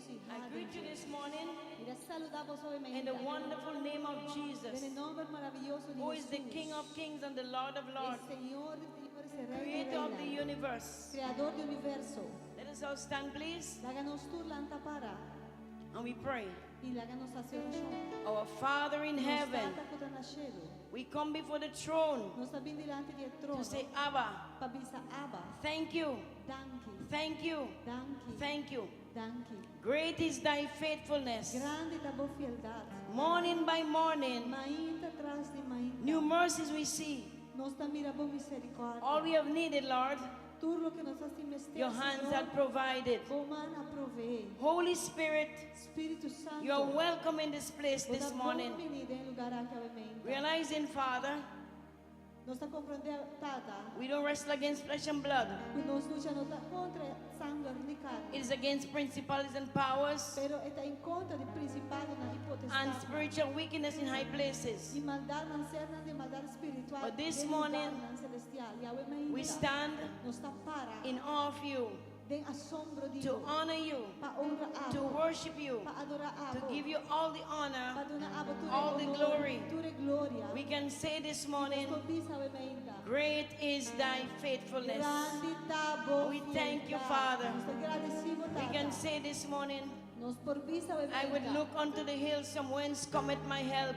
regosihá. I greet you this morning Mi ta saludá boso in the wonderful name of Jesus, Den e nòmber maravioso di who is the Jesus. King of kings and the Lord of lords, E Señor di señores, e Rei di creator of the reinan, universe. Kreador di universo. Let us all stand, please, Laga nos tur lanta para and we pray. I laga nos hasi orashon. Our Father in Nos heaven, Tata ku ta na shelu. we come before the throne Nos ta bin dilanti di e trono to say, Abba, pa bisa Abba, thank you, danki, thank you, danki, thank you. Danki. Great is thy faithfulness. Grandi ta bo fieldat. Morning by morning, Mainta tras di mainta. new mercies we see. Nos ta mira bo miserikòrdia. All we have needed, Lord, Tur loke nos tabatin mester, your hands Señor, have provided. Bo man a proveé. Holy Spirit, Spiritu Santu, you are welcome in this place this morning. Bon biní den e lugá aki awe mainta. Realizing, Father, Nos ta komprondé, Tata, we don't wrestle against flesh and blood. ku nos lucha no ta kontra sanger ni karni. It is against principalities and powers Pero e ta en kontra di prinsipado i and potestat. spiritual wickedness in high places. I maldatnan, sernan di maldat spiritual. But this den morning, lugarnan selestial. I awe mainta. we stand Nos ta para in awe of you, den asombro di to Bo. honor you, Pa honra to abo. worship you, Pa adorá to abo. give you all the honor. Pa duna abo tur all the honor, glory. Tur gloria. We can say this morning, Nos por bisa awe mainta. great is thy faithfulness. Grandi ta bo We thank you, fieldat. Father. Nos ta gradisido, We can Tata. say this morning, Nos por bisa awe I would mainta. look unto the hills from whence cometh my help.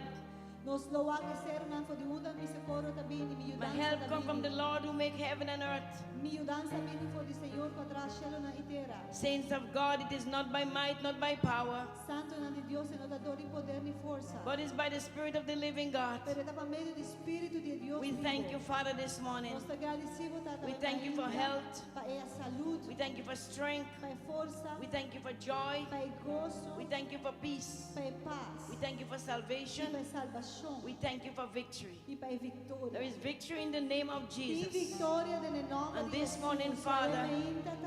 Nos lo wak e serunan for di unda mi sokoro ta bini, mi My yudansa help ta come from the bini. Lord who make heaven and earth. Mi yudansa bini for di Señor ku a traha shelunan i tera. Saints of God, it is not by might, not by power, Santunan di Dios, no ta dor di poder ni forsa. but it's by the Spirit of the living God. Pero ta pa medio di Spiritu di Dios We bibu. thank you, Father, this morning. Nos ta gradisido, Tata. We thank you for health. Pa e salú. We thank you for strength. Pa e forsa. We thank you for joy. Pa e goso. We thank you for peace. Pa e pas. We thank you for I salvation. pa salbashon. We thank you for victory. I pa e viktoria. There is victory in the name of Tin Jesus. viktoria den nòmber And di this Jesus. morning, Father,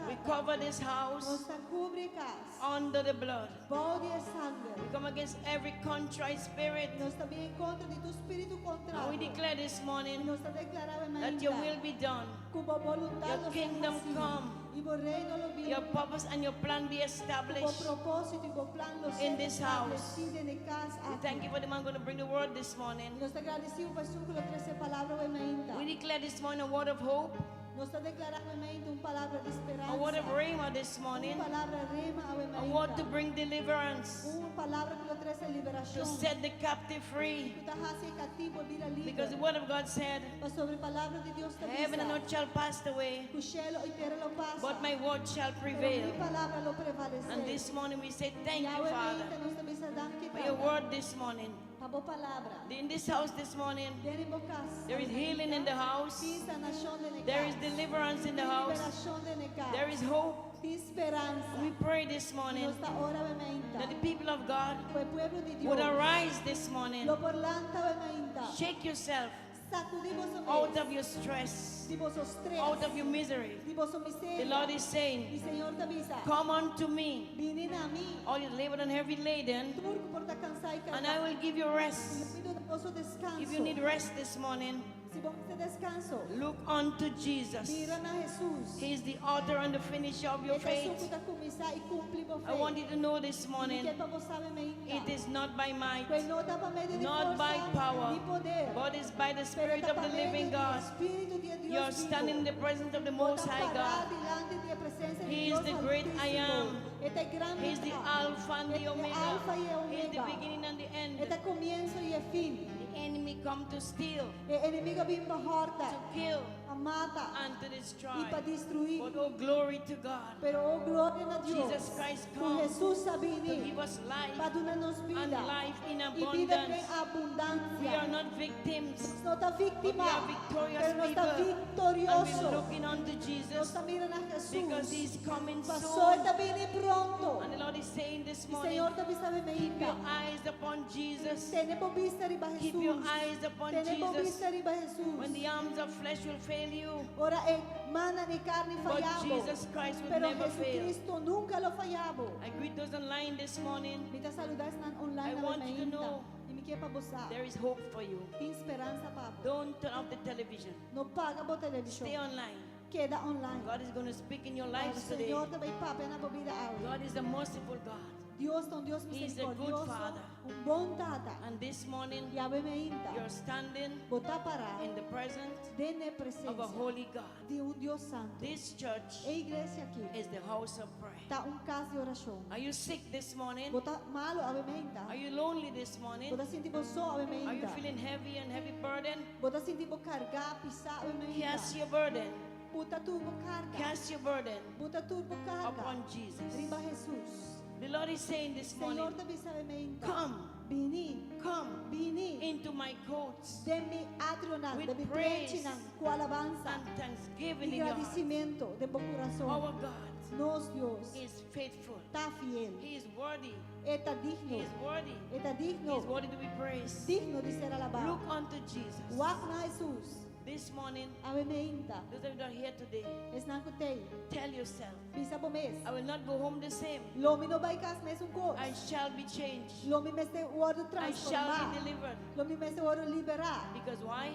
we cover this house Nos ta kubri kas. under the blood. Bou di e sanger. We come against every contrite spirit. Nos ta bin kontra di tur spiritu And we kontrario. declare this morning Nos ta deklará that your will be done, Ku bo boluntat Your lo sea kingdom hasí. come. I bo reino lo bini. your purpose and your plan be Ku bo established. propósito i bo plan lo in sea this house. establesí den e kas We aki. thank you for the man going to bring the word this morning. Nos ta gradisido pa esun ku lo trese palabra awe mainta. We declare this morning a word of hope, Nos ta deklará awe mainta un palabra di a word of speransa. rhema this Un morning, palabra rema a awe word to mainta. bring deliverance, Un palabra ku lo trese to liberashon. set the captive free. Ku ta hasi e katibu bira liber. Because the word of God said, Pasobra palabra di Dios ta Heaven and bisa. earth shall pass away, Ku shelu i tera lo pasa. but my word shall Pero mi prevail. palabra lo prevalesé. And this morning we say, Thank you, I awe Father, mainta nos ta bisa danki for your Tata. word this morning. Pa bo palabra. In this house this morning, Den bo kas. there is healing in the house, Tin sanashon den there is kas. deliverance in the Tin house, liberashon den kas. there is hope. Tin speransa. We pray this morning Nos ta ora awe mainta. that the people of God Ku e pueblo di Dios. would arise this morning. Lo por lanta awe mainta. Shake yourself Sakudí boso out mes. of your stress, Di boso strès. out of your misery. Di boso miseria. The Lord is I saying, Señor ta bisa. Come unto me, Bini na mi. all you labored and heavy laden, Tur ku por ta kansá i and I kargá. will give you rest. Mi duna boso deskanso. If you need rest this morning, Si bo mester deskanso, look unto Jesus. mira na Jesus. He is the author and the finisher of your E ta esun faith. ku ta kuminsá i kumpli bo I want fe. you to know this morning, Mi ke pa bo sa awe mainta. it is not by might, Ku no ta pa medio di not by forsa, power, ni poder. but it's by the Pero Spirit ta of pa the medio living di God. Spiritu di Dios You are standing in the presence of the Bo Most ta High pará God. dilanti di e presensia di He is Dios the great I Altísimo. am. E ta e gran He is the Mi Ta. Alpha and the E ta e Omega. Alfa i e He is the Omega. beginning and the end. E ta komienso i e fin. The enemy come to steal, E enemigu a bin pa hòrta, to kill, pa mata and to destroy. i pa destruí. But oh, glory to God Pero oh gloria na Dios, Jesus Christ ku come Jesus a to bini give us life pa duna nos and bida life in i bida den abundance. We are abundansia. not victims, Nos no ta but we víktima, are victorious pero nos ta people. And we're viktorioso. looking unto Nos Jesus ta mira na because Jesus. he's coming Pasó soon. e ta bini pronto. And the Lord is saying this I morning, Señor ta bisa keep mainta. your eyes upon Jesus. Tene bo bista riba Keep your Jesus. eyes upon Tene bo Jesus. bista riba Jesus. When the arms of flesh will fail you, Ora e mannan di karni but faya bo. Jesus Christ will Pero never fail. Jesucristo nunka lo faya bo. I greet those online this morning. Mi ta saludá esnan online I na want you to mainta. know I mi ke pa bo sa. there is hope for you. Tin speransa pa bo. Don't turn off the television. No paga bo televishon. Stay online. Keda online. God is going to speak in your lives today. Señor ta bai papia na bo bida awe. God is a merciful God. Dios ta un Dios He is a good miserikordioso, Father. un bon tata. And this morning, I awe mainta, you're standing bo ta pará in the presence den e of a presensia holy God. di un Dios santu. This church E iglesia aki is the house of prayer. ta un kas di orashon. Are you sick this morning? Bo ta malu awe mainta. Are you lonely this morning? Bo ta sinti bo so awe Are you mainta. feeling heavy and heavy burden? Bo ta sinti bo kargá, pisá awe mainta. Cast your burden. Buta tur bo karga. Cast your burden Buta tur bo karga. upon Jesus. Riba Jesus. The Lord is saying this morning, Señor ta bisa awe mainta. Come, Bini, come bini. into my courts Den mi atrionan, With den mi praise plenchinan, ku alabansa and thanksgiving i in your heart. gradisimentu den bo kurason. Our God Nos Dios is faithful. ta fiel. He is worthy. E ta He digno. is worthy. E ta He digno. is worthy to be praised. Digno di ser alabá. Look unto Jesus. Wak na Jesus. This morning, Awe mainta. those of you that are here today, Esnan ku t'ei. tell yourself, Bisa bo mes. I will not go home the same. Lo mi no bai kas mesun kos. I shall be changed. Lo mi mester wòrdu I shall transformá. be delivered. Lo mi mester wòrdu liberá. Because why?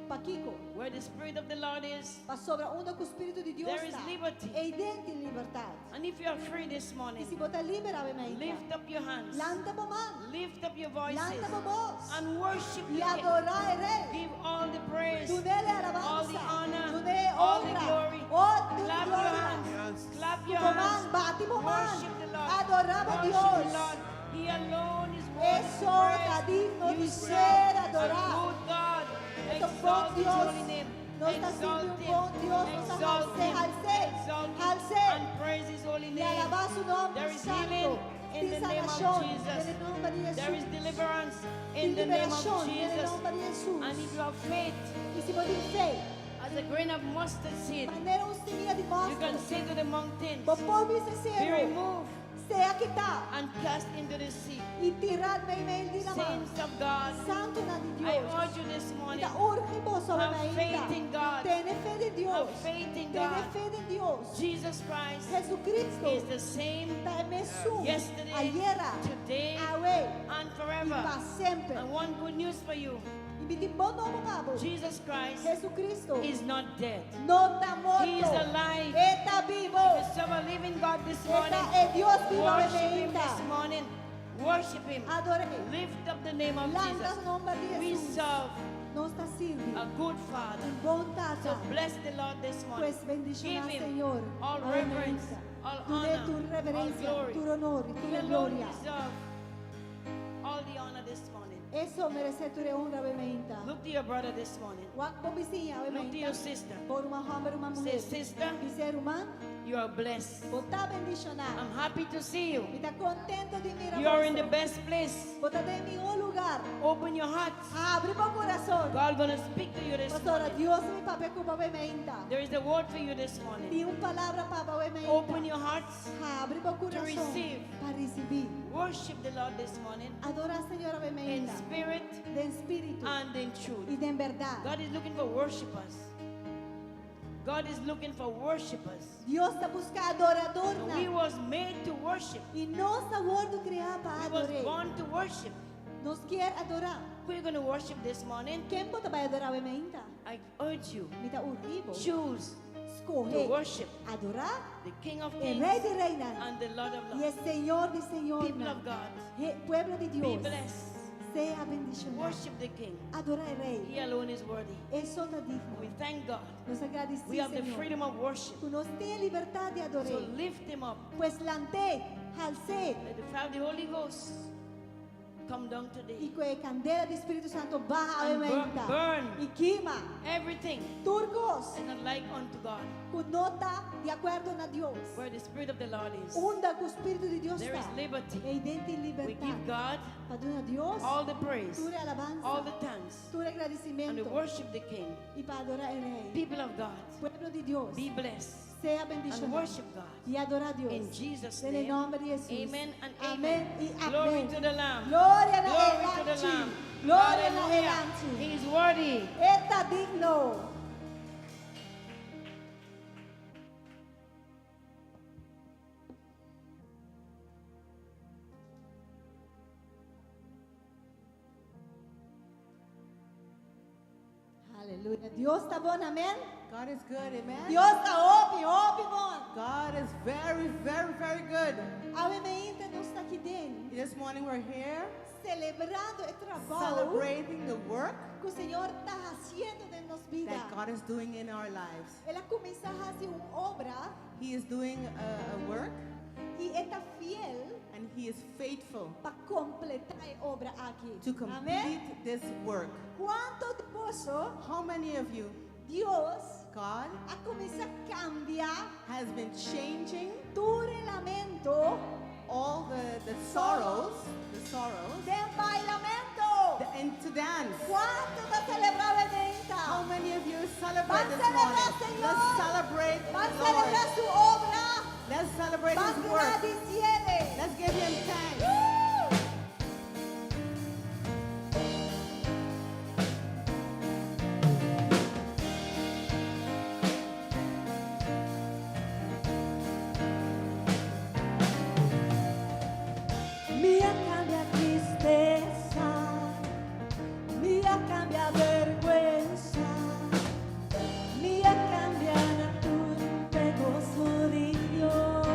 Pakiko? Where the Spirit of the Lord is, Pasobra unda ku Spiritu di Dios there is ta, liberty. Eiden tin libertat. And if you are free this I morning, si bo ta liber awe mainta, lift up your hands, lanta bo man, lift up your voices, lanta bo bos, and worship i the King. adorá e Rei. Give all the praise, Dun'é all the alabansa, honor, dun'é all the honra, glory. oh, tur Clap your gloria. hands, clap your Bo man, hands. bati bo man, Worship the Lord. adorá bo Worship the Dios. Lord. He alone is worthy E to so ta praise. digno You di serve ser a adorá. good God. E ta un bon Exalt His Dios. holy name. Nos ta sirbi Exalt un Him. bon Dios. Nos ta Exalt hals'é, Him. hals'é, Exalt Him. hals'é. And praise His holy I name. alabá su nòmber There is santu. healing in Tin the name of sanashon Jesus. den e nòmber di There is Hesus. deliverance Tin in the name of liberashon den e Jesus. nòmber di Hesus. And if you have faith I si bo tin fe, as a grain of mustard seed, manera un simia di you can mòster, say to the mountains, bo por bisa be seru, removed sea kitá and cast into the sea. i tirá meimei di laman. Saints of God, Santunan di I Dios. urge you this morning, Mi ta urgi boso have mainta. faith in God. Tene fe den Dios. Have faith in Tene God. fe den Dios. Jesus Christ Jesucristo is the same ta e mesun yesterday, ayera, today, awe and i forever. pa semper. And one good news for you, I mi tin bon nobo pa bo. Jesus Christ Jesucristo is not dead. no ta morto. He is alive. E ta bibu. We serve a living God this E ta morning. e Dios bibu Worship Him mainta. this morning. Worship Him. Ador'é. Lift up the name of Lanta Jesus. su nòmber di We Jesus. serve Nos ta sirbi a good Father. un bon So Tata. bless the Lord this morning. Pues bendishoná Give Him Señor. all Awe reverence, mainta. all Dun'é honor, tur all reverensia, glory. tur honor i He tur alone gloria. deserves all the honor this morning. E so meresé tur honra awe mainta. Look to your brother this morning. Wak bo bisiña awe Look to your mainta. sister. Bo ruman hòmber, ruman Say, muhé. sister, Bis'é ruman, you are blessed. bo ta bendishoná. I'm happy to see you. Mi ta kontentu di mira You are in the boso. best place. Bo ta den mihó lugá. Open your heart. Habri bo kurason. God gonna speak to you this Pasobra, morning. Dios ta bai papia ku bo awe mainta. There is a word for you this morning. Tin un palabra pa bo awe mainta. Open your hearts. Habri bo To kurason receive. pa risibí. Worship the Lord this morning Adorá Señor awe in mainta. spirit Den spiritu and in truth. i den bèrdat. God is looking for worshipers. God is looking for worshipers. Dios ta buska adoradó. And we was made to worship. I nos a wòrdu kreá pa We was ador'é. born to worship. Nos ke adorá. Who are you going to worship this morning? Ken bo ta bai adorá awe mainta? I urge you, Mi ta urgi bo. choose to Skohe. worship Adorá the King of e Kings Rei di Reinan and the Lord of i e Lords. Señor di People Señornan. of God, He, pueblo di be Dios, blessed. sea bendishoná. Worship the King. Adorá e Rei. He alone is worthy. E so ta digno. We thank God. Nos ta gradisí, We have the Señor. freedom of worship. Ku nos tin libertat di So ador'é. lift him up. Pues lant'é, hals'é. Let the fire of the Holy Ghost come down I today. ku e kandela di Spiritu Santu baha And mainta. burn I kima. everything Tur kos. is not like unto God. Ku no ta di akuerdo na Dios. Where the Spirit of the Lord is, Unda ku Spiritu di Dios there is ta. liberty. Eiden tin We libertat. give God Pa duna Dios all the praise, tur alabansa, all the thanks, tur and we gradisimentu worship the King. i pa adorá e Rei. People of God, Pueblo di Dios, be blessed sea and bendishoná worship God. i adorá Dios. In Jesus' Den e name. nòmber di Jesus. Amen and Amèn amen. i Glory amèn. to the Lamb. Gloria na Glory to the E Lamchi. Lamb. Gloria na Hallelujah. E Lamchi. He is worthy. E ta digno. Aleluya. Duna Dios ta bon, amen? God is good, amen? Dios ta hopi, hopi bon. God is very, very, very good. Awe mainta nos ta aki den, This morning we're here selebrando e trabou celebrating the work ku Señor ta hasiendo den nos bida. that God is doing in our lives. El a kuminsá hasi un obra He is doing a work i e ta fiel and He is faithful pa kompletá e obra aki. to Amen. complete this work. Kuantu di boso How many of you, Dios God a kuminsá kambia has been changing tur lamento all the sorrows, den bailamentu? and to dance. Kuantu ta selebrá How mainta? many of you celebrate Ban this selebrá, morning? Señor. Let's celebrate Ban the selebrá Lord. su obra. Let's celebrate Ban His work. gradisié. Let's give Him thanks. Woo! Mi a kambia tristesa, mi a kambia bèrgwensa, mi a kambia na tur goso di Dios.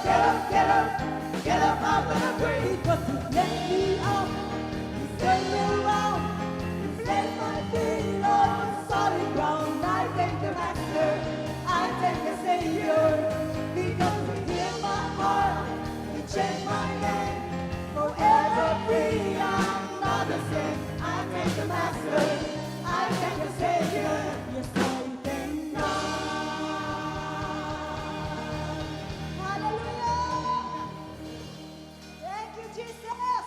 Get up, get up, get up out of the grave. Because he lifted me up, he turned me around, he placed my feet on solid ground. I thank the Master, I thank the Savior, because he healed my heart, he changed my name. Forever free, I'm not the same. I thank the Master, I thank the Savior. Yes, I thank God. Hallelujah! Thank you, Jesus.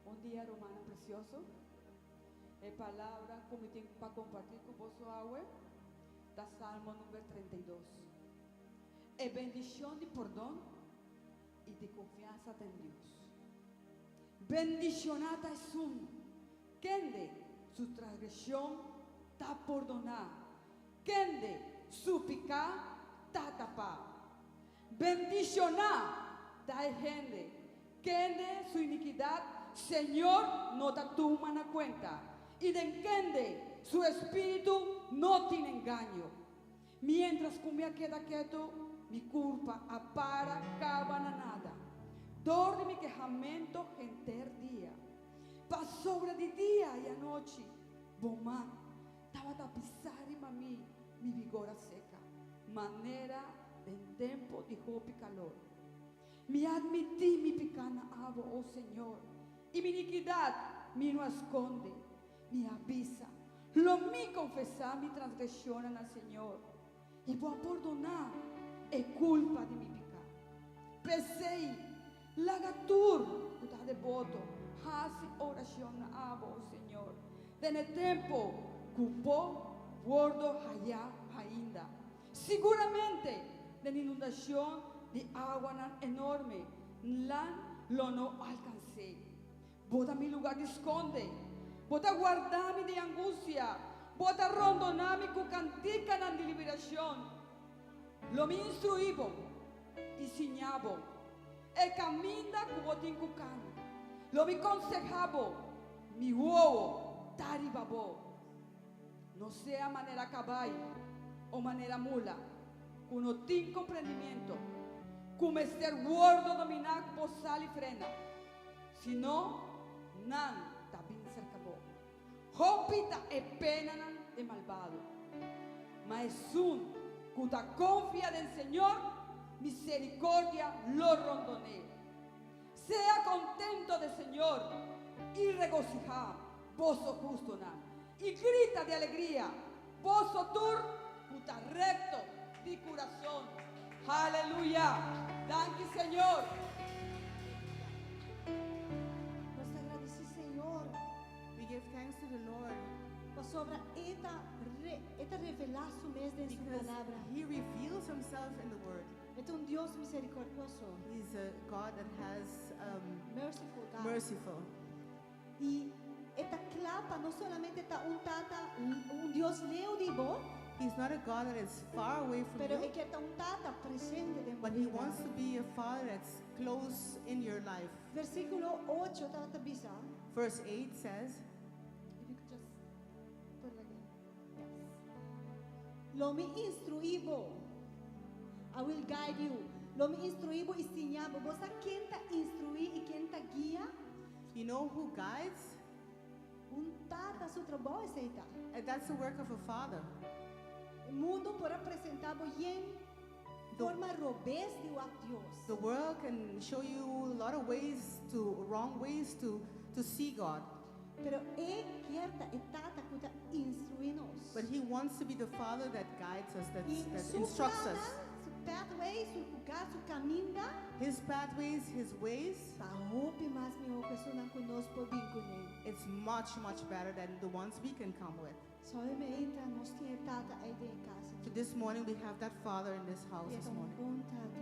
Bon dia, rumannan presioso. E palabra ku mi tin pa kompartí ku boso awe ta Salmo number 32. E bendishon di pordon i di konfiansa den Dios. Bendishoná ta esun kende su transgreshon ta pordoná, kende su piká ta tapá. Bendishoná ta e hende kende su inikidat Señor no ta tuma na kuenta, i den kende su espíritu no tin engaño. Miéntras ku mi a keda ketu, mi kurpa a para kaba na nada, dor di mi kehamentu henter dia. Pasobra di dia i anochi bo man tabata pisá riba mi, mi vigor a seka, manera den tempu di hopi kalor. Mi a admití mi piká na abo, o Señor, i mi inikidat mi no a skonde. Mi a bisa, Lo mi konfesá mi transgreshonnan na Señor, i bo a pordoná e kulpa di mi piká. P'esei, laga tur ku ta deboto hasi orashon na abo, o Señor, den e tempu ku bo wordo hayá ainda. Siguramente den inundashon di awanan enorme, nan lo no alkans'é. Bo ta mi lugá di skonde. Bo ta warda mi di angustia. Bo ta rondoná mi ku kantikanan di liberashon. Lo mi instruí bo i siña bo e kaminda ku bo tin ku kana. Lo mi konsehá bo, mi wowo ta riba bo. No sea manera kabai o manera mula ku no tin komprendimiento, ku mester wordo dominá ku bosal i frena, sino nan ta bin serka bo. Hopi ta e penanan di malbado, ma esun ku ta konfia den Señor, miserikordia lo rondon'é. Sea kontento den Señor i regosihá, boso hustonan, i grita di alegria, boso tur ku ta rekto di kurason. Haleluya! Danki, Señor! Nos ta gradisí Señor. We give thanks to the Lord. Pasobra E ta re, E ta revelá Su mes den Su Because Palabra. He reveals Himself in the Word. E ta un Dios miserikordioso. He's a God that has Merciful God. Merciful. I E ta kla pa no solamente ta un Tata, un Dios leu di bo. He's not a God that is far away from Pero you. E kier ta un Tata presente den bo But He bida. wants to be a Father that's close in your life. Versíkulo ocho tabata bisa. Verse 8 says. If you could just put it again. Yes. Lo mi instruí bo. I will guide you. Lo mi instruí bo i siña bo. Bo sa ken ta instruí i ken ta guia? You know who guides? Un tata su trabou esei ta. And that's the work of a father. E mundu por a presentá bo yen forma robes di wak Dios. The world can show you a lot of ways to wrong ways to to see God. Pero e kier ta e tata ku ta instruí nos. But he wants to be the father that guides us, that, I that su instructs us. plannan, su pathway, su lugá, su kaminda. His pathways, his ways. Ta hopi mas mihó ku esunnan ku nos por bin kuné. It's much, much better than the ones we can come with. So awe meinta nos tin e tata ei den e kas So aki. this morning we have that father in this house I e this ta un morning. bon tata.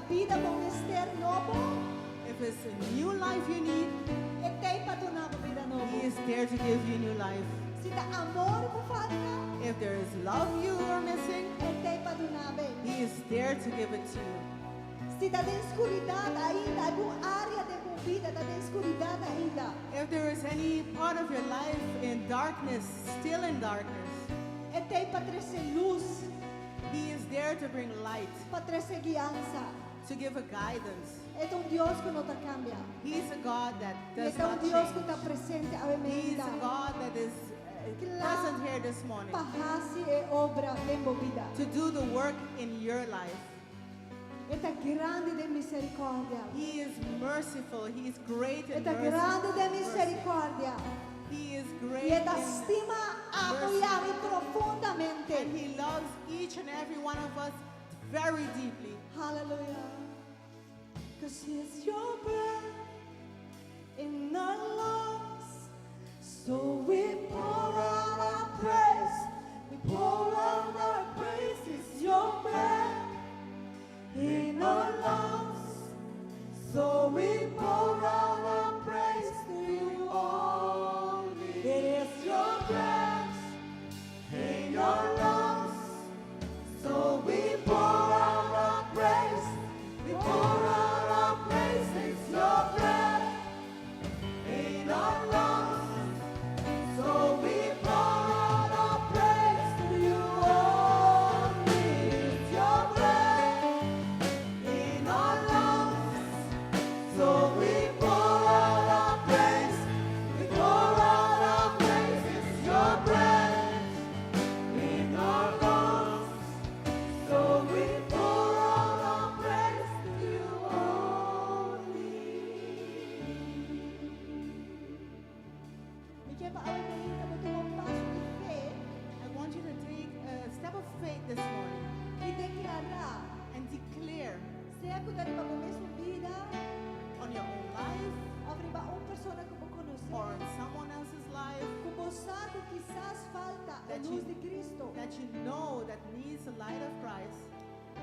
bida bo mester nobo, If it's a new life you need, E t'ei pa duna bo bida nobo. He is there to give you new life. Si ta amor bo falta, If there is love you are missing, E t'ei pa duna bo. He is there to give it to you. Si ta den skuridat ainda, algun área di bo bida ta den skuridat ainda. If there is any part of your life in darkness, still in darkness, E t'ei pa trese lus, He is there to bring light, pa trese guiansa. To give a guidance. E ta un Dios ku no ta kambia. He's a God that E does ta un not Dios ku change. ta presente He is a awe. God that is present here this morning Pa hasi e obra den bo bida. To do the work in your life. E ta grandi den miserikòrdia. He is merciful. He is great in E ta mercy. grandi den Mercy. miserikòrdia. He is great E ta in stima abo mercy. i ami profundamente. And He loves each and every one of us very deeply. Hallelujah. 'Cause it's your breath in our lungs. So we pour out our praise. We pour out our praise. It's your breath in our lungs. So we pour out our praise to you only. It is your breath in our lungs. So we pour out our praise. We pour out our praise. It's your breath in our lungs. So we pour out our praise to you only. It's your breath in our lungs. So we pour out our praise. We pour out our praise. It's your breath in our lungs. So we pour out our praise to you only. Mi ke pa awe mainta bo tuma un paso di fe I want you to take a step of faith this morning i deklará and declare sea ku ta riba bo mes bida on your own life òf riba un persona ku bo konosé or on someone else's life ku bo sa ku kisas falta e That lus di Kristu. That you know that needs the light of Christ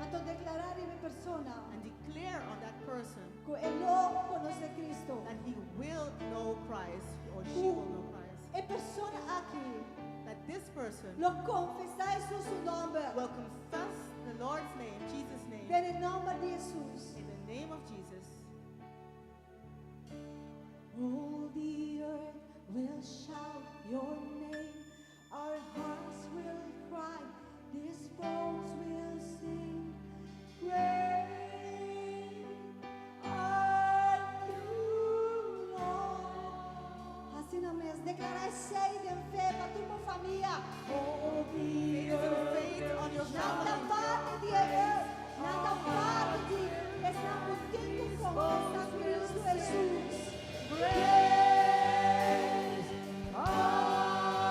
Anto deklará riba e persona and declare on that person ku e lo konosé Kristu. That he will know Christ or she will know Christ. E persona aki That this person lo konfesá Hesus su nòmber. Will confess the Lord's name, Jesus' name, Den nòmber di Hesus. In the name of Jesus. All the earth will shout your name. Our hearts will cry. These bones will sing. Great are you, Lord. Asina mes, deklará esei den fe pa tur famia. All the Say this in earth faith on your Nan ta family. parti di earth, nan ta parti di esnan ku tin ku konfesá Kristu Hesus. Great are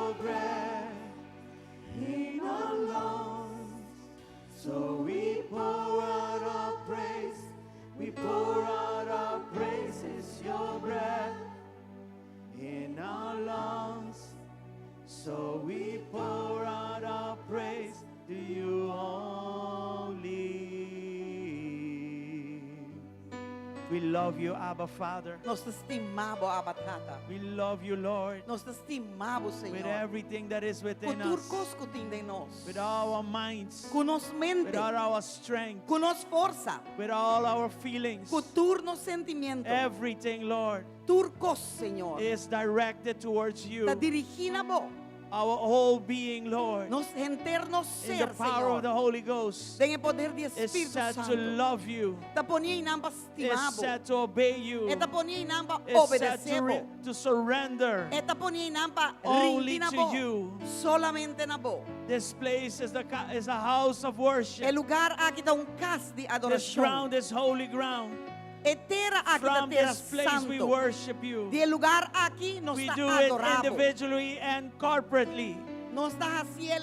your breath in our lungs. So we pour out our praise, we pour out our praise. It's your breath in our lungs. So we pour out our praise to you only. We love you, Abba Father. Nos ta stima bo, Abba Tata. We love you, Lord, Nos ta stima bo, with Señor. everything that is within Ku tur us, kos ku tin den nos. with our minds, Ku nos mente. with all our strength, Ku nos forsa. with all our feelings. Ku tur nos sentimentu. Everything, Lord, Tur kos, Señor. is directed towards you. Ta dirigí na bo. Our whole being, Lord, Nos henter nos in ser, the power of the Señor. Holy Ghost, Den e poder di is Spiritu set to Santu. love you, Ta poní einan pa is stima bo. set to obey you, E ta poní einan pa is set obedesé to, bo. to surrender. E ta poní einan pa Only rindi na to bo. you. Solamente na bo. This place is, is a house of E worship. lugá aki ta un kas di This adorashon. ground is holy ground. E tera aki ta From tera this place we santu. worship you. Di e lugá aki nos We ta do it adorá bo. individually and corporately Nos ta hasié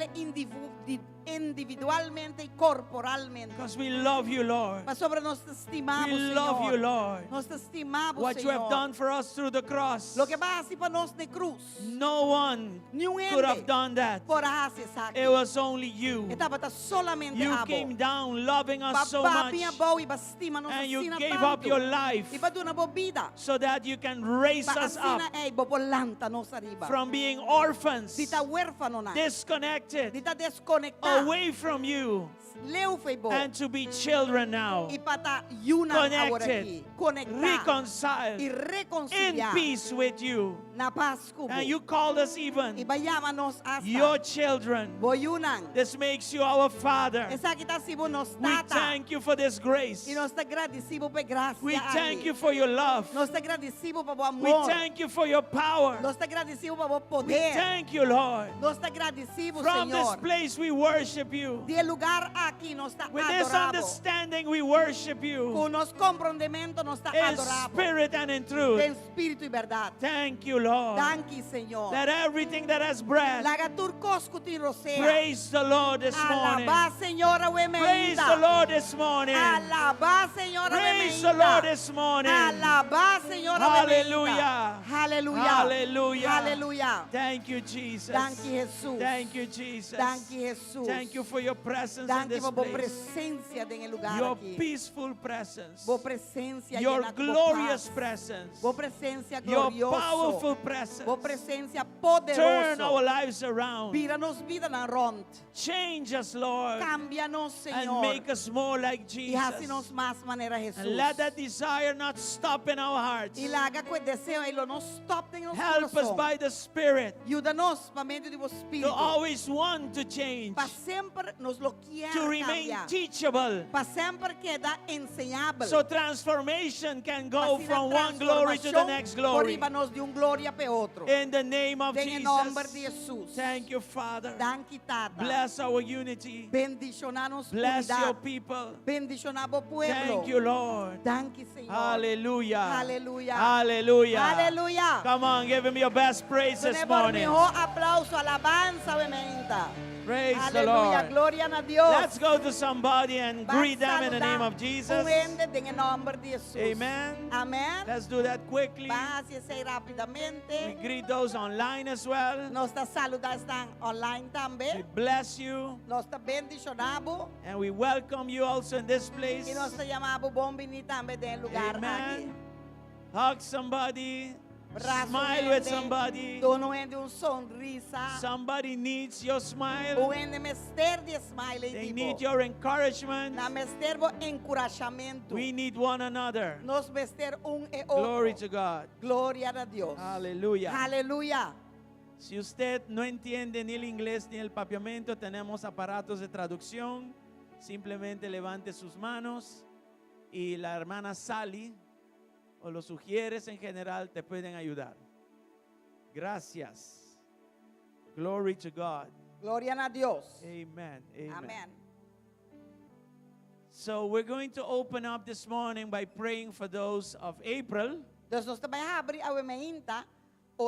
individualmente i korporalmente. because we love you, Lord. Pasobra nos ta stima bo, We love you, Señor. Lord. Nos ta stima bo, What you have Señor. done for us through the cross, Loke bo a hasi pa nos na krus. no one Ningun could have hende done that. por a hasi esaki. It was only you. E tabata solamente You abo. came down loving us so Pa much, bin abou i b'a stima nos and you asina gave up tantu. your life I b'a duna bo bida. so that you can raise Pa us up asina ei bo por lanta nos ariba. from being orphans, Di ta huérfanonan. disconnected, Di ta deskonektá. away from you, Leu fo'i bo. and to be children now, I pa ta yunan awor Connected. aki. Konektá. reconciled, I in rekonsiliá. peace with you. Na pas ku bo. And you called us I even b'a yama nos hasta. your children. Bo yunan. This makes you our Father. Esaki ta hasi bo nos We tata. thank you for this grace. I nos ta gradisí bo pa e grasia We thank aki. you for your love. Nos ta gradisí bo pa bo We amor. thank you for your power. Nos ta gradisí bo pa bo We poder. thank you, Lord. Nos ta gradisí bo, From this Señor. place we worship you. Di e lugá aki nos ta With this adorá bo. understanding we worship you. Ku nos komprondementu nos ta In adorá bo. spirit and in truth. Den spiritu i berdat. Thank you, Lord. Danki, Señor. Let everything that has breath Laga tur kos ku tin rosea. praise the Lord this morning. Alabá Señor awe Praise the mainta. Lord this morning. Alabá Señor awe Praise the Lord mainta. this morning. Alabá Señor awe mainta. Hallelujah. Aleluya. Hallelujah. Aleluya. Thank you, Jesus. Danki, Jesus. Thank you, Jesus. Danki, Jesus. Thank you for your presence in Danki this pa bo place. presensia den e lugá Your aki. peaceful presence. Bo presensia Your yená ku bo glorious pas. presence. Bo presensia Your glorioso. powerful presence. Bo presensia Turn our poderoso. lives around. Bira nos bidanan rònt. Change us, Lord. Kambia nos, And Señor. make us more like I hasi nos Jesus. mas manera And Jesus. let that desire not stop in our hearts. I laga ku e deseo ei lo no stòp den nos Help us kurason. by the Spirit Yuda nos pa medio di bo to Spiritu. always want to change, Pa semper nos lo ke to remain kambia. teachable, Pa semper keda enseñabel. so transformation can go Asina from one glory to the transformashon next por glory. hiba nos di un gloria pa otro. In the name of Den e nòmber di Jesus. Jesus. Thank you, Father. Danki, Tata. Bless our unity. Bendishoná nos Bless your unidat. people. Bendishoná bo pueblo. Thank you, Lord. Danki, Señor. Hallelujah. Hallelujah. Hallelujah. Hallelujah. Come on, give him your best praise this Dun'é bo morning. mihó aplouso, alabansa, awe mainta. Praise the Aleluya. Lord. Gloria na Dios. Let's go to somebody and Ban greet them in the saludá name of Jesus. Un hende den nòmber di Jesus. Amen. Amèn. Let's do that quickly. Ban hasi esei We rápidamente. greet those online as well. Nos ta saludá esnan online We tambe. bless you Nos ta bendishoná bo. and we welcome you also in this place. I nos ta yama bo bon biní tambe den e lugá aki. Amen. Hug somebody. Brasa Smile with hende, somebody. Duna un hende un sonrisa. Somebody needs your smile. Un hende mester di smile They di bo. need your encouragement. Nan mester bo enkurashamentu. We need one another. Nos mester un e otro. Glory to God. Gloria na Dios. Aleluya. Aleluya. Si usted no entiende ni el inglés ni el papiamento, tenemos aparatos de traducción. Simplemente levante sus manos y la hermana Sally o los ujieres en general te pueden ayudar. Gracias. Glory to God. Gloria na Dios. Amen. Amen. Amèn. So we're going to open up this morning by praying for those of April. Anto, nos ta bai habri awe mainta,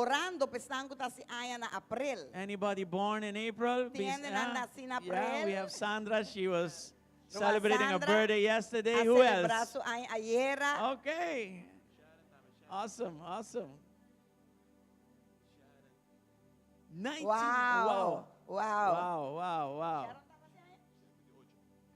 Orando pa esnan ku ta hasi aña na aprel. Anybody born in April? Tin hendenan nasí na Yeah, we aprel. have Sandra. She was Ruman celebrating her Sandra birthday yesterday. a Who selebrá else? su aña ayera. Okay. Awesome, awesome. 19. Wow. Wow. Wow. Wow, wow, wow.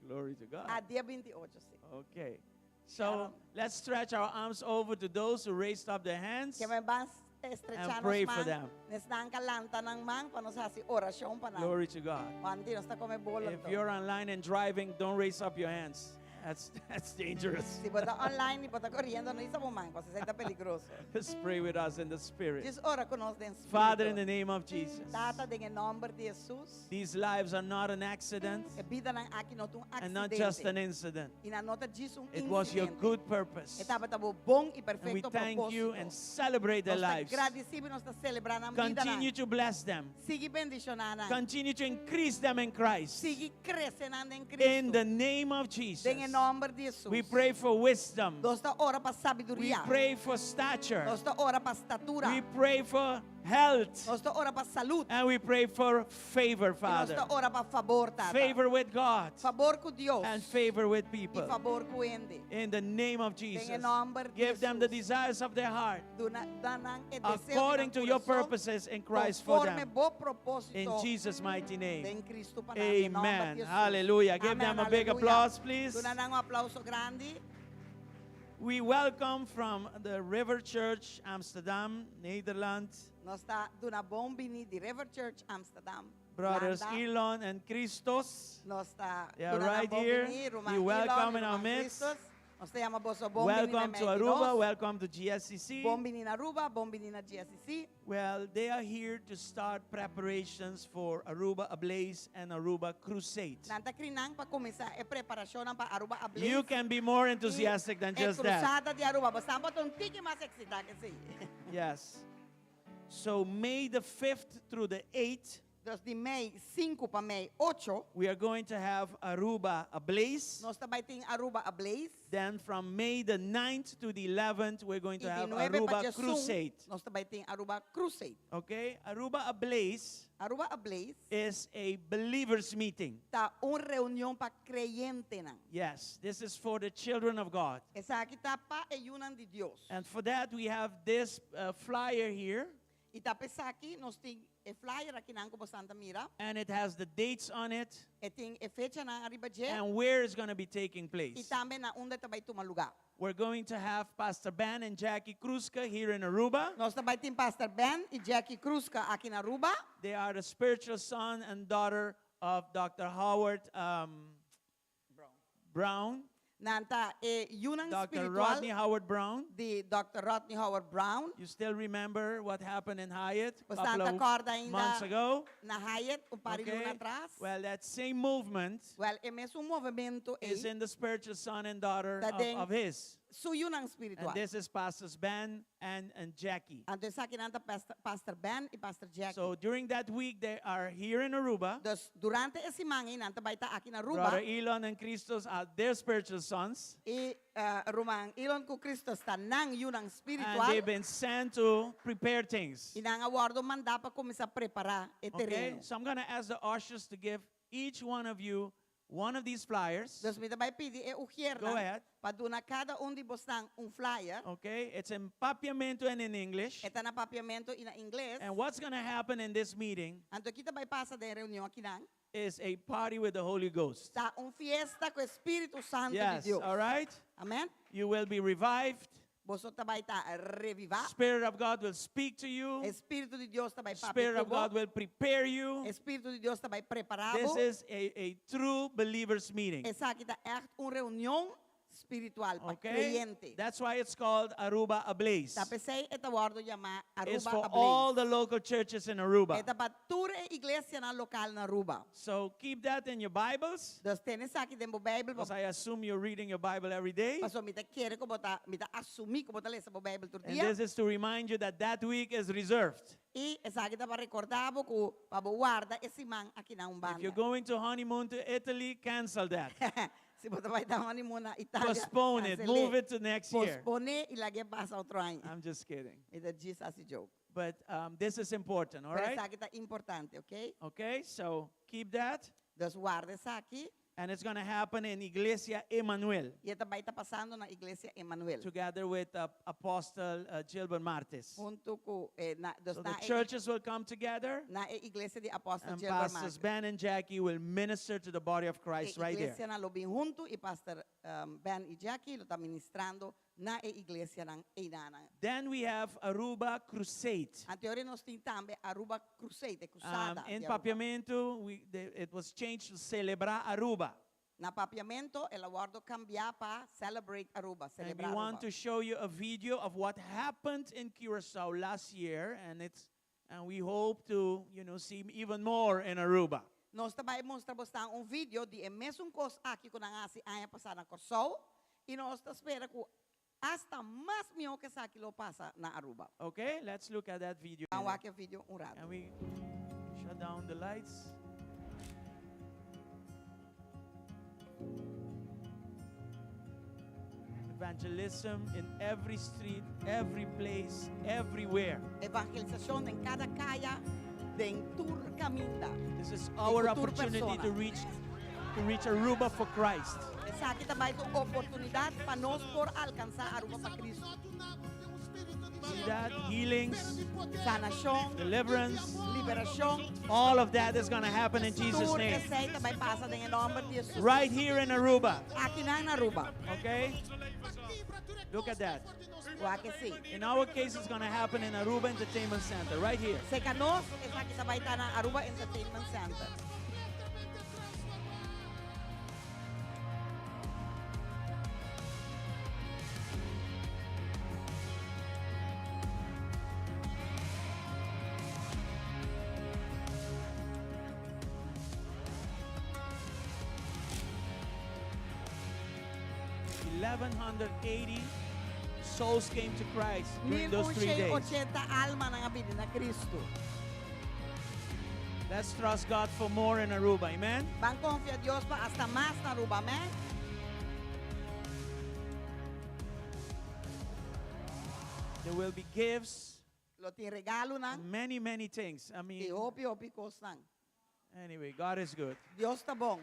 Glory to God. Ah, dia 28, si. Okay. So let's stretch our arms over to those who raised up their hands. Ke men ban estrechá And pray nos for man. them. Na esnan ku a lanta nan man pa nos hasi orashon pa nan. Glory to God. Wanti nos ta kome bolo. If you're online and driving, don't raise up your hands. That's, that's dangerous. Si bo ta online i bo ta koriendo, no hisa bo man, pasobra esei ta peligroso. Just pray with us in the Spirit. Djis ora ku nos den spiritu. Father, in the name of Jesus, Tata, den e nòmber di Hesus, these lives are not an accident e bidanan aki no ta un and not just an aksidente. incident. I nan no ta djis un It was your insidente. good purpose. E tabata bo bon i And we perfekto thank you and propósito. celebrate their Nos ta lives. gradisí i nos ta selebrá nan bidanan. Continue to bless them. Sigui bendishoná nan. Continue to increase them in Christ. Sigui krese nan den In the Kristu. name of Jesus. Den e nòmber di Hesus. We pray for wisdom. Nos ta ora pa We sabiduria. pray for stature. Nos ta ora pa statura. We pray for health. Nos ta ora pa salú. And we pray for favor, I nos Father. ta ora pa fabor, Tata. Favor with God Fabor ku Dios. and favor with I people. fabor ku hende. In the name of Den e Jesus. nòmber di Give them the Hesus. desires of their heart Duna duna nan e deseo di according nan to your kurason, purposes in Christ for konforme them. bo propósito In Jesus' mighty name. den Kristu pa nan, den nòmber Amen. di Hesus. Hallelujah. Give Amen. them a big Aleluya. applause, please. Duna nan un aplouso grandi. We welcome from the River Church, Amsterdam, Nederland, Nos ta duna bon bini di River Church Amsterdam. brothers Hulanda. Elon and Christos. Nos ta They are duna nan right bon here. bini, ruman We Elon welcome i in our ruman midst. Christos. Nos ta yama boso bon bini Welcome to na Aruba. 22. Welcome to GSCC. Bon bini na Aruba, bon bini na GSCC. Well, they are here to start preparations for Aruba Ablaze and Aruba Crusade. Nan ta akinan pa kuminsá e preparashon pa Aruba Ablaze. You can be more enthusiastic than E just that. Krusada di Aruba. Bo por ta un tiki mas eksitá ku esei. Yes. So May the 5th through the 8th, Dus di mei 5 pa mei 8, we are going to have Aruba Ablaze. nos ta bai tin Aruba Ablaze. Then from May the 9th to the 11th, we're going to I have di 9 pa Aruba 11, Crusade. nos ta bai tin Aruba Crusade. Okay? Aruba Ablaze Aruba Ablaze is a believers meeting. ta un reunion pa kreyentenan. Yes, this is for the children of God. Esaki ta pa e yunan di Dios. And for that, we have this flyer here, I ta p'esaki nos tin e flyer akinan ku boso ta mira. and it has the dates on it E tin e fechanan ariba dje. and where it's going to be taking I place. tambe na unda e ta bai tuma lugá. We're going to have Pastor Ben and Jackie Kruska here in Aruba. Nos ta bai tin Pastor Ben i Jackie Kruska aki na Aruba. They are the spiritual son and daughter of Dr. Howard um, Brown. Nan ta e yunan Dr. spiritual Rodney Howard Brown. di Dr. Rodney Howard Brown. You still remember what happened in Hyatt a Boso couple ta of kòrda ainda months ago? na Hyatt un par di Okay. luna atras. Well, that same movement Well, e mesun movementu is ei in the spiritual son and daughter Ta of, den of his. su yunan And spiritual. this is Pastors Ben and, and Jackie. Anto esakinan ta Pastor, Pastor Ben i Pastor Jackie. So during that week, they are here in Aruba. Dus durante e siman ei nan ta bai ta aki na Aruba. Brother Elon and Christos are their spiritual sons. I uh, ruman Elon ku Christos ta nan yunan And spiritual. they've been sent to prepare things. I nan a wòrdu mandá pa kuminsá prepará e Okay? tereno. So I'm going to ask the ushers to give each one of you one of these flyers. Dus mi ta bai pidi e Go ùshèrnan ahead. pa duna kada un di boso un flyer. Okay? It's in Papiamento and in English. E ta na papiamento i na ingles. And what's going to happen in this meeting Anto kiko ta bai pasa den e reunion akinan. is a party with the Holy Ghost. Ta un fiesta ku Spiritu Santu Yes, di Dios. all right? Amèn? You will be revived. Boso ta bai ta revivá. Spirit of God will speak to you. Spiritu di Dios ta bai papia Spirit of ku bo. God will prepare you. Spiritu di Dios ta bai prepará This bo. is a, a true believers meeting. Esaki ta echt un reunion spiritual pa Okay? kreyente. That's why it's called Aruba Ablaze. Ta p'esei e ta wòrdu yamá It's Aruba for all Ablaze. the local churches in Aruba. E ta pa tur e iglesianan lokal na Aruba. So keep that in your Bibles, Dus tene esaki den bo Beibel, because I assume you're reading your Bible every day. paso mi ta kere ku bo ta, mi ta asumí ku bo ta lesa bo Beibel tur And dia. this is to remind you that that week is reserved. I esaki ta pa rekordá bo ku pa bo warda e siman akinan un If you're banda. going to honeymoon to Italy, cancel that. Si bo ta bai honeymoon na Italia, Postpone it. kansel'é. Move it to next year. Posponé i lag'é pasa otro aña. I'm just kidding. Mi ta djis hasi joke. But um, this is important, all Pero right? esaki ta importante, ok? Okay, so keep that. Dus warda esaki. And it's going to happen in Iglesia Emmanuel I e ta bai ta pasando na Iglesia Emmanuel. together with uh, Apostle uh, Gilbert Martes. Huntu ku eh, na, dus So the na e, churches will come together na e iglesia di Apostel and Gilbert Pastors Martes. Ben and Jackie will minister to the body of Christ E right there. iglesianan lo bin huntu i Pastor um, Ben i Jackie lo ta ministrando na e iglesianan einanan. Then we have Aruba Crusade. Anto ora nos tin tambe Aruba Crusade, e Um, cruzada in di Aruba. Papiamento, we, the, it was changed to Celebra Aruba. Na Papiamento el a wordo cambia pa Celebrate Aruba, And we Celebra want Aruba. to show you a video of what happened in Curacao last year, and it's and we hope to you know see even more in Aruba. Nos ta bai mustra bosnan un video di e mesun kos aki ku nan a hasi aña pasá na Kòrsou i nos ta spera ku asta mas mihó ku esaki lo pasa na Aruba. Okay, let's look at that video. Ban wak e video un rato. Can we shut down the lights? Evangelism in every street, every place, everywhere. Evangelisashon den kada kaya, den tur kaminda. This is our ku tur opportunity persona. to reach to reach Aruba for Christ. Esaki ta bai ta un oportunidat pa nos por alkansá Aruba pa Kristu. See that? Healings, Sanashon, deliverance, liberashon. all of that is going to happen in Jesus' Tur name. esei ta bai pasa den e nòmber di Hesus. Right here in Aruba. Akinan na Aruba. Okay? Look at that. Wak esei. In our case, it's going to happen in Aruba Entertainment Center, right here. Serka nos, esaki ta bai ta na Aruba Entertainment Center. 1180 souls came to Christ during those three days. 1180 almanan a bini na Kristu. Let's trust God for more in Aruba. Amen. Ban konfia Dios pa asta mas na Aruba. Amen. There will be gifts, Lo tin regalonan many, many things. I i mean, hopi hopi kosnan. anyway, God is good. Dios ta bon.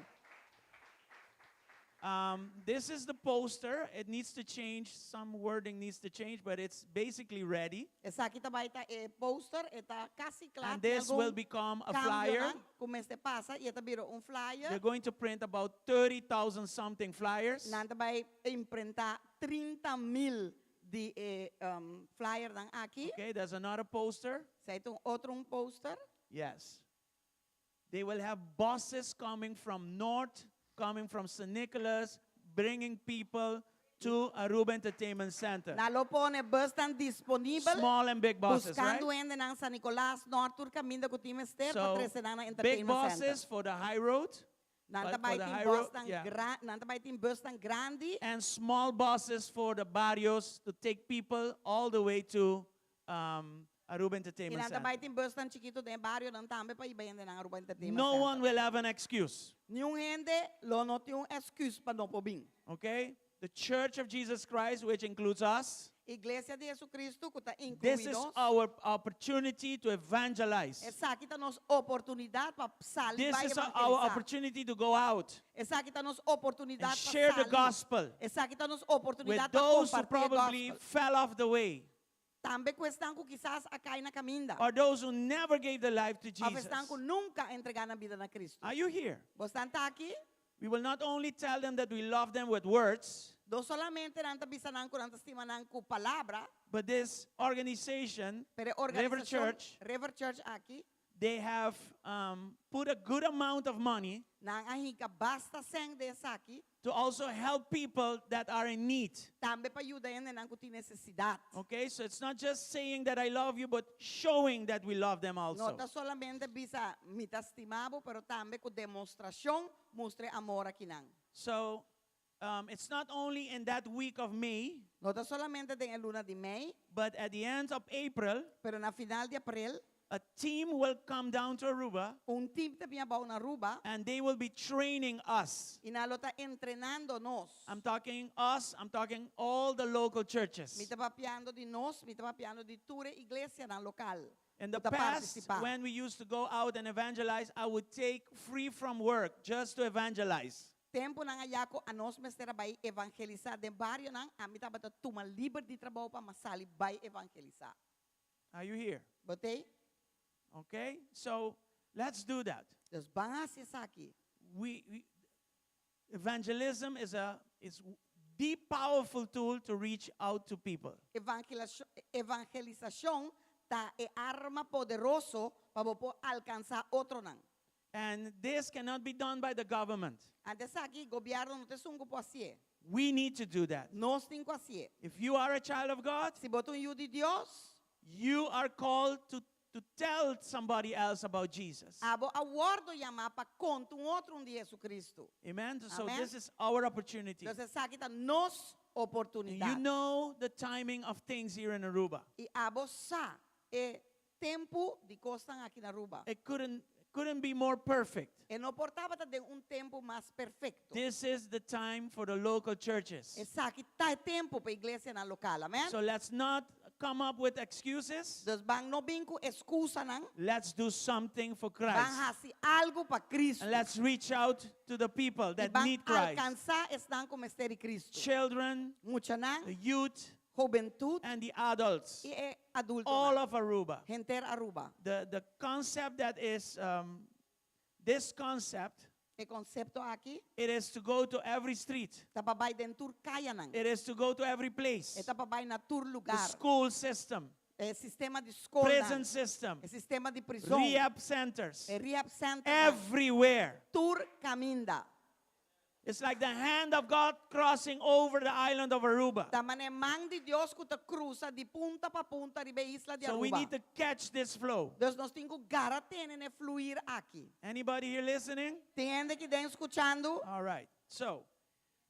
Um, this is the poster. It needs to change. Some wording needs to change, but it's basically ready. Esaki ta bai ta e poster, e ta kasi kla. And this will become a flyer. Ku mester pasa i e ta bira un flyer. They're going to print about 30,000 something flyers. Nan ta bai imprentá 30 mil di e um, flyernan aki. Okay, there's another poster. Esei ta un otro un poster. Yes. They will have buses coming from north, coming from San Nicolas, bringing people to Aruba Entertainment Center. Nan lo pone busnan disponibel. Small and big buses, right? Buskando hendenan San Nicolas, Noord, tur kaminda ku tin mester pa So, trese nan na big Entertainment Center. buses for the high road. Nan ta for bai the tin high road, busnan yeah. gran, nan ta bai tin busnan grandi. And small buses for the barrios to take people all the way to um, Aruba I Entertainment nan ta Center. bai tin busnan chikitu den barionan tambe pa hiba hendenan Aruba Entertainment No Center. one will have an excuse. Niun hende lo no tin un excuse pa no por bin. Okay? The Church of Jesus Christ, which includes us, Iglesia di Jesucristo ku ta this inkluí is nos. our opportunity to evangelize. Esaki ta nos oportunidat pa sali This bai is our evangelisá. opportunity to go out Esaki ta nos and oportunidat pa share the sali. gospel Esaki ta nos with oportunidat pa those who kompartí e probably gospel. fell off the way Tambe ku esnan ku kisas a kai na kaminda. or those who never gave their life to Òf Jesus. esnan ku nunka a entregá nan bida na Kristu. Are you here? Bosnan ta aki? We will not only tell them that we love them with words, No solamente nan ta bisa nan ku nan ta stima nan ku palabra, but this organization, pero e River organisashon Church, River Church aki, they have um, put a good amount of money nan a hinka basta sèn den esaki, to also help people that are in need. tambe pa yuda hendenan ku tin nesesidat. Okay, so it's not just saying that I love you, but showing that we love them No also. ta solamente bisa mi ta stima bo, pero tambe ku demostrashon mustra e amor akinan. So um, it's not only in that week of May, No ta solamente den e luna di mei, but at the end of April, pero na final di aprel, A team will come down to Aruba Un team ta bin abou na Aruba and they will be training us. i nan lo ta entrenando nos. I'm talking us, I'm talking all the local Mi churches. ta papiando di nos, mi ta papiando di tur e iglesianan lokal. In the ku ta past, partisipá. when we used to go out and evangelize, I would take free from work just to evangelize. Tempunan ayá ku anos mester a bai evangelisá den barionan, ami tabata tuma liber di trabou pa mi sali bai evangelisá. Are you here? Bo t'ei? Okay? So let's do that. Dus ban hasi esaki. Evangelism is the powerful tool to reach out to people. Evangelisashon ta e arma poderoso pa bo por alkansá otronan. And this cannot be done by the government. Anto esaki, gobièrnu no ta esun ku por hasié. We need to do that. Nos tin ku hasié. If you are a child of God, Si bo ta un yu di Dios, you are called to tell somebody else about Jesus. Abo a wòrdu yamá pa konta un otro un di Jesucristo. Amen. So Amen. this is our opportunity. Entonces esaki ta nos And oportunidat. you know the timing of things here in Aruba. I abo sa e tempu di kosnan aki na Aruba. It couldn't be more perfect. E no por tabata den un tempu mas perfekto. This is the time for the local churches. Esaki ta e tempu pa iglesianan lokal. Amen. So let's not come up with excuses. Dus ban no bin ku ekskusanan. Let's do something for Ban Christ. hasi algu pa Kristu. And let's reach out to the people that I ban need Christ. alkansá esnan ku mester di Kristu. Children, Muchanan, the youth, hubentut and the adults. i e adultonan. All of Aruba. Henter Aruba. The concept that is, this concept, E konsepto aki it is to go to every street. ta pa bai den tur kayanan. It is to go to every place. E ta pa bai na tur The lugar. school system, E sistema di skol. prison system, E sistema di prizòn. rehab centers, E rehab center. everywhere. Tur kaminda. It's like the hand of God crossing over the island of Aruba. Ta manera man di Dios ku ta krusa di punta pa punta riba e isla di So we Aruba. need to catch this flow. Dus nos tin ku gara tene e fluir aki. Anybody here listening? Tin hende akinan skuchando? All right. So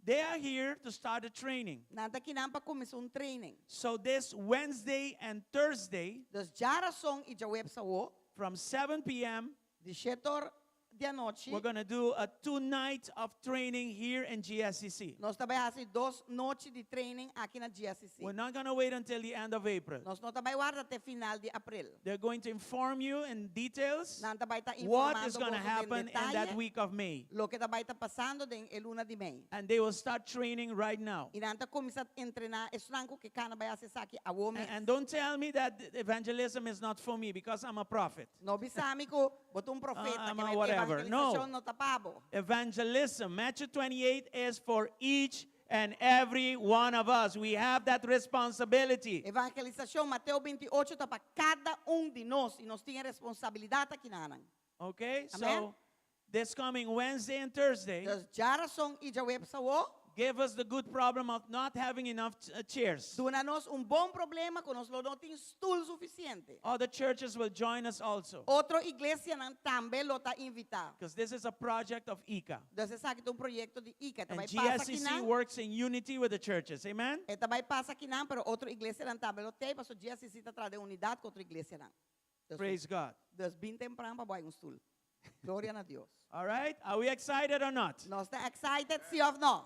they are here to start a training. Nan ta akinan pa kuminsá un training. So this Wednesday and Thursday Dus djárason i djaweps awo, from 7 p.m., di 7 di anochi, we're going to do a 2 night of training here in GSCC. nos ta bai hasi 2 nochi di training aki na GSCC. We're not going to wait until the end of April. Nos no ta bai warda te final di aprel. They're going to inform you in details Nan ta bai ta what is informando going to boso den happen in that detaye week of May. loke ta bai ta pasando den e luna di mei. And they will start training right now. I nan ta kuminsá entrená esnan ku ke kana bai hasi esaki awor mes. And don't tell me that evangelism is not for me because I'm a prophet. No bisa mi ku bo ta un profeta I'm ku a whatever. evangelisashon No. no ta pa bo. Evangelism, Matthew 28, is for each and every one of us. We have that responsibility. Evangelisashon, Mateo 28 ta pa kada un di nos i nos tin responsabilidat akinan. Okay? Amen. So this coming Wednesday and Thursday, Dus djárason i djaweps awo, give us the good problem of not having enough chairs. duna nos un bon problema ku nos lo no tin stul sufisiente. Other churches will join us also. Otro iglesianan tambe lo ta invitá. Because this is a project of ICA. Dus esaki ta un proyekto di ICA. And Tambe pasa aki GSCC nan. works in unity with the churches. Amen? E ta bai pasa akinan, pero otro iglesianan tambe lo t'ei, paso GSCC ta traha den unidat ku otro iglesianan. Dus, Praise God. dus bin tempran pa bo haña un stul. Gloria na Dios. All right? Are we excited or not? Nos ta excited, sí òf no?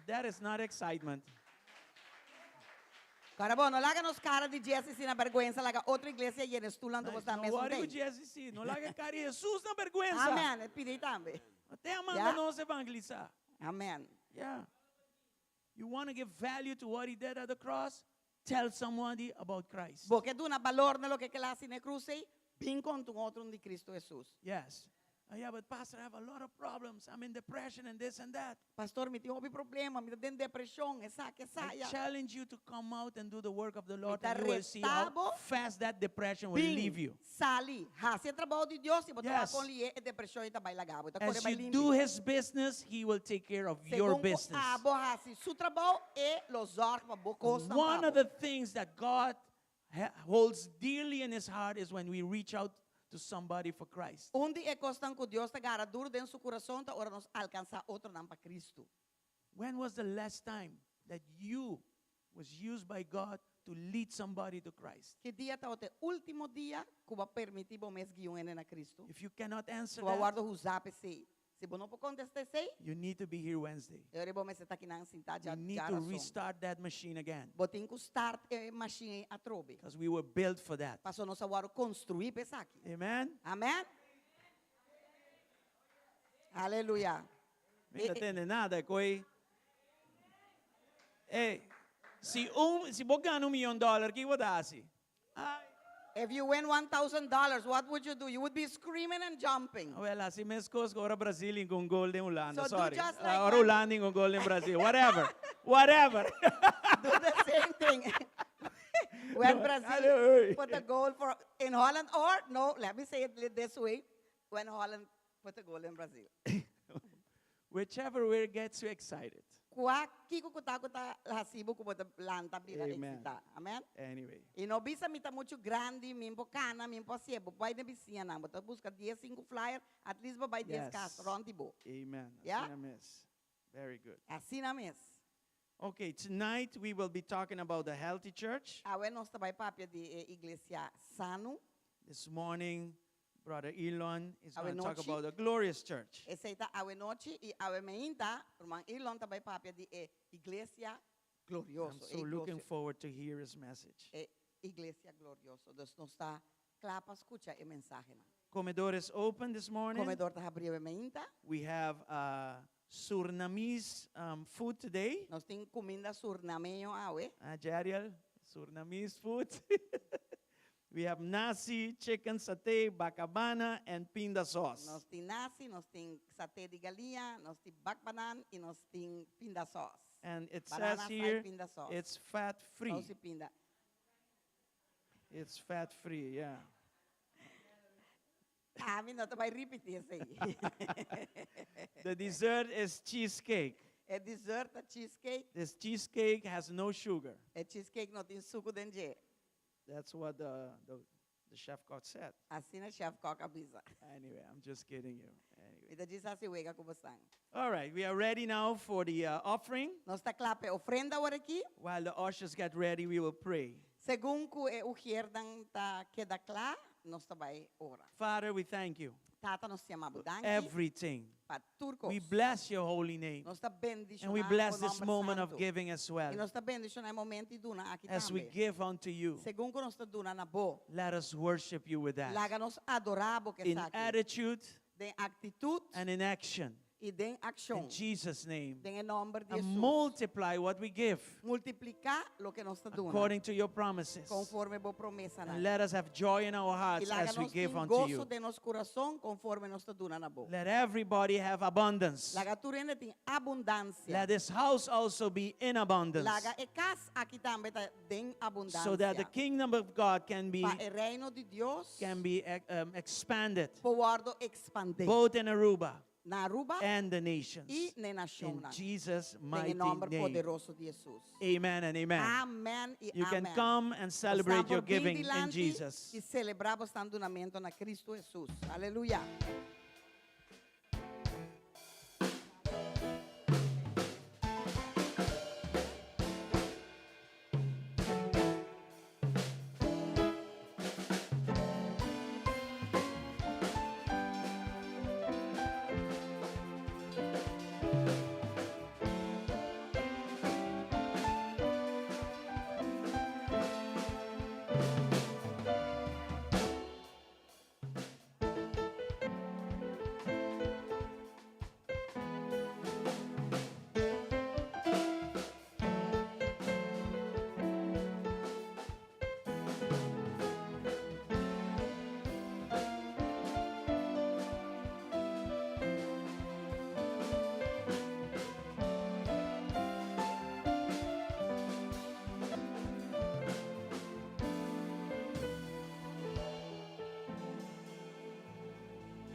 That is not excitement. Kara bon, no laga nos kara di GSCC na bèrgwensa, laga otro iglesia yena stul anto Nice. bo No mes worry tem. ku GSCC. No laga kara di Jesus na bèrgwensa. Amèn. Pidi tambe. Te a manda nos evangelisá. Amèn. Yeah. You want to give value to what he did at the cross? Tell somebody about Christ. Bo ke duna balor na loke el a hasi na krus, bin konta un otro di Kristu Jesus. Yes. Oh, yeah, but pastor, I have a lot of problems. I'm in depression and this and that. Pastor, mi tin hopi problema, mi ta den depreshon, esaki, I esaya. challenge you to come out and do the work of the Lord, ta and you will see how reta bo. fast that depression will Bin, leave you. sali, hasi trabou di Dios i bo ta Yes. kon e depreshon ta bai laga bo, ta As kore bai you limpi. do his business, he will take care of your Segun business. abo hasi su trabou e lo zorg pa bo kos One of the things that God holds dearly in his heart is when we reach out to somebody for Christ. Un di e kosnan ku Dios ta gara duru den su kurason ta ora nos alkansá otronan pa Kristu. When was the last time that you was used by God to to lead somebody to Christ? Ki dia tabata e último dia ku bo a permití bo mes guia un hende na Kristu? If you cannot answer Ku bo a that, wòrdu usá pa esei. Si bo no por kontestá esei, you need to be here Wednesday. e ora ei bo mester ta akinan sintá You need to djarason. restart that machine again Bo tin ku start e mashin ei atrobe. because we were built for that. Pasobra nos a wòrdu konstruí pa esaki. Amen? Amèn? Aleluya. Mi ta tende nada koe. Ey, si un, si bo gana un miyon dollar, ki bo ta hasi? Ay. If you win $1,000, what would you do? You would be screaming and jumping. Wel, hasi meskos ku ora Brazil hinka un gol den Hulanda, So do sorry. just like Ora when Hulanda hinka un gol den Brazil, whatever, whatever. Do the same thing. When No, Brazil ale, put a goal for in Holland, or no, let me say it this way, when Holland put a goal in Brazil. Whichever way gets you excited. Kua kiko ku ta ku ta hasi bo ku bo ta lanta bira Amen. eksitá. Amen. Anyway. I no bisa mi ta muchu grandi, mi por kana, mi por hasié. Bo bai den bisiñanan, bo ta buska dies sinku flyer, at least bo bai dies kas Yes. rònt di bo. Amen. Ya? Asina mes. Very good. Asina mes. Okay, tonight we will be talking about the healthy church. Awe nos ta bai papia di e iglesia sano. This morning, Brother Elon is Awe going to talk nochi. about the glorious church. Esei ta awe nochi i awe meinta, ruman Elon ta bai papia di e iglesia I'm glorioso. so E looking iglesia, forward to hear his message. e iglesia glorioso. Dus nos ta kla pa skucha e mensahenan. Comedor is open this morning. Comedor ta habri awe meinta. We have uh, Surinamese um, food today. Nos tin kuminda surnameño awe. Uh, Jariel, Surinamese food. We have nasi, chicken satay, bakabana, and pinda sauce. Nos tin nasi, nos tin saté di galiña, nos tin bakbanan i nos tin pinda sauce. And it Banana says sai here pinda sauce. it's fat free. Saus di pinda. It's fat free, yeah. Ami no ta bai ripití esei. The dessert is cheesecake. E dessert ta cheesecake. This cheesecake has no sugar. E cheesecake no tin suku den dje. That's what the, the, the chef cook said. Asina chef cook a bisa. Anyway, I'm just kidding you. Anyway. Mi ta djis hasi wega ku bosan. All right, we are ready now for the uh, offering. Nos ta kla p'e ofrenda awor aki. While the ushers get ready, we will pray. Segun ku e ugiernan ta keda kla, nos ta bai ora. Father, we thank you Tata, nos ta yama bo for danki everything. pa tur kos. We bless your holy name. Nos ta And we bendishoná bless bo this nòmber moment of santu. giving as I well. nos ta bendishoná e momento di duna aki As we tambe. give unto you, Segun ku nos ta duna na bo, let us worship you with that. laga nos adorá bo ku In esaki. attitude Den aktitut and in action. i den In akshon. Jesus' name. Den e nòmber di And Hesus. multiply what we give Multipliká loke nos ta duna. according to your promises. Konforme bo promesanan. And let us have joy in our I hearts laga as we nos give tin unto goso you. den nos kurason konforme nos ta duna na bo. Let everybody have abundance. Laga tur hende tin abundansia. Let this house also be in abundance. Laga e kas aki tambe ta den So that the abundansia. kingdom of God can be Pa e reino di Dios can be um, expanded por wòrdu ekspandé both in Aruba na Aruba and the nations. i na e In nashonnan. Jesus' Den e mighty nòmber name. poderoso di Hesus. Amen and amen. Amen i You can amen. come and celebrate Bosnan your por bin giving in dilanti Jesus. i selebrá bosnan dunamentu na Kristu Hesus. Aleluya.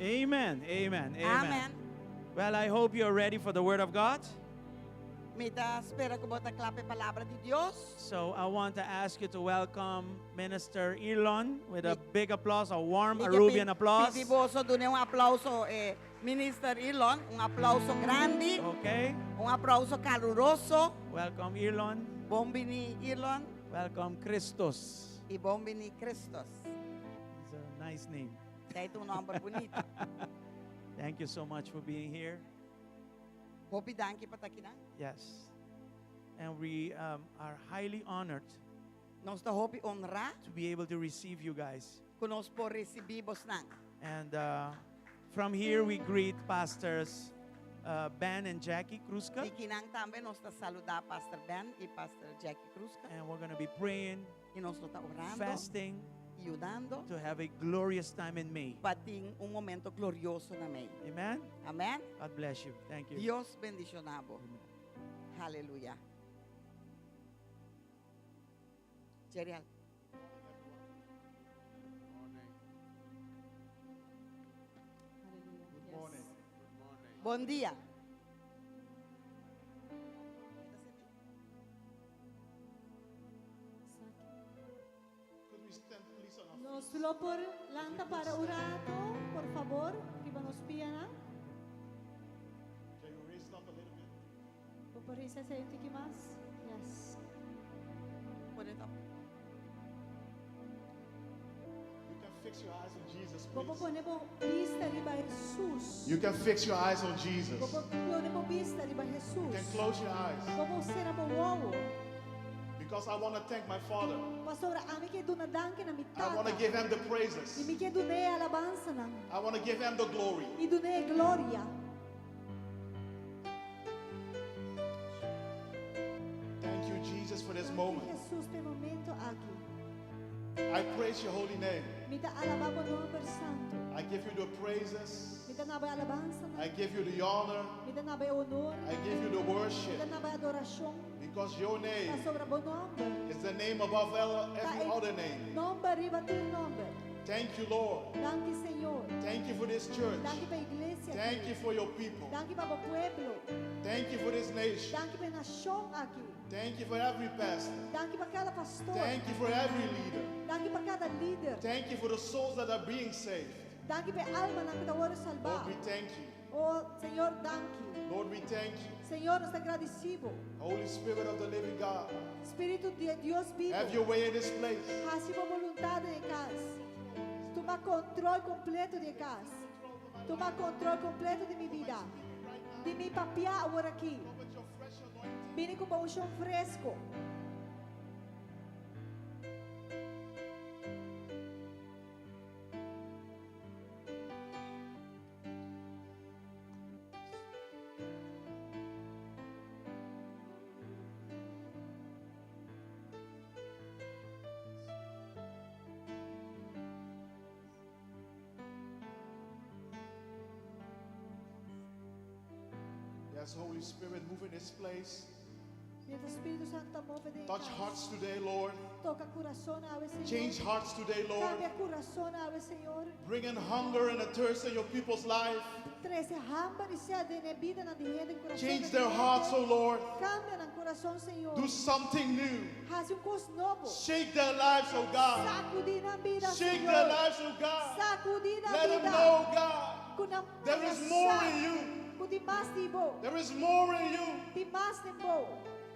Amen. Amen. Amen. Amen. Well, I hope you're ready for the Word of God. Mi ta spera ku bo ta kla pa e Palabra di Dios. So I want to ask you to welcome Minister Elon with a big applause, a warm Mi ke Arubian applause. pidi boso dun'é un aplauso, eh, Minister Elon, un aplauso grandi, Okay. un aplauso kaluroso. Welcome, Elon. Bon bini, Elon. Welcome, Christos. I bon bini Christos. It's a nice name. Esei ta un nòmber bunita. Thank you so much for being here. Hopi danki pa ta aki, no? Yes. And we are highly honored Nos ta hopi honrá to be able to receive you guys. ku nos por risibí boso. And from here, we greet pastors Ben and Jackie Kruska. I akinan tambe nos ta saludá Pastor Ben i Pastor Jackie Kruska. And we're going to be praying, I nos ta orando, fasting yunando, to have a glorious time in May. pa tin un momento glorioso na mei. Amen. Amèn? God bless you. Thank you. Dios bendishoná bo. Aleluya. Jerial. Morning. Hallelujah. Good Yes. morning. Good morning. Bon dia. Could we stand, please, on our Nos feet? lo por lanta para un rato, por fabor, riba nos pianan. Can you raise it up a little bit? Bo por hisa un tiki mas? Yes. Put it up. You can fix your eyes on Jesus, Bo por please. pone bo bista riba Jesus. You can fix your eyes on Jesus. Bo por pone bo bista riba You Jesus. can close your eyes. Bo por sera bo wowo. Because I want to thank my Father. Pasobra ami ke duna danki na mi I want to tata. give him the I praises. mi ke dun'é alabansanan. I want to give him the glory. I dun'é gloria. Thank you, Jesus, for this Danki moment. Jesus pa e momento aki. I praise your holy name. Mi ta alabá bo nòmber santu. I give you the praises. Mi ta duna bo alabansa. I give you the honor. Mi ta duna bo honor. I give you the Mi worship. ta duna bo adorashon. Because your name Pasobra bo nòmber. is the name above every other name. Nòmber riba tur nòmber. Thank you, Lord. Danki Señor. Thank you for this church. Danki pa e iglesia. Thank you for your people. Danki pa e pueblo. Thank you for this nation. Danki pa e nashon aki. Thank you for every pastor. Danki pa kada pastor. Thank you for every leader. Danki pa kada lider. Thank you for the souls that are being saved. Danki pa almanan ku ta wòrdu salbá. Lord, we thank you. Oh, Señor, danki. Lord, we thank you. Señor, nos ta gradisido. Holy Spirit of the living God, Spiritu di Dios bibu. have your way in this place. Hasi bo boluntat den kas. Tuma kontròl kompleto di kas. Tuma kontròl kompleto di mi bida. Di mi papia awor aki. Come with your fresh anointing. Bini ku unshon fresku. Yes, Holy Spirit, move in this place. Mientras Spiritu Santu ta move den Touch kas. hearts today, Lord. Toka kurason awe, Señor. Change hearts today, Lord. Kambia kurason awe, Señor. Bring in hunger and a thirst in your people's life. Trese hamber i set den bida nan di hende kurason. Change their hearts, oh Lord. Kambia nan kurason, Señor. Do something new. Hasi un kos nobo. Shake their lives, oh God. Sakudí nan bida, Shake Señor. their lives, oh God. Sakudí nan Let them bida. know, God, Ku nan there is more in you. Ku tin mas den bo. There is more in you. Tin mas den bo.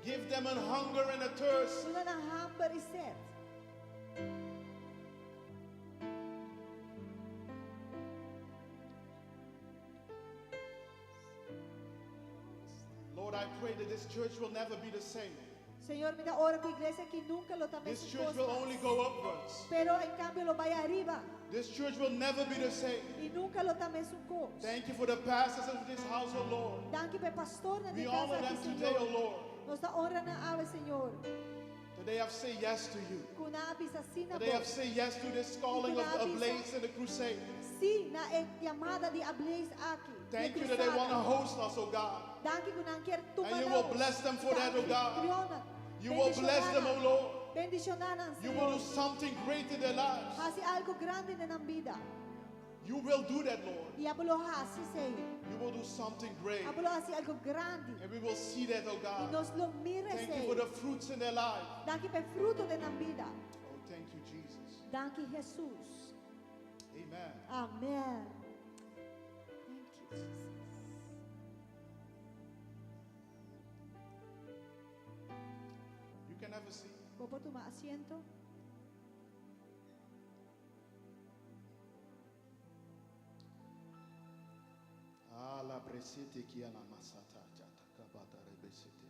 Give them a hunger and a thirst. Duna nan hamber i set. Lord, I pray that this church will never be the same. Señor, mi ta ora ku e iglesia aki nunka lo ta This church will only go upwards. Pero en kambio lo bai ariba. This church will never be the same. I nunka lo ta mesun kos. Thank you for the pastors of this house, oh Lord. Danki pa e pastornan We di kas honor aki, them today, oh Señor. Lord. Nos ta honra nan awe, Señor. Today I've said yes to you. Ku nan a bisa sí na Today bo. I've said yes to this calling of the Ablaze and the crusade. Sí na e yamada di Ablaze aki. Thank you that they want to host us, oh God. Danki ku nan kier tuma And you will bless them for that, oh God. You will bless them, oh Lord. Bendishoná nan, You will do Señor. something great in their lives. Hasi algu grandi den nan bida. You will do that, Lord. I abo lo hasi, Señor. You will do something great. Abo lo hasi algu grandi. And we will see that, oh I God. nos lo mira, Thank you for the Señor. fruits in their life. Danki pa e fruto den nan bida. Oh, thank you, Jesus. Danki, Jesus. Amen. Amèn. Thank you, Jesus. You can have a seat. Bo Bo por tuma asiento. Ala bresete ki ana masata jata kabata rebesete.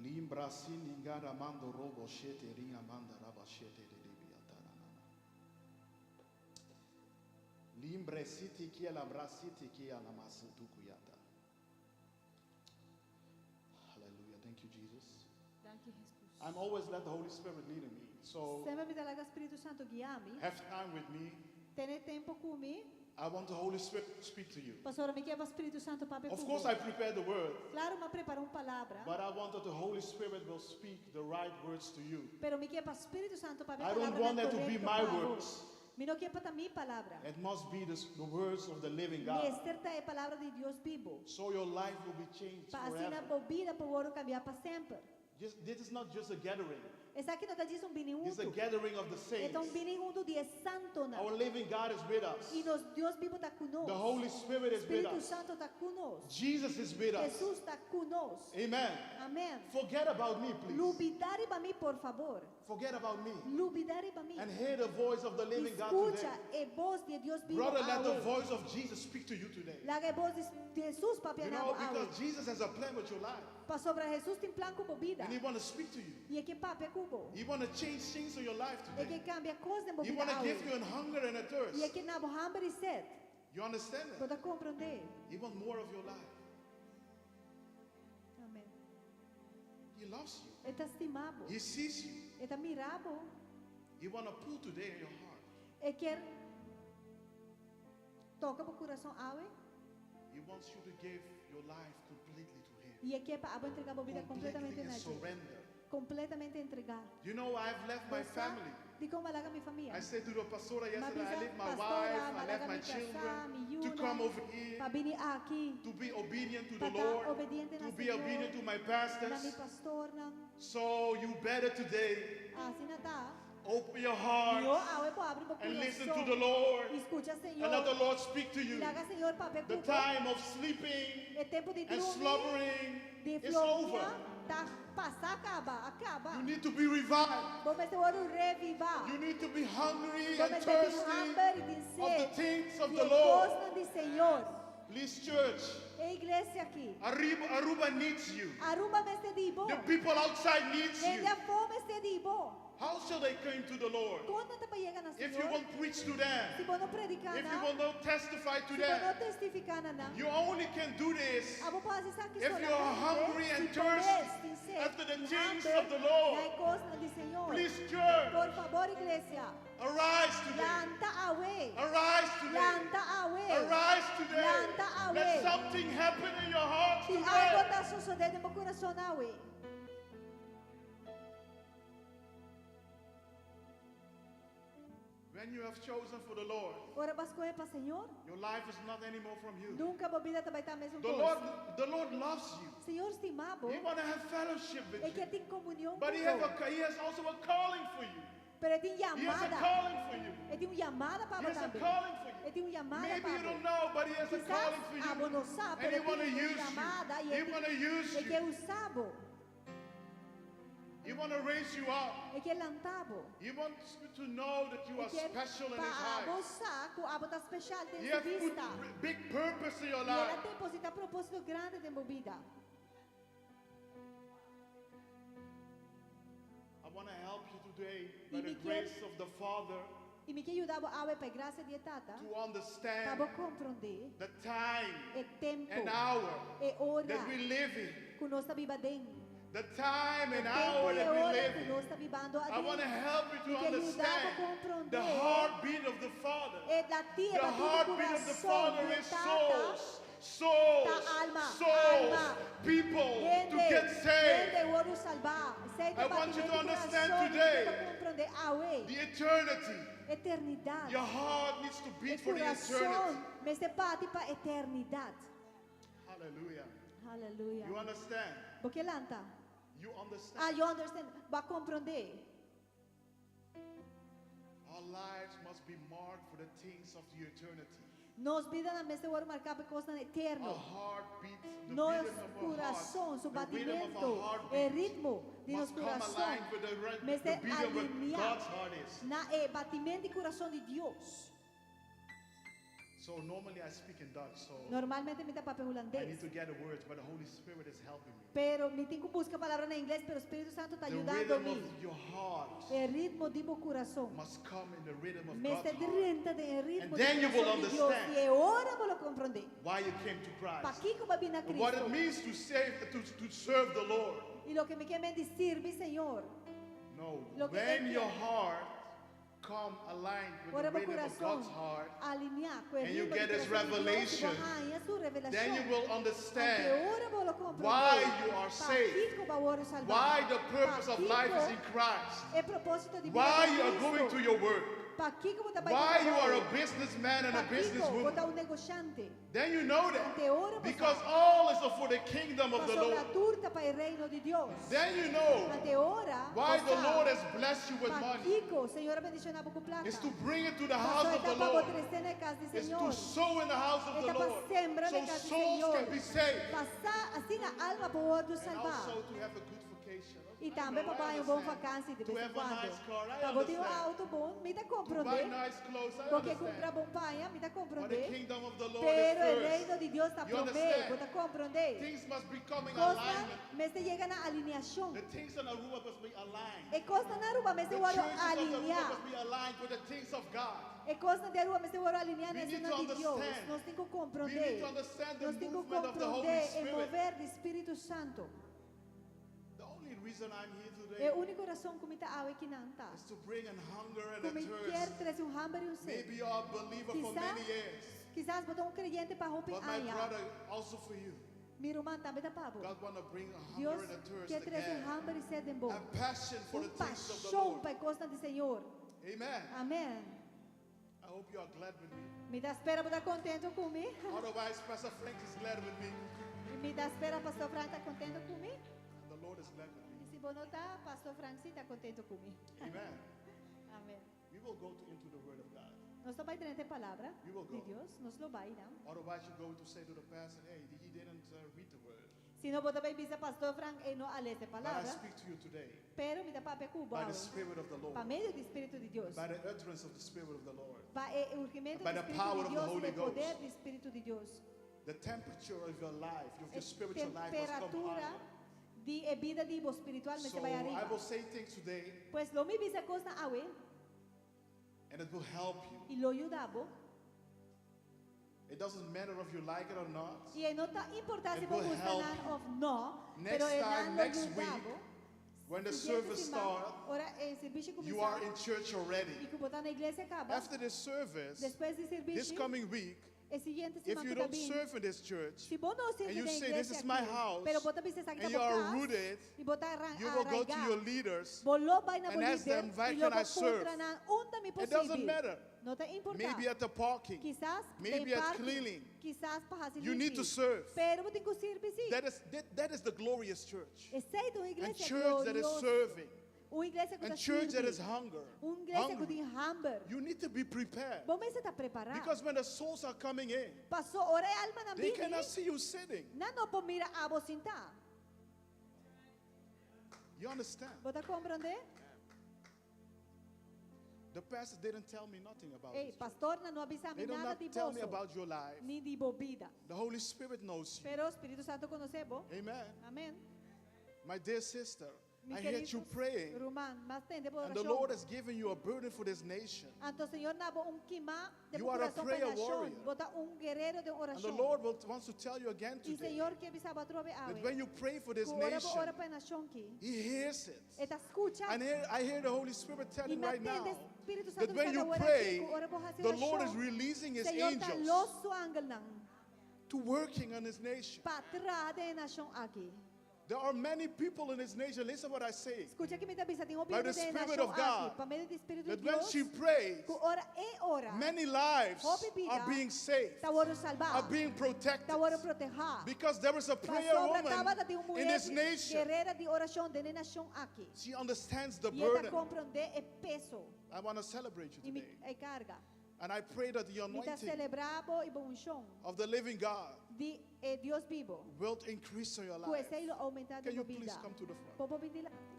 Limbra siningara mando robo shete ringa manda raba shete de debi atara nana. Limbre siti ki ala brasiti ki ana masutu kuyata. Hallelujah. Thank you, Jesus. Danki, Jesus. I'm always let the Holy Spirit lead me. So Semper mi ta laga Spiritu Santo guia mi. have time with me. Tene tempo ku mi. I want the Holy Spirit to speak to you. Pasobra mi ke pa Spiritu Santo papia Of ku course, bo. I prepared the word, Klaro, m'a prepará un palabra. but I want that the Holy Spirit will speak the right words to you. Pero mi ke pa Spiritu Santo papia I don't palabra want that to be korekto my pa bo. words. Mi no ke pa ta mi palabra. It must be the words of the living God. Mester ta e palabra di Dios bibu. So your life will be changed Pa asina forever. bo bida por wòrdu kambiá pa semper. This is not just a gathering. Esaki no ta djis un bini This is a huntu. gathering of the E ta un saints. bini huntu di e santonan. Our living God is with us. I nos Dios bibu ta ku nos. The Holy Spirit is with Spiritu us. Santo ta ku nos. Jesus is with us. Jesus ta ku nos. Amen. Amèn. Forget about me, please. Lubidá riba mi, por fabor. Forget about me. Lubidá riba mi. And hear the voice of the living God Skucha today. e bos di Dios bibu Brother, let the awe. voice of Jesus speak to you today. Laga e bos di Jesus papia You na know, bo awe. because Jesus has a plan with your life. Pasobra Jesus tin plan ku bo bida. And he want to speak to you. I e ke papia ku bo. He want to change things in your life E today. ke kambia kos den bo He bida want to awe. give you a hunger and a I e thirst. ke duna bo hamber i set. You understand that? Bo ta komprondé. He want more of your life. Amèn. He loves you. E ta stima bo. He sees you. E ta mira bo. He want to pull today in your heart. E ke toka bo kurason awe. He wants you to give your life completely to him. I e ke pa abo entregá bo bida Completely kompletamente and na dje. surrender. Kompletamente entregá. You know, I've left my Bo sa, family. Di kon m'a laga mi famia. I said to the pastora yesterday, I M'a bisa left my pastora, wife, I left m'a laga my mi kasá, children mi to yunan, come over here, pa bini aki, to be obedient to the pa ta Lord, obediente to na be Señor, obedient to my na mi pastors. pastornan. So you better today Asina ta. open your Mihó heart awe bo habri bo and listen to kurason. the Lord I skucha and let the Señor. Lord speak to you. Laga Señor papia The ku bo. time of sleeping E tempu di and drumi, slumbering di is over. floria, ta pasa kaba, a kaba. You need to be revived. Bo mester wòrdu revivá. You need to be hungry Bo and mester tin thirsty hamber i tin of the set. things of Di the e Lord. kosnan di Señor. Please, church, E iglesia aki. Aruba, Aruba needs you. Aruba mester di bo. The people outside needs Hende you. afó mester di bo. How shall they come to the Lord Kon nan ta bai yega na if you Señor? won't preach to them? Si bo no prediká If you nan, will not testify to si bo no them? testifiká na nan. You only can do this Abo por hasi esaki if you are solamente hungry and si bo mes thirsty tin set after the i things hamber of the Lord. na e kosnan di Señor. Please, church, Por fabor, iglesia, arise today. lanta awe. Arise today. Lanta awe. Arise today. Lanta awe. Let something happen in your heart Si algu today. ta sosodé den bo kurason awe. When you have chosen for the Lord, Ora bo a skohe pa Señor, your life is not anymore from you. nunka bo bida ta bai ta mesun The kos. Lord, the Lord loves you. Señor stima bo. He want to have fellowship with E you. ke tin komunion But ku he, have bo. a, he has also a calling for you. Pero e tin He has a yamada. calling for you. E tin un yamada pa He bo has a tambe. calling for E you. tin un yamada Maybe pa you bo. don't know, but he has a Kisas calling for abo you. no sa, And pero he e want to tin un use yamada you. i He e want to use e ke you. usa bo. He want to raise you up. E ke lanta bo. He wants you to know that you E are ke special in his pa abo eyes. sa ku abo ta spesial den He su has put bista. big purpose in your I el a life. depositá propósito grandi den bo bida. I want to help you today by I the mi ke grace of the Father i mi ke yuda bo awe pa grasia di Tata to pa understand bo komprondé the time e tempu, and hour e ora that we live in. ku nos ta biba aden. The time E and tempu hour i that we ora live ku in. nos ta bibando I want to aden. help you Mi to ke yuda bo understand the komprondé heartbeat of the Father. e lati, e The batido heartbeat of the kurason Father di is Tata. souls, souls, Ta alma, souls, alma. people to Hende, get saved. hende wòrdu salvá. Esei I want you batimento to understand kurason, today mi ke komprondé awe. the eternity. Eternidat. Your heart needs to E beat for the kurason eternity. mester bati pa eternidat. Hallelujah. Hallelujah. You understand? Bo ke lanta. You Ah, understand? you understand. Bo a komprondé. Our lives must be marked for the things of the eternity. Nos bidanan mester wòrdu marká pa e kosnan Our eterno. heartbeat, the Nos beating of our kurason, heart, su the rhythm of batimentu, our e heartbeat ritmo di nos must come kurason aligned with the, re- the mester beating of what aliniá God's heart is. na e batimentu di kurason di Dios. So normally I speak in Dutch, so Normalmente mi ta papia I need hulandes, to get the words, but the Holy Spirit is helping me. pero mi tin ku buska palabra na ingles, pero Spiritu Santu ta The yudando rhythm mi. of your heart E ritmo di bo kurason must come in the rhythm of mester God's heart. drenta den e ritmo And di then you will kurason di Dios understand i e ora bo lo komprondé. Why you came to Christ. Pakiko bo a bini na And what it Kristu means to save, to, to serve the Lord. i loke mi ke men di sirbi Señor. No, Lo que when él your quiere. heart come aligned with the Ora bo rhythm of kurason God's heart, aliniá ku e and you ritmo di get his kurason di Dios, i bo revelation, haña su then you revelashon. will Ante understand ora bo lo komprondé why you are saved, pakiko bo a wòrdu salbá, why the purpose of life is pakiko in Christ, e propósito di bida why ta you are going Kristu, to your work, pakiko bo ta bai why you are a trabou, businessman and a pakiko bo ta businesswoman. un negoshante. Then you know that Ante ora bo because sa all is for the kingdom of the pasobra Lord. tur ta pa e reino di Dios. Then you know Ante ora why bo the sa Lord has blessed you with money. pakiko Señor a bendishoná bo ku plaka. It's to bring it to the house Pasobra of e ta the pa bo Lord. trese na e kas di It's to Señor. sow in the house of E the ta pa Lord. sembra na So e kas di souls Señor. can be saved. Pa sa asina alma por wòrdu And salbá. also to have a good vacation. I I tambe know, pa I bai un bon understand. vakantie de To bes en have a kuando. nice car, I Pa bo tin un understand. auto bon, mi ta To buy komprondé. nice clothes, I Bo ke kumpra understand. bon paña, mi ta But the komprondé. kingdom of the Lord Pero e is reino first. di Dios ta You promé, understand? bo ta komprondé. Things must be coming Kosnan alignment. mester yega na alineashon. The things in Aruba must be aligned. E kosnan na Aruba The mester wòrdu churches of Aruba alineá. must be aligned with the things of God. E kosnan di Aruba mester wòrdu alineá na We need esnan to di Dios. understand. Nos tin ku We komprondé. need to understand the Nos tin ku movement of the Holy komprondé e Spirit. mover di Spiritu Santu. The only reason I'm here E today úniko rason ku mi ta awe akinan ta. is to bring an hunger and Ku a mi kier thirst. trese un hamber i un set. Maybe you are a believer for Kisas, many years. kisas bo ta un kreyente pa hopi But my aña. brother, also for you, Mi ruman tambe ta pa bo. God want to bring a hunger Dios and a thirst kier trese again. hamber i set den bo. A passion for Un the things of the pashon Lord. pa e kosnan di Señor. Amen. Amèn. I hope you are glad with me. Mi ta spera bo ta kontentu ku mi. Otherwise, Pastor Frank is glad with me. Mi ta spera Pastor Frank ta kontentu ku mi. The Lord is glad with me. I si bo no ta, Pastor Frank sí ta kontentu ku mi. Amen. Amèn. We will go to, into the Word of God. Nos ta bai drenta e palabra We will di go. Dios. Nos lo bai, no? Otherwise, you go to say to the pastor, hey, he didn't uh, read the Word. Si no, bo ta bai bisa Pastor Frank e no a lesa e But I palabra. speak to you today Pero mi ta papia ku bo by the awe. Spirit of the Lord, Pa medio di Spiritu di Dios. by the utterance of the Spirit of the Lord. Pa e urgimentu By di the Spiritu power di of the Dios i Holy e poder Ghost. di Spiritu di Dios. The temperature of your life, of E your spiritual life must come temperatura higher. di e bida di bo spiritual So mester bai I ariba. will say things today Pues lo mi bisa kosnan awe and it will help you. i lo yuda bo. It doesn't matter if you like it or not. I e no ta importá si It bo will gusta help nan you. òf no, Next pero e time, nan lo next yuda week, bo. When the Siguiente service siman, starts, ora e servisio you are kuminsá in church i already. ku bo ta na iglesia kaba, After this service, despues di this servisio, coming week, e siguiente if siman you ku ta don't bin, serve in this church si bo no and sirbi you den say, This iglesia is my aki, house, pero bo ta bisa esaki and ta you bo are kas, rooted, i bo ta arran- you will go to arraigá, your leaders. bo lo bai na bo and ask lider them, "Where i lo can bo I serve?" puntra nan, unda mi por It doesn't sirbi? matter. No ta importá. Maybe at the parking. Kisas Maybe den at parking, cleaning. kisas pa hasi You need to limpi. serve. Pero bo tin ku sirbi sí. That is, that, that is the glorious church. Esei ta un And iglesia church that is glorioso. serving. Un iglesia ku And ta church that sirbi. is hunger. Un iglesia ku Hungry. tin hamber. You need to be prepared. Bo mester ta prepará. Because when the souls are coming in, Paso ora e almanan they bini, cannot see you sitting. nan no por mira abo sintá. You understand? Bo ta komprondé? The pastor didn't tell me nothing about Ei, this. pastornan no a bisa mi They do nada not di tell me boso, about your life. ni di bo bida. The Holy Spirit knows you. Pero Spiritu Santu konosé bo. Amen. Amèn. My dear sister, Mi I heard you kerido praying, ruman, m'a tende bo and the orashon. Lord has given you a burden for this nation. Anto Señor a duna bo un kimá den You bo are a kurason pa prayer nashon. warrior. Bo ta un guerero di And the orashon. Lord will, wants to tell you again I today Señor ke bisa bo atrobe that awe. when you pray for this Ku ora bo nation, ora pa e nashon ki. He hears it. E ta skucha. And here, I hear the Holy Spirit I telling mi right tende now Spiritu that Santu when bisa you awor aki pray, ku ora bo hasi the Lord is orashon, releasing His Señor ta angels los su angelnan to working on His nation. pa traha den e nashon aki. There are many people in this nation. Listen what I say. Skucha kiko mi ta bisa, tin hopi By the hende den Spirit nashon of God, aki, pa medio di Spiritu That di when Dios, she prays, ku ora e ora, many lives hopi bida are being saved, ta wòrdu salbá, are being protected. ta wòrdu protehá. Because there is a prayer Pasobra woman tabata tin un in muhé this nation. guerera di orashon den e nashon aki. She understands the I e ta burden. komprondé e peso I want to celebrate you i mi today. e karga. And I pray that the Mi ta anointing selebrá bo i bo unshon of the living God di e Dios bibu. will increase in your Ku life. esei lo oumentá Can den you bo please bida. come to the front? Bo por bin dilanti.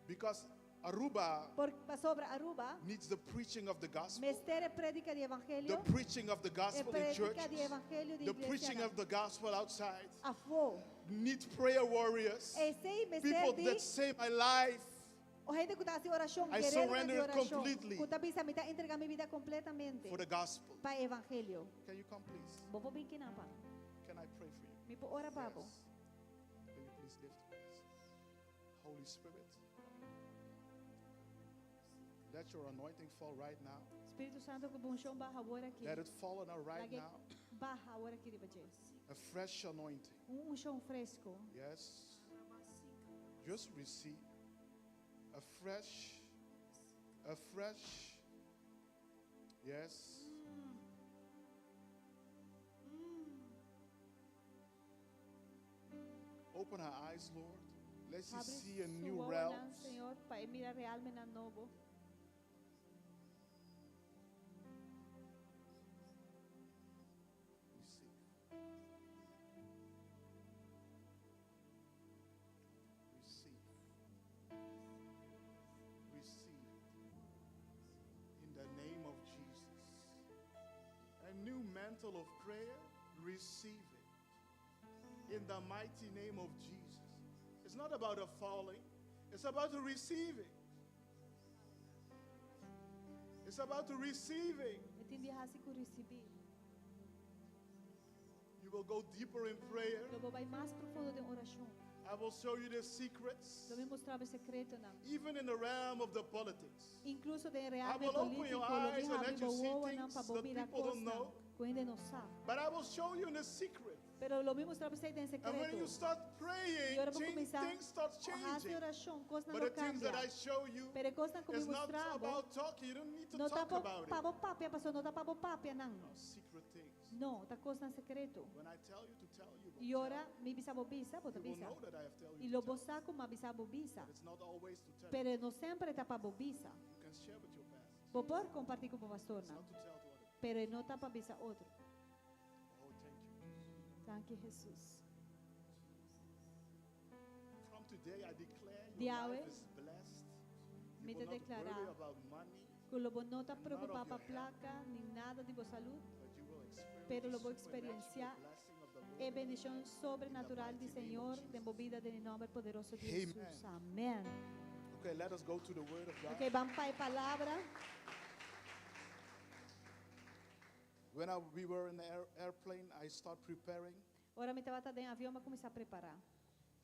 Because Aruba Por pasobra Aruba, needs the preaching of the gospel, mester e predika di the evangelio, preaching of the e gospel in predika churches, di evangelio di the preaching iglesia. of the gospel outside. Afó. Need prayer warriors, Esei mester people di that say my life. o hende ku ta hasi orashon, I guerero surrender di it orashon, completely. ku ta bisa mi ta entregá mi bida kompletamente for the gospel. pa evangelio. Can you come, please? Bo por bin akinan pa. Can I pray for you? Mi por ora pa bo. Yes. Can you please lift your hands? Holy Spirit, let your anointing fall right now. Spiritu Santu ku bo unshon baha awor aki. Let it fall on her right Lag'é now. baha awor aki riba dje. A fresh anointing. Un unshon fresku. Yes. Just receive a fresh, a fresh, yes. Open her eyes, Lord. Let she Habri see a su new wowonan, realm. Señor, pa e mira realnan nobo. Receive. Receive. Receive. In the name of Jesus. A new mantle of prayer, receive it. In the mighty name of Jesus. It's not about a falling, it's about a receiving. It's about the receiving. E tin di hasi ku risibí. You will go deeper in prayer. Lo bo bai mas profundo den orashon. I will show you the secrets, Lo mi mustra bo e sekretonan. even in the realm of the politics. Inkluso den I real will open your polítiko, lo mi eyes and habri let you bo see wowonan things pa bo that mira people don't kosnan know. ku hende no sa. But I will show you in the secret. Pero lo mi mustra bo esei den And when sekreto. you start praying, I ora bo change, kuminsá things start hasi changing. orashon, kosnan But lo the things that kambia. I show you Pero e kosnan ku mi is not mustra bo, about talking. You don't need to no ta talk pa about pa it. bo papia, paso no ta pa bo papia nan. No, secret things. No, ta kosnan sekreto. When I tell you to tell you, will I ora tell. mi bisa bo bisa, bo ta You will bisa. know that I have tell I you lo to bo tell. sa ku m'a bisa bo bisa. But it's not always to tell. Pero no semper ta pa bo bisa. You can share with your pastors. Bo por kompartí ku bo It's pastornan, not to tell to other people. pero no ta pa bisa otro. Oh, thank you. Jesus. Danki Jesus. From today, I declare your Di awe, life is blessed. You mi will ta not deklará worry about money, ku lo bo no ta None of preokupá your pa health. plaka ni nada di bo salú, but you will experience pero lo the bo supernatural eksperensiá blessing of the Lord. e bendishon sobrenatural di Señor den bo bida den e nòmber poderoso di Amen. Jesus. Amèn. Okay, let us go to the Word of God. Ok, ban pa e palabra. When I, we were in the air, airplane, I start preparing, Ora mi tabata den avion, m'a kuminsá prepará.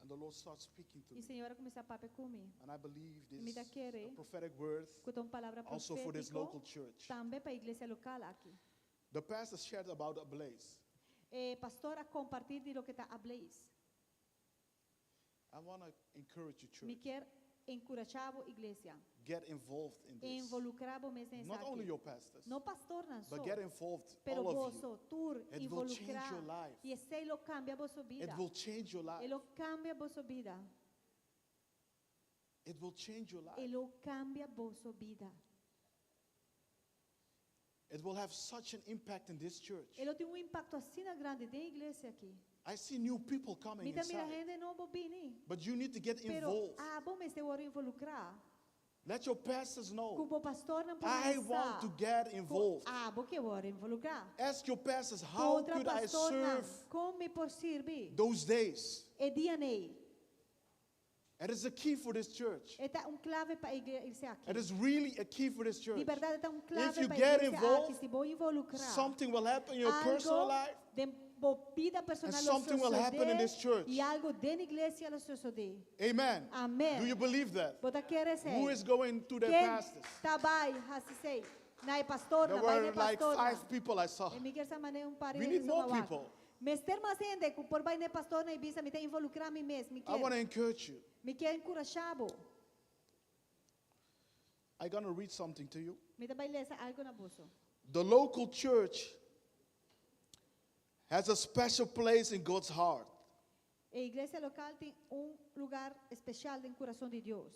and the Lord starts speaking to I me. Señor a kuminsá papia ku mi. And I believe I mi this ta is kere a prophetic word ku ta un palabra also for this profétiko local church. tambe pa e iglesia lokal aki. The pastor shared about a blaze. E pastor a kompartí di loke ta Ablaze. I want to encourage you, Mi church. ke enkurashá bo iglesia. Get involved in this. Involukrá bo mes den Not only esaki. your pastors, No pastornan but so, get involved, pero all of you. boso, tur It will change involukrá. your life. I esei lo kambia boso It bida. will change your E life. lo kambia boso bida. It will change your E life. lo kambia boso bida. It will have such an impact in this church. E lo tin un impakto asina grandi den e iglesia aki. I see new people coming Mi ta mira inside. hende nobo bini. But you need to get Pero involved. abo mester wòrdu involukrá. Let your pastors know. Ku bo pastornan por I sa. want to get Ku involved. abo ke wòrdu involukrá. Ask your pastors, how Puntra could I pastornan, serve kon mi por sirbi? those days? E dianan ei. It is a key for this church. E ta un klave pa e iglesia aki. It is really a key for this church. Di berdat e ta un klave If you pa get iglesia aki. involved, Si bo involukrá, something will happen in your personal algo life. den bo bida personal And lo something will happen in sosodé this church. i algu den iglesia lo sosodé. Amen. Amèn. Do you believe that? Bo ta kere esei? Who is going to their Ken pastors? ta bai hasi esei? Na e pastor, There na bai were ne like pastor. five people I saw. E mi ke sa manera un par We need more people. Mester mas hende ku por bai na e pastor na i bisa mi ta involukrá mi mes, mi I want to ke. encourage you. Mi ke enkurashá bo. I'm going to read something to you. Mi ta bai lesa algu na boso. The local church has a special place in God's heart. E iglesia lokal tin un lugá spesial den kurason di Dios.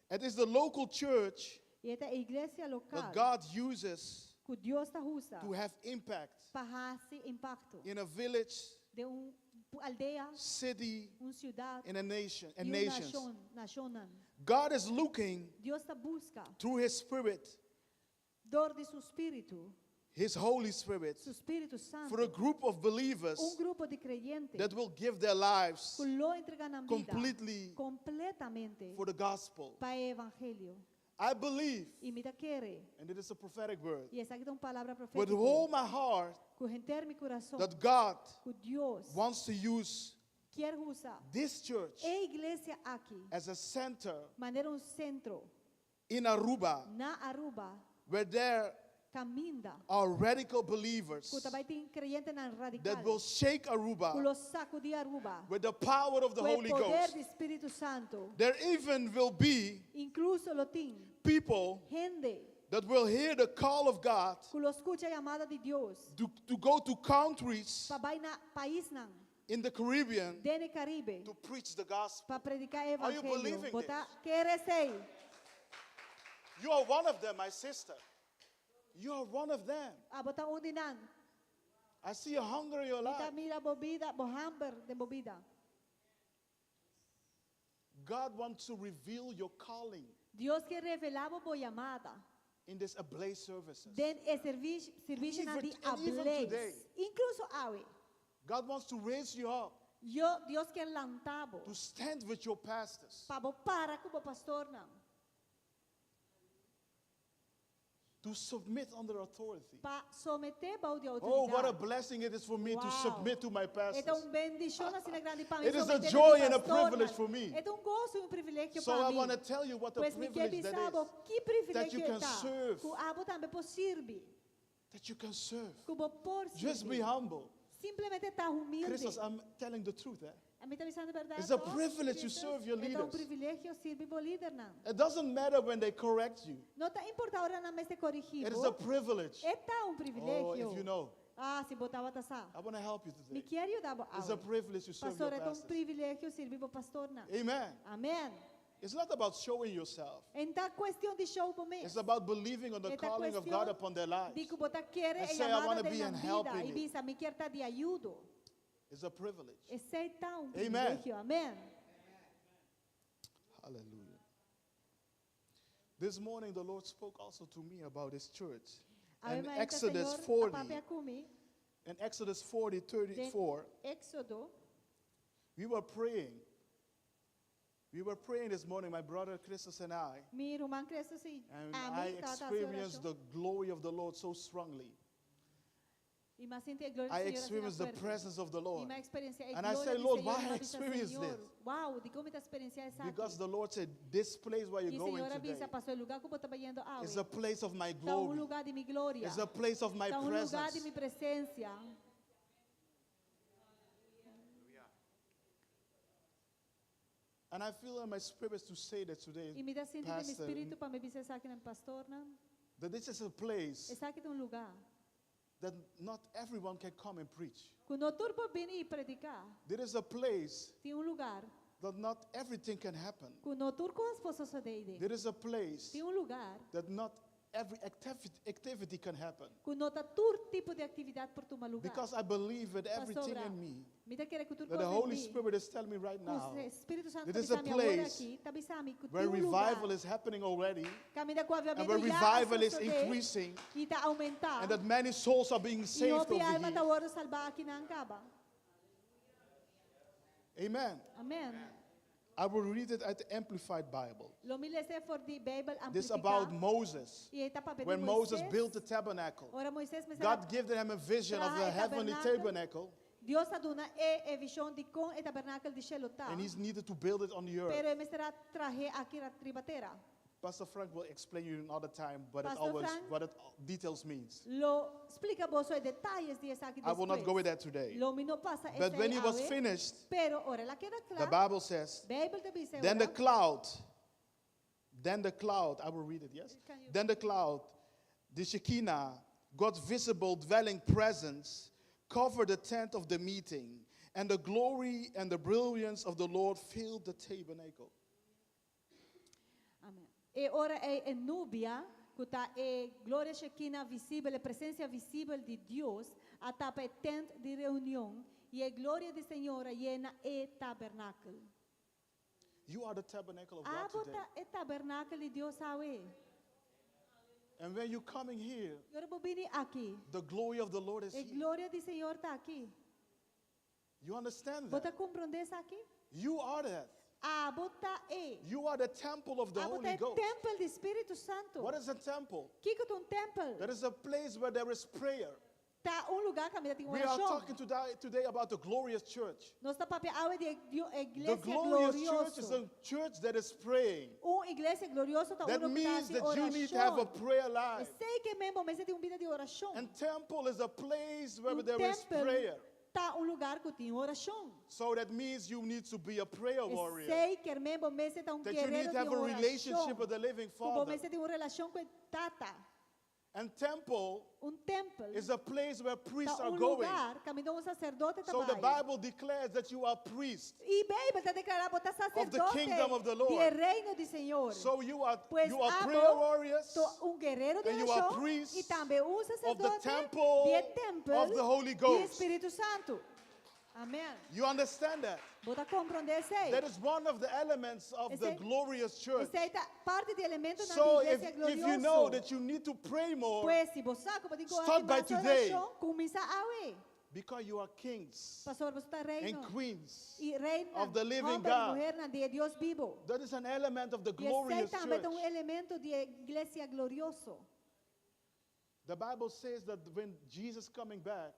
It is the local church I e ta e iglesia that lokal God uses ku Ku Dios ta usa to have impact pa hasi impakto in a village, den un aldea, city, un siudat in a nation, and i un nations. nashon, nashonnan. God is looking Dios ta buska through His Spirit, dor di su spiritu, His Holy Spirit, su Spiritu for a Santu, group of believers un grupo di kreyente that will give their lives ku lo entregá nan bida completely kompletamente for the gospel. pa e evangelio. I believe, I mi ta kere, and it is a prophetic word, i esaki ta un palabra with profétiko, all my heart ku henter mi kurason, that God ku Dios wants to use kier usa this church e iglesia aki as a center manera un sentro in Aruba na Aruba where there kaminda are radical believers ku ta bai tin kreyentenan that radikal will shake ku Aruba lo sakudí Aruba with the power of the ku e Holy poder Ghost. di Spiritu Santu. There even will be Inkluso lo tin people hende that will hear the call of God ku lo skucha yamada di Dios to go to countries pa bai na paisnan in the Caribbean den e Karibe to preach the gospel. pa prediká e Are you evangelio. believing Bo ta kere esei? You are one of them, my sister. You are one of them. Abo ta un di nan. I see a hunger in your Mi ta life. mira bo bida, bo hamber den bo bida. God wants to reveal your calling Dios ke revelá bo bo yamada in this Ablaze services. den e servisio servisio di And even Ablaze. today. Inkluso awe. God wants to raise you up Yo, Dios ke lanta bo to stand with your pastors, Pa bo para ku bo pastornan. to submit under authority. Pa someté bou di Oh, what a outoridat. blessing it is for me to Wow. submit to my E ta pastors. un bendishon asina grandi pa mi It is a someté na mi joy and a pastornan. privilege for me. E ta un goso i un privilegio So pa I mi. want to tell you what a Pues mi ke privilege that bisa bo is. ki That you privilegio can ta. serve. Ku abo tambe por sirbi. That you can serve. Ku bo por Just be sirbi. humble. Simplemente ta humilde. Christos, I'm telling the truth. Eh? Ami ta bisando bèrdat. It's a no? privilege to Christos, serve your E ta un leaders. privilegio sirbi bo lidernan. It doesn't matter when they correct you. No ta importá ora nan mester korigí It is bo. a privilege. E ta un Oh, privilegio. if you know. Ah, si bo tabata sa. I want to help you Mi today. kier yuda bo It's a awe. privilege to serve your Pastor, e ta un pastors. privilegio sirbi bo pastornan. Amen. Amèn. It's not about showing yourself. E n' ta kuestion di show bo mes. It's about believing on the E ta calling of God kuestion upon their lives. di ku bo ta kere And e say, I yamada wanna den be nan and bida help in i it. bisa mi kier ta di ayudo. It's a privilege. Esei ta un Amen. privilegio. Amèn. Hallelujah. This morning, the Lord spoke also to me about His church. Awe And mainta Exodus Señor a 40, papia ku mi in Exodus 40, den 34, Éxodo. we were praying. We were praying this morning, my brother Christos and I, Mi ruman Christos i and ami I tabata hasi experienced orashon. the glory of the Lord so strongly. I m'a sinti e gloria I di Señor asina experienced the fuerte. presence of the I Lord. m'a eksperensiá e And I gloria say, di Lord, Señor. why I I m'a bisa, experience Señor, this? wow, dikon mi ta eksperensiá esaki? Because the Lord said, This place where you're I going Señor a today bisa, pasó e lugá ku bo ta bayendo awe. is a place of my Ta un glory. lugá di mi gloria. It's a place of my Ta un lugá di presence. mi presensia. And I feel in my spirit to say that today, I mi ta sinti den mi Pastor, spiritu pa mi bisa esaki na pastornan. that this is a place Esaki ta un lugá. that not everyone can come and preach. Ku no tur por bin i prediká. There is a place Tin un lugá that not everything can happen. ku no tur kos por sosodé den. There is a place Tin un lugá that not every activity, activity can happen. ku no ta tur tipo di aktividat por tuma lugá. Because I believe with everything Pasobra in me mi ta kere ku tur that the kos den Holy mi. Spirit is telling me right Ku now Spiritu Santu that ta is a bisa mi awor place aki, ta bisa mi ku where tin un lugá revival is happening already Kaminda ku and avivamentu where ya a revival is sosodé increasing i ta oumentá. and that many souls are being I saved hopi over alma ta here. wòrdu salbá akinan kaba. Amen. Amèn. I will read it at the Amplified Bible. Lo mi les'é for di Beibel This Amplifiká. about Moses. I e ta papia di When Moses Moisés. built the tabernacle, Ora Moisés mester God gave them a vision of traha the e heavenly tabernakel. tabernacle, Dios a duna e e vishon di kon e tabernakel di shelu ta. and he's needed to build it on the earth. Pero e mester a trah'é aki riba tera. Pastor Frank will explain you another time what it Pastor always Frank what it details means. lo splika boso e detayes di esaki I will not go despues. with that today. Lo mi no pasa But when esei he was awe. finished, Pero ora el a keda the kla, Bible says, Beibel ta bisa then the ora, cloud, then the cloud, I will read it, yes? Can you- Then the cloud, the Shekinah, God's visible dwelling presence, covered the tent of the meeting, and the glory and the brilliance of the Lord filled the tabernacle. Amèn. E ora ei e nubia, ku ta e gloria Shekinah visibel, e presensia visibel di Dios, a tapa e tent di reunion, i e gloria di Señor a yena e tabernakel. You are the tabernacle of God Abo today. ta e tabernakel di Dios awe. And when you're coming here, I ora bo bini aki, the glory of the Lord is e here. gloria di Señor ta aki. You understand Bo ta that? komprondé esaki? You are that. Abo ta e. You are the temple of the Abo ta Holy e Ghost. tèmpel di Spiritu Santu. What is a temple? Kiko ta un tèmpel? That is a place where there is prayer. Ta un lugá kaminda tin We are orashon. talking today, today about the glorious church. Nos ta papia awe di e The iglesia glorious church is glorioso. a church that is praying. Un iglesia glorioso ta That uno ku ta means hasi that you need to have a orashon. prayer life. Esei ke men bo mester tin un bida di orashon. And temple is a place where Un there is tèmpel prayer. ta un lugá ku tin orashon. So that means you need to be a prayer warrior. Esei ke men bo mester ta un That you need guerero to have di a relationship orashon. with the living Ku bo Father. mester tin un relashon ku e Tata. And temple Un tèmpel is a place where priests ta are un going. lugá kaminda un saserdote ta So the bai. Bible declares that you are priests. I Beibel ta deklará bo ta Of the saserdote kingdom of the Lord. di e reino di Señor. So you are Pues you are abo prayer warriors ta un guerero di and you are orashon priests i tambe un of the saserdote temple di e tèmpel of the Holy di Ghost. Spiritu Santu. Amèn. You understand that? Bo ta komprondé esei. That is one of the elements of the Esei- glorious church. Esei ta parti di elementonan So di if, iglesia if you know glorioso. that you need to pray more Pues si bo sa ku bo tin ku Start hasi by mas today. orashon, kuminsá awe. because you are kings Pasobra boso ta and reino queens i reina, of the living hòmber i God. muhernan di e Dios bibu. That is an element of the I esei glorious tambe ta un church. elemento di e iglesia glorioso. The Bible says that when Jesus coming back,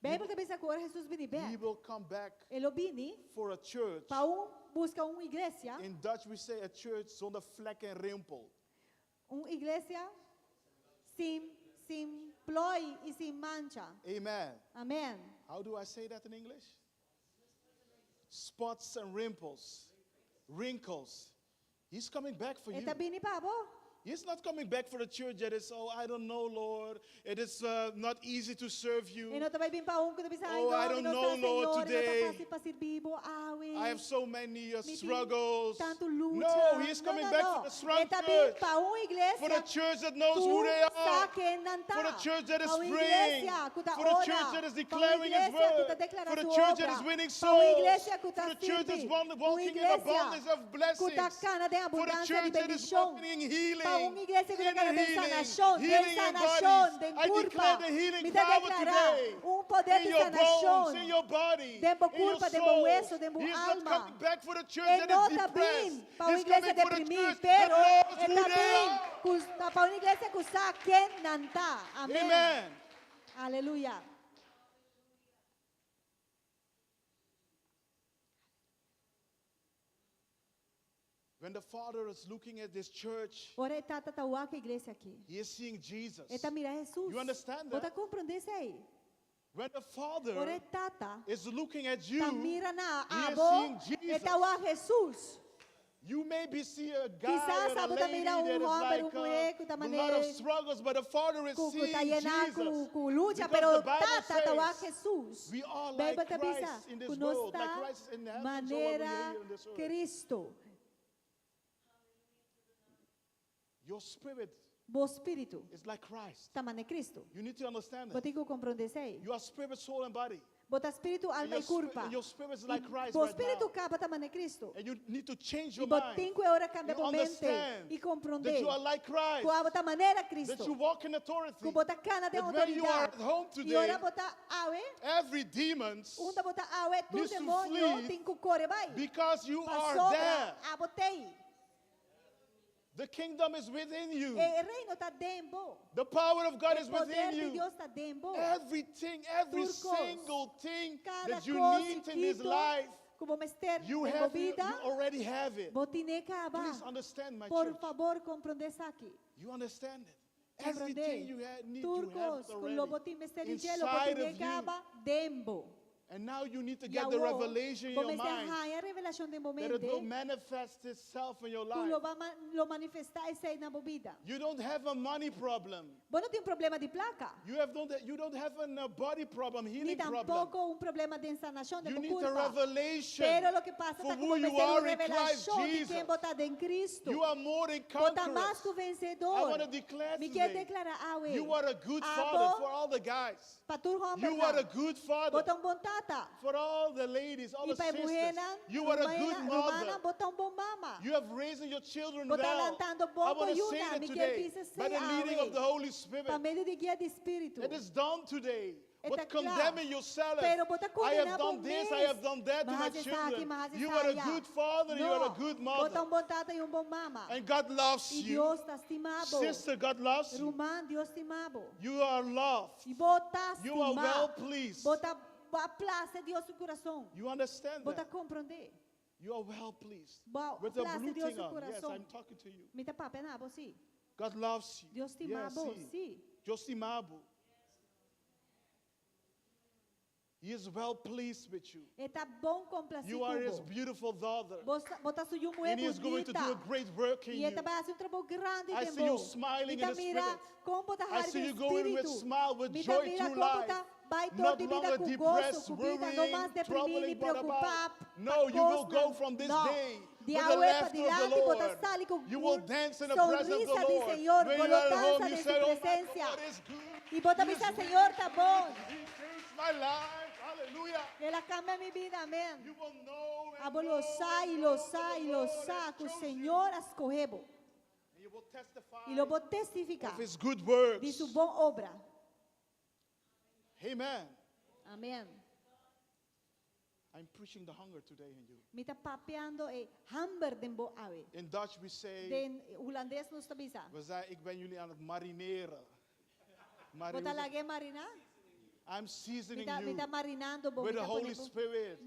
Beibel ta bisa ku ora Jesus bini he bèk, will come back e lo bini for a church. pa un buska un iglesia, In Dutch we say a church zonder vlek en rimpel. un iglesia sin sin ploi i sin mancha. Amen. Amèn. How do I say that in English? Spots and rimples, wrinkles. He's coming back for E you. ta bini pa bo. He's not coming back for the church that is, oh, I don't know, Lord. It is uh, not easy to serve you. E no ta bai bin pa un ku ta bisa, ai Oh, I no, don't mi no know, sa, Lord, Señor, no ta today. fásil pa sirbi bo awe. I have so many uh, Mi tin struggles. tantu lucha. No, he's No, coming no, back no. for the strong E ta bin church. pa un iglesia For the church that knows who ku they sa are. ken nan ta. For the church that is Pa un praying. iglesia ku ta For the ora. church that is Pa un declaring his iglesia ku ta word. deklará For the su church that obra. is winning Pa un souls. iglesia ku ta For the church that's sirbi. one- Un walking in iglesia abundance of ku ta blessings. kana den For the abundansia di church that is bendishon. walking in healing. Pa un iglesia ku ta Inner kana den healing. sanashon, den Healing in sanashon, bodies. den I kurpa. declare the healing Mi ta power deklará today. un poder In di your bones, sanashon. in your body, Den bo in your kurpa, den bo souls. wesu, den bo He is not alma. coming back for the church E that no is ta depressed. bin pa un He's iglesia coming for the deprimí, church that pero knows e who ta they bin are. ku ta pa un iglesia ku sa ken nan ta. Amèn. Amen. Aleluya. When the Father is looking at this church, Ora e Tata ta wak e iglesia aki. he is seeing Jesus. E ta mira Jesus. You understand Bo ta that? komprondé esei. When the Ora Father e Tata is looking at ta you, mira na he is abo, seeing e ta Jesus. wak Jesus. You may be see a guy Kisas or a abo ta lady mira that un is hòmber, like un muhé ku ta uh, a lot of manera struggles, but the Father is ku ku ta seeing yená ku Jesus. ku lucha, Because pero the Bible Tata ta wak says Jesus. we are Beibel like ta bisa Christ in ku this nos world, like ta Christ in heaven, so are we manera here in this earth. Cristo. Your spirit Bo spiritu is like Christ. ta manera Cristo. You need to understand Bo that. tin ku komprondé esei. You are spirit, soul, and body. Bo ta spiritu, And alma your, i spirit, kurpa. and your spirit is like Christ Bo right spiritu now. kaba ta manera Cristo. And you need to change I your bo mind. tin ku awor kambia You bo mente understand i that komprondé you are like Christ. ku abo ta manera That Cristo. you walk in authority. Ku bo ta kana den That when you are outoridat. at home I today, ora bo ta awe, every demons unda bo ta awe, tur needs to demonio flee tin ku kore bai. because you are Pasobra there. abo t'ei. The kingdom is within you. E reino ta den bo. The power of God E is within poder di you. Dios ta den bo. Everything, every Tur kos. single thing Kada that you kos need in this chikitu life, ku bo mester you den bo have it, bida, you already have it. bo tin'é kaba. Please understand, my Por church. fabor, komprondé esaki. You understand it. Komprondé. Everything you need, Tur you have kos it ku lo already. bo tin mester di dje, lo bo Inside tin'é of you. kaba den bo. And now you need to I get the awor, revelation in bo your mester mind haña revelashon den bo that it will mente manifest itself in your ku lo life. bai ma- lo manifestá esei na bo bida. You don't have a money problem. Bo no tin problema di plaka. You don't have a body problem, Ni healing problem. tampoko un problema di sanashon di You bo need a kurpa. revelation Pero loke pasa for ta ku who bo you mester un are in Christ revelashon di Jesus. ken bo ta den Kristu. You are more than Bo ta mas conquerors. ku I want to vensedor. declare Mi ke today, deklará awe. you are a good father Abo for all the guys. pa tur You are a hòmbernan. good Bo father ta un bon tata. for all the ladies, all I the pa e sisters. muhénan, You are a good rumannan, mother. bo ta un bon mama. You have raised your children Bo ta well. lantando I bon want to say yunan. that Mi ke today bisa by esei the leading of the awe. Holy Spirit. Pa medio di guia di Spiritu. It is done today. E ta But kla. condemning yourself, Pero bo ta I have kondená done bo this, I mes. have done that to my M'a hasi esaki, children. m'a hasi You are a esaya. good father, you are No. a good Bo ta mother. un bon tata i un bon mama. And God loves I you. Dios ta stima bo. Sister, God loves you. Ruman, Dios stima bo. You are loved. I bo ta You are stimá. well pleased. Bo ta bo plase Dios su kurason. You understand Bo ta that? komprondé. You are well pleased. Bo With the plase blue Dios thing su on. Yes, kurason. I'm talking to you. Mi ta papia na bo, si. God loves you. Dios Yes, stima bo, si. si. Dios stima bo. He is well pleased with you. E ta bon komplasí You are his ku bo. beautiful daughter. Bo ta bo ta su yu muhé And he is going to do a bunita. great work in I you. e ta bai hasi un trabou grandi I den see you bo. smiling Mi in ta the mira spirit. kon bo ta I hari see den you going with spiritu. smile, with Mi ta joy mira through kon bo life. ta bai dor Not di bida longer ku goso, depressed, ku bida, no worrying, mas deprimí ni troubling, what about? preokupá No, pa you will go kosnan. from this No. day Di with the awe pa laughter of the dilanti bo ta Lord. sali ku You will un dance in the presence of the sonrisa di Lord. Señor, When bo you lo are at home, dansa you den say, su Oh my presensia. God is good. I bo ta He is bisa, Señor ta bon. He changed my life. Hallelujah. El a kambia mi bida, amèn. You will know and Abo know lo sa and i know lo that sa the i lo Lord sa has ku chosen you. Señor a skohe bo. And you will testify I lo bo testifiká of his good works. di su bon obra. Amen. Amèn. I'm preaching the hunger today in you. Mi ta papiando e hamber den bo awe. In Dutch we say, Den hulandes nos ta bisa. we zei, ik ben jullie aan het marineren. Mari- Bo ta lag'é mariná? I'm seasoning Mi ta, you mi ta marinando bo. with Mi the ta Holy pone bo Spirit,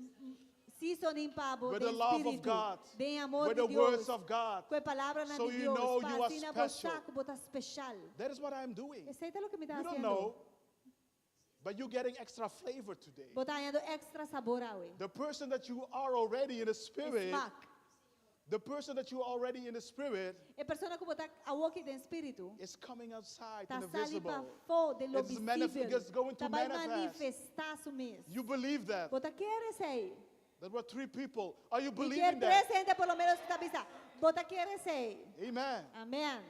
seasoning pa bo with the den love of spiritu, God, den amor with di the Dios, words of God. ku e palabranan So di you Dios, know pa you are asina bo special. sa ku bo ta special. That is what I'm doing. Esei ta loke mi ta You don't hasiendo. know, but you're getting extra flavor today. Bo ta hañando extra sabor awe. The person that you are already in the spirit, Smaak. the person that you are already in the spirit E persona ku bo ta awoki den spiritu, is coming outside ta in the sali pa visible. fo den lo It's manif- visibel. it's going to Ta bai manifest. manifestá su mes. You believe that? Bo ta kere esei. There were three people. Are you Mi ke believing that? tres hende por lo ménos ta bisa. Bo ta kere esei. Amen. Amèn.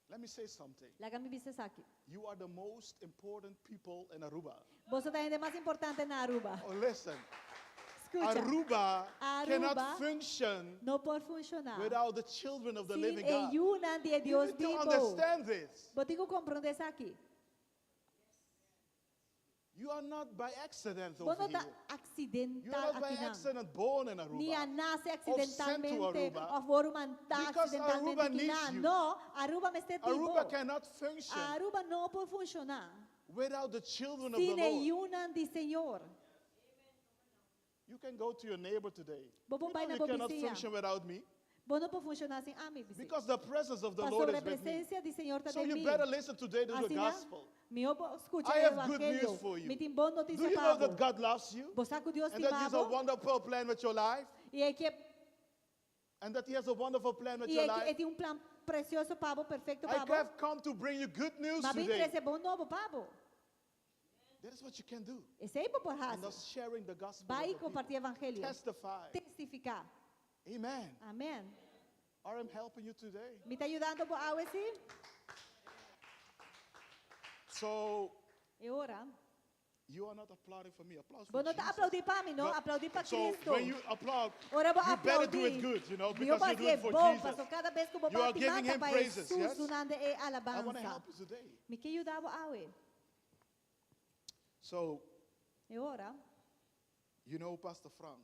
Let me say something. Laga mi bisa esaki. You are the most important people in Aruba. Boso ta hende mas importante na Aruba. Oh, listen. Skucha. Aruba cannot Aruba function no por funshoná without the children of the sin living e God. yunan di You Dios need to bibu. understand this. Bo tin ku komprondé esaki. You are not by accident Bo over no ta here. You are aksidental not by akinan. accident born in Ni a Aruba. nase Of sent to aksidentalmente Aruba. òf wòrdu mandá Because aksidentalmente Aruba needs akinan. you. No, Aruba mester Aruba di bo. cannot function Aruba no por funshoná without the children of the sin e Lord. yunan di Señor. You can go to your neighbor today. Bo por You bai know na you bo cannot bisiña. function without me Bo no por funshoná sin ami, bisi. because the presence of the Pasobra Lord e is with me. presensia di Señor ta So den you mi. better listen today to the Asina, gospel. mihó bo skucha I e have good evangelio. news for you. Mi tin bon Do notisia you know pa that bo. God loves you? Bo sa ku Dios And that He has stima a bo? wonderful plan with your life? I e ke And that He has a wonderful plan with i your e life? tin un plan presioso pa bo, perfekto I pa bo. have come to bring you good news M'a bin today. trese bon nobo pa bo. That is what you can do. Esei bo por And hasi. that's sharing the gospel. Bai with the kompartí people. evangelio. Testify. Testifiká. Amen. Amèn. I am helping you today. Mi ta yudando bo awe si? So E ora. you are not applauding for me. Applause for Bo no ta Jesus. aploudí pa mi, no? But- Aploudí pa So Kristu. when you applaud, Ora bo you better do aploudí. it good, you know, Mi because you do it hasié for bon, Jesus. paso kada bes ku bo You are bati giving man ta him pa praises, Jesus yes? dunando e I want to alabansa. help you today. Mi ke yuda bo awe. So, E ora, you know, Pastor Frank,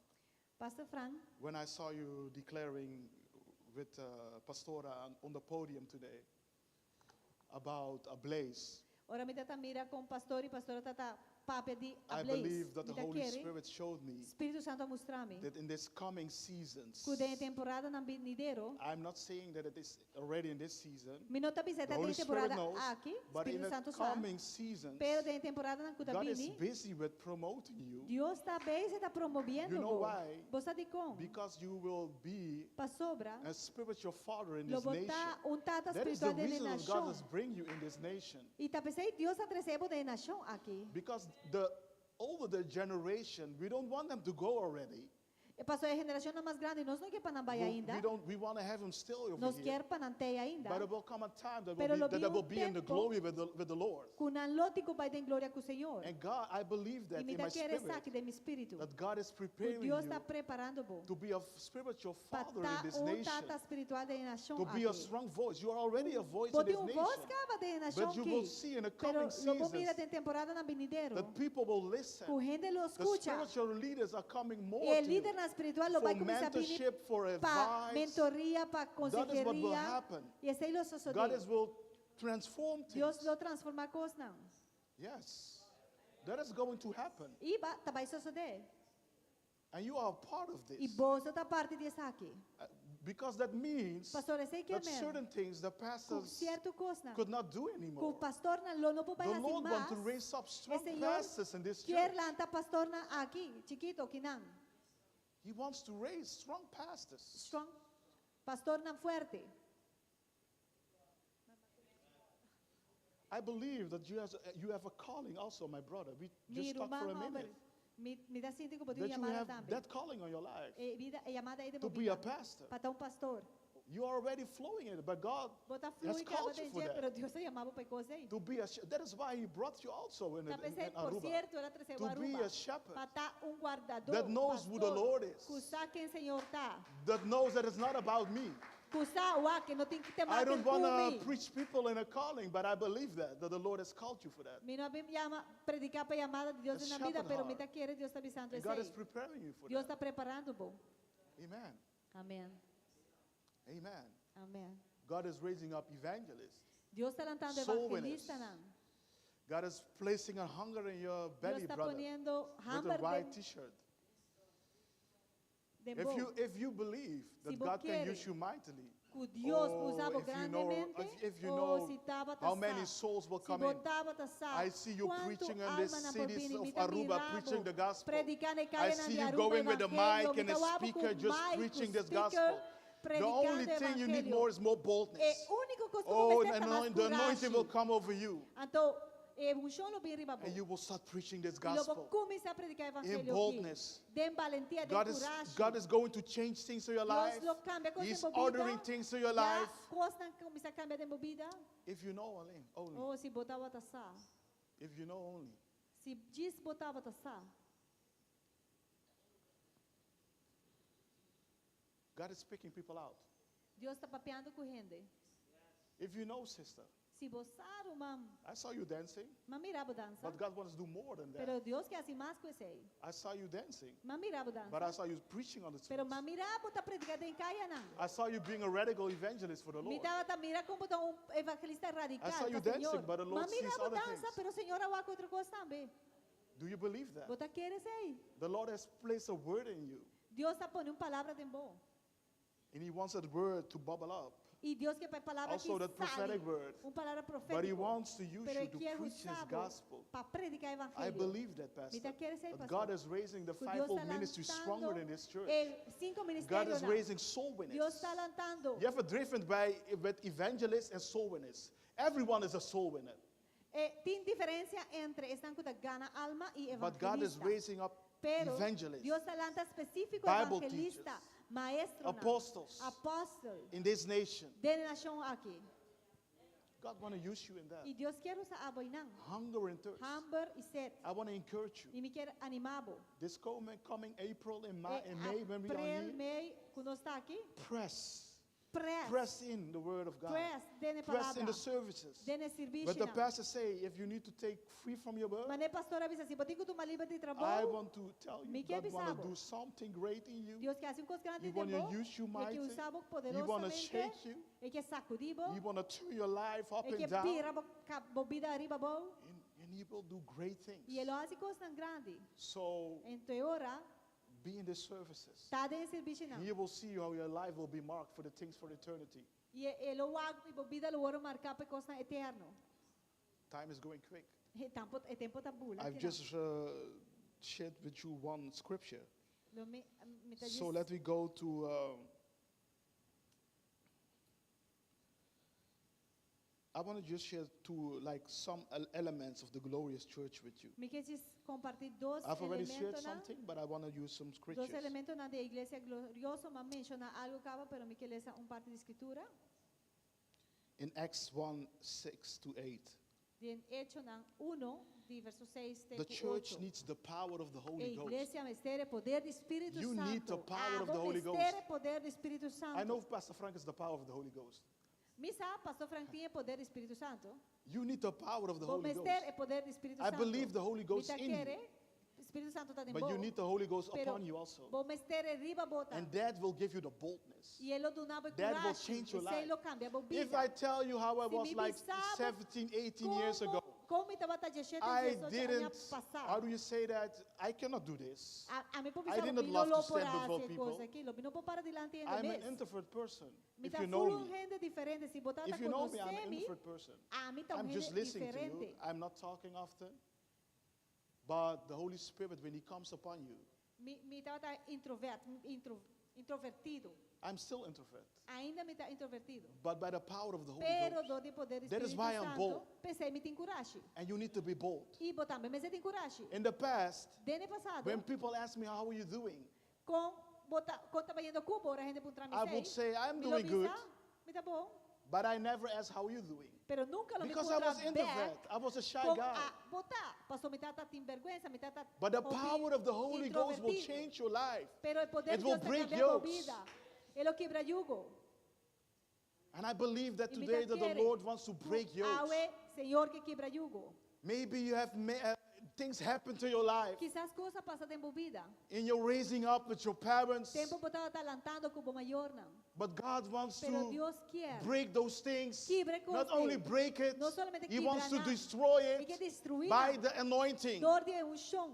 Pastor Frank, when I saw you declaring with uh, Pastora on, on the podium today about a blaze, Ora mi tabata mira kon pastor i pastora tabata papia di I Ablaze. believe that the Mi ta Holy kere Spirit showed me Spiritu Santu a mustra mi that in this coming seasons, ku den e temporadanan binidero, I'm not saying that it is already in this season, mi no ta bisa e the ta den Holy e Spirit temporada knows, aki, but in Spiritu the Santu sa, coming seasons, pero den e temporadanan ku ta God is bini, busy with promoting you Dios ta bezig ta promoviendo You know bo. why? Bo sa dikon? because you will be Pasobra a spiritual father in lo this bo nation. ta un tata That is the spiritual den e reason that God nashon. has bring you in this nation. I ta p'esei Dios a trese bo den e nashon aki. Because the older the generation, we don't want them to go already. Paso e generashonnan mas grandi, nos no ke pa nan bai We, ainda. we don't. We want to have them still over Nos here. kier pa nan tei ainda. But it will come a time that will Pero be, lo that bin they will un be in the tempo glory with the, with the Lord. ku nan lo tin ku bai den gloria ku Señor. And God, I believe I that mi in ta my kere spirit esaki den mi spiritu. that God is Ku preparing Dios you ta preparando bo to be a spiritual pa father in ta this un nation, tata spiritual den e nashon to be a aki. strong voice. You are already a voice Bo in this tin un bos nation. kaba den e nashon But you will aki. see in the Pero coming lo bo mira seasons den temporadanan binidero that people will listen. ku hende lo The skucha. spiritual leaders are coming more E to you lidernan spiritual lo for bai kuminsá bini mentorship, for pa advice. mentoria, pa That is what will konseheria. happen. I esei lo God sosodé. is will transform Dios things. lo transformá kosnan. Yes. That is going to happen. I ba, ta bai sosodé. And you are a part of I this. boso ta parti di esaki. Because that means Pasobra esei ke that men certain things the ku pastors sierto kosnan could not do ku anymore. pastornan lo no por bai The hasi Lord wants mas. to raise up E strong Señor pastors in this kier church. lanta pastornan aki, chikito, kinan. He wants to raise strong pastors. Strong. Pastornan fuerte. I believe that you, has, you have a calling also, my brother. We Mi just talked for ruman a hòmber, minute. mi, mi ta sinti ku bo tin That you yamada have tambe. that calling on your life E bida, e yamada ei den to bo be a bida. pastor. Pa ta un pastor. You are already flowing in it, but God Bo ta has flui kaba called you den for dje, that. pero Dios a yama bo pa e kos ei. To be a that is why He brought you also in, Ta in, p'esei, in por Aruba. sierto, el a trese bo To be Aruba. a shepherd Pa ta un wardadó, that knows who the pastor, Lord is. ku sa ken Señor ta. That knows that it's not about me. Ku sa wak, ku no tin ku I tema don't ku want mi. to preach people in a calling, but I believe that, that the Lord has called you for that. Mi no a bin yama prediká pa yamada di Dios A den nan bida, shepherd pero mi heart. ta kere Dios ta bisando And God is esei. preparing you for Dios that. ta preparando bo. Amen. Amèn. Amen. Amèn. God is raising up evangelists. Dios ta lantando Soul winners. evangelistanan. God is placing a hunger in your belly, Dios ta brother, poniendo with a hamber white den, t-shirt. den If bo. you, if you believe Si that bo God can kere use you mightily, Ku Dios oh, usa bo if you know, grandemente, if, if you oh, know si tabata how many sa. souls will Si come bo in. tabata sa, I see you kuantu preaching in the almanan por cities bini, of mi ta Aruba, mira bo preaching the gospel. prediká na e I kayanan see di you Aruba going with a evangelio, mic mi and a ta wak bo ku speaker just mic, ku preaching this speaker, gospel. The predikando only thing you need evangelio. more is more E boldness. úniko kos ku bo Oh, mester and ta mas the anointing will kurashi. come over you. Anto, e unshon lo bin riba bo. And you will start preaching this I lo bo gospel. kuminsá prediká In evangelio aki. boldness. Den balentia, den God is, kurashi. God is going to change things in your Dios life. lo kambia kos den He's bo bida. ordering things in your Ya life. kosnan a kuminsá kambia den bo bida. If you know only, only. Oh, si bo tabata sa. If you know only. Si djis bo tabata sa. God is picking people out. Dios ta papiando ku hende. If you know, sister, Si bo sa, ruman, I saw you dancing, m'a mira bo dansa. but God wants to do more than that. Pero Dios ke hasi mas ku esei. I saw you dancing, M'a mira bo but I dansa. saw you preaching on the Pero streets. m'a mira bo ta prediká den kayanan. I saw you being a radical evangelist for the Mi Lord. tabata mira kon bo ta un evangelista I radical saw you pa dancing, Señor. but the M'a Lord mira sees bo other dansa, things. pero Señor a wak otro kos tambe. Do you believe that? Bo ta kere esei. The Lord has placed a word in you, Dios a pone un palabra den bo. and He wants that word to bubble up. I Dios ke pa e palabra Also, aki that prophetic sali. word. Un palabra But He profétiko. wants to use Pero you e to kier preach His usa bo gospel. pa prediká I evangelio. believe that, Mi Pastor. ta kere esei, That pastor. God is raising the Ku Dios fivefold ta ministry stronger lantando in this church. e sinku God is ministerionan. raising soul Dios winners. ta lantando. You have a difference by, with evangelists and soul winners. Everyone is a soul winner. Eh, tin diferensia entre esnan ku ta gana alma i But God is evangelista. raising up Pero evangelists Dios ta lanta spesífiko Bible evangelista, teachers, maestronan, apostles apòstel in this nation. den e nashon aki. God want to use you in that. I Dios ke usa abo einan. Hunger and thirst. Hamber i set. I want to encourage you. I mi ke animá bo. This coming, coming April and May, E and May when we are aprel, here, mei, ku nos ta aki, press. Press. Press in the word of God. Press den e Press in palabra. the services. Den e But the servisionan. pastor say, if you need to take free from your work, Manera pastor a bisa, si bo tin ku tuma liber di I trabou, want to tell you, Mi ke God want to bisa bo. do something great in you. Dios ke hasi un kos grandi He den want to bo. use you E ke mighty. usa bo He want to poderosamente. shake you. E ke sakudí bo. He want to turn your life up E and ke down. bira bo, ka- bo bida ariba abou. And he will do great things. I e lo hasi kosnan grandi. So Anto e ora, be in the services. ta den servisionan. He will see how your life will be marked for the things for eternity. I e lo wak bo bida lo wòrdu marká pa kosnan eterno. Time is going quick. E tempu, e tempu ta bula. I've just shared with you one scripture. Lo mi, mi ta So let me go to I want to just share two, like some elements of the glorious church with you. Mi ke kompartí dos I've already shared elementonan. something, but I want to use some Dos scriptures. elementonan di iglesia glorioso, m'a menshoná algu kaba, pero mi ke lesa un parti di skritura. In Acts 1, 6 to 8. Den Echonan 1, di verso 6 The te church 8. needs the power of the E Holy Ghost. iglesia mester e poder di Spiritu You need the Santo. power of the Abo Holy mester Ghost. e poder di Spiritu I Santo. know Pastor Frank is the power of the Holy Ghost. Mi sa, Pastor Frank tin e poder di Spiritu Santo. You need the power of the Bo Holy mester Ghost. e poder di Spiritu I Santo. believe the Holy Ghost Mi ta in you. kere, Spiritu Santo ta den But you bo. need the Holy Ghost Pero upon you also. bo mester e riba bo And tambe. that will give you the boldness. I e lo duna bo That will kurashi. change your Esei life. lo kambia bo If bida. I tell you how I Si was mi like bisa bo 17, 18 years Komo, ago, kon mi tabata 17, I 18 aña didn't, pasá. how do you say that? I cannot do this. A, ami por I bisa, did mi not no love lo to por stand before hasi people. kos aki, lo mi no por para dilanti hende I'm an mes. introvert person. Mi If ta you know full un me, hende diferente. Si bo ta if you know me, I'm konosé an mi, introvert person. ami ta un I'm hende just listening to you. diferente. I'm not talking often. But the Holy Spirit, when He comes upon you, Mi, mi tabata introvert, intro, introvertido. I'm still introvert. Ainda mi ta introvertido. But by the power of the Holy Pero Ghost. dor di poder di That is Spiritu why I'm Santo, bold. p'esei mi tin kurashi. And you need to be bold. I bo tambe mester tin kurashi. In the past, Den pasado, when people ask me, How are you doing? kon bo ta, kon ta bayendo ku bo, ora hende puntra mi I would sei, say, I'm mi lo doing good. bisa, mi ta bon. But I never ask, How are you doing? Pero nunka lo mi Because I puntra was introvert. bèk I was a shy kon guy. bo ta, paso mi tabata tin bèrgwensa, mi tabata But the hopi power of the Holy Ghost will introvertido. change your life. Pero e poder It di will Dios ta break kambia bo yokes. bida. E lo kibra yugo. And I believe that I mi today ta that the kere Lord wants to ku break yokes. awe Señor ke kibra yugo. Maybe you have things happen to your life Kisas kos a pasa den bo bida. in your raising up with your parents. Tempu bo tabata lantando ku bo mayornan. But God wants Pero to Dios ke break those things. kibra Not only kos ei. break it, No solamente He wants to kibra nan. destroy E ke it destruí by nan. the anointing. Dor di e unshon.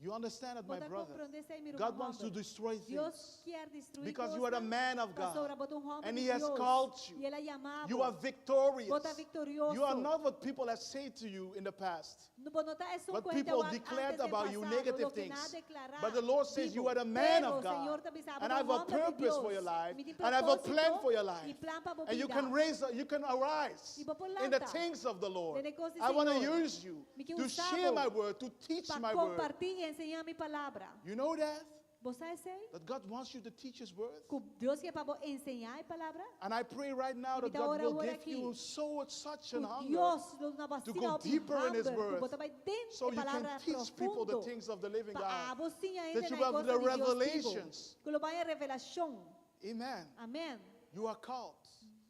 You understand it, my Bo ta brother. komprondé esei, mi God ruman wants to hòmber. destroy Dios things. ke destruí Because you are a kosnan, man of God. Pasobra bo ta un hòmber And di He has Dios. called you. I El a yama You bo. are victorious. Bo ta viktorioso. You are not what people have said to you in the past. No, bo no ta esun What ku hende people a wak declared antes den about you, pasado, negative loke nan a things. deklará But the Lord says di you bo. are a man Pero of God. Señor ta bisa, And bo I have a ta un hòmber di purpose for Dios. your life. Mi tin And I have a plan propósito for your i life. plan pa bo And you bida. can raise, you can arise I bo por in the lanta things of the Lord. den e kos di I want to Señor. use you Mi ke to usa share bo my word, to teach pa my word. kompartí i enseñá mi palabra. You know that? Bo sa esei? That God wants you to teach His word? Ku Dios ke pa bo enseñá e palabra? And I pray right now I that mi ta God ora will awor give aki. you so such an Ku hunger Dios lo duna to bo asina go hopi deeper in His hamber, ku word bo ta bai den so e you can palabra teach people the profundo. things of the living Pa God. abo siña That hende you na e have kosnan the di Dios bibu. revelations. Ku lo bo haña revelashon. Amen. Amèn. You are called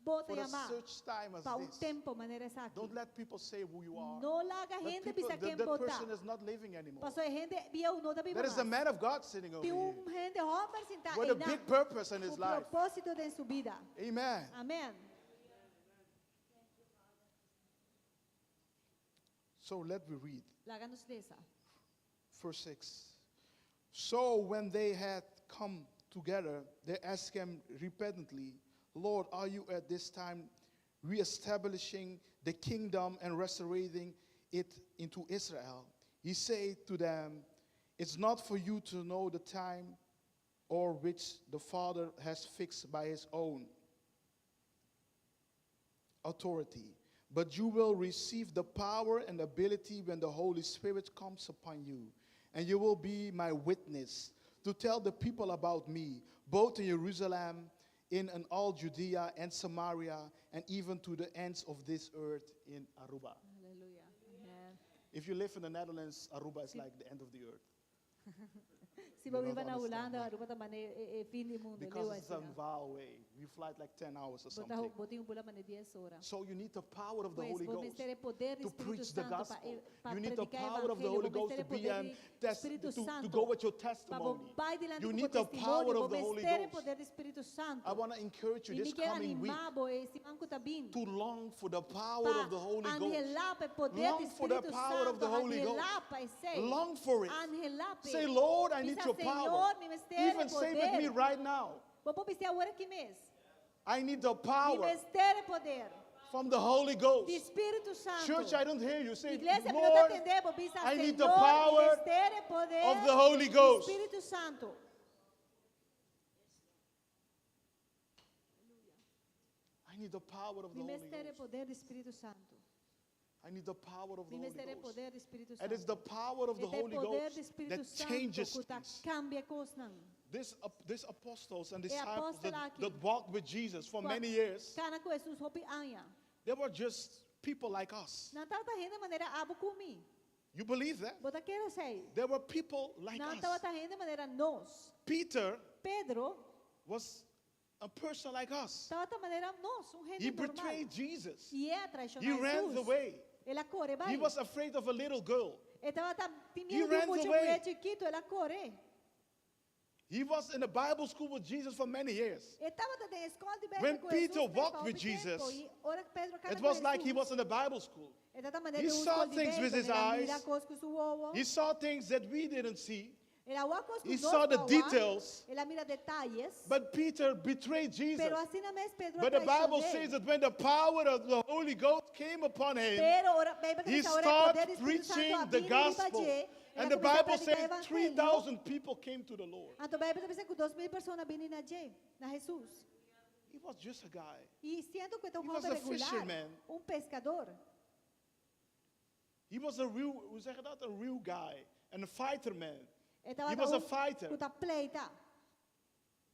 Bo ta for a yamá such time as pa un this. tempu manera esaki. Don't let people say who you are. No laga Let hende people, bisa that, ken that bo ta. person is not living anymore. Paso e hende bieu no ta biba There is a mas. man of God sitting over Tin here un hende hòmber sintá with a einan. big purpose in his Ku life. propósito den su bida. Amen. Amèn. So let me read Laga nos lesa. verse 6. So when they had come together, they asked him repeatedly, Lord, are you at this time reestablishing the kingdom and restoring it into Israel? He said to them, It's not for you to know the time or which the Father has fixed by his own authority. But you will receive the power and ability when the Holy Spirit comes upon you, and you will be my witness to tell the people about me, both in Jerusalem, in and all Judea and Samaria, and even to the ends of this earth in Aruba. Aleluya. Amèn. If you live in the Netherlands, Aruba is like the end of the earth. Si You bo don't biba na understand Hulanda, that. Aruba ta manera e, e fin di mundu. Because it's a far away. We fly like 10 hours or Bo ta something. bo tin ku bula manera 10 ora. So you need the power of the Pues, Holy bo Ghost mester e poder di to Spiritu preach the Santo pa, gospel. pa You need the prediká power of the evangelio. Holy Bo Ghost mester to e be poder an di test, Spiritu to Santo. go with your Pa bo testimony. bai dilanti You ku bo need the power testimonio. Bo of the Holy mester e Ghost. poder di Spiritu Santo. I want to encourage you I this mi ke coming week animá bo e siman ku ta bin. to long for the power Pa of the Holy Ghost. anhelá pa e poder di Long for the Spiritu power of Santo. the Holy Ghost. Anhelá pa esei. Long for it. Anhelá p'e. Say, Lord, I need Bisa, your power. Señor, mi mester e Even say with me poder. right now. Bo por bis'é awor aki mes. I need the Mi power mester e poder from the Holy di Ghost. Spiritu Santo. Church, I don't hear you. Say, Iglesia, mi no ta Lord, tende bo, bisa, I need the Señor, mi power mester e poder of the Holy di Ghost. Spiritu Santo. I need the power of the Mi Holy mester e Ghost. poder di Spiritu Santo. I need the power of the Mi Holy mester e Ghost. poder di Spiritu And it's Santo. the power of the E ta e Holy poder Ghost di Spiritu that Santo changes ku ta things. kambia kosnan. This apostles and disciples apòstel that, aki. that walked with Jesus for Ku a many years, Kana ku Jesus hopi aña. they were just people like us. Nan tabata hende manera abo ku mi. You believe that? Bo ta kere esei. There were people like Nan us. tabata hende manera nos. Peter Pedro was a person like us. tabata manera nos, un He hende normal. betrayed Jesus. I el a traishoná He ran Jesus. away. El a kore He bai. was afraid of a little girl. E tabata He tin miedu di un ran mucha away. muhé chikitu, el a kore. He was in the Bible school with Jesus for many years. E tabata den skol di Beibel When ku Peter Jesus walked pa with hopi tempu, Jesus, i ora Pedro kana It ku was like he Jesus, was in the Bible school. e tabata manera He den un saw skol di things with Beibel, his el a mira eyes. kos ku su wowo. He saw things that we didn't see. El a wak kos ku He nos saw the no wak. details. El a mira detaye. But Peter betrayed Jesus. Pero asina mes Pedro But the Bible traishon'é. says that when the power of the Holy Ghost came upon him, Pero ora, Beibel he ta bisa ora e poder started di Spiritu Santo preaching a the bini riba gospel. dje, el And a the kuminsá Bible prediká says evangelio. 3,000 people came to the Lord. Anto Beibel ta bisa ku 2000 persona a bini na dje, na Jesus. He was just a guy. I siendo ku e ta un He was hòmber a regular, fisherman. un peskadó. He was a real, hoe zeg je dat? A real guy. And a fighter man. E tabata He was a un fighter. ku ta pleita.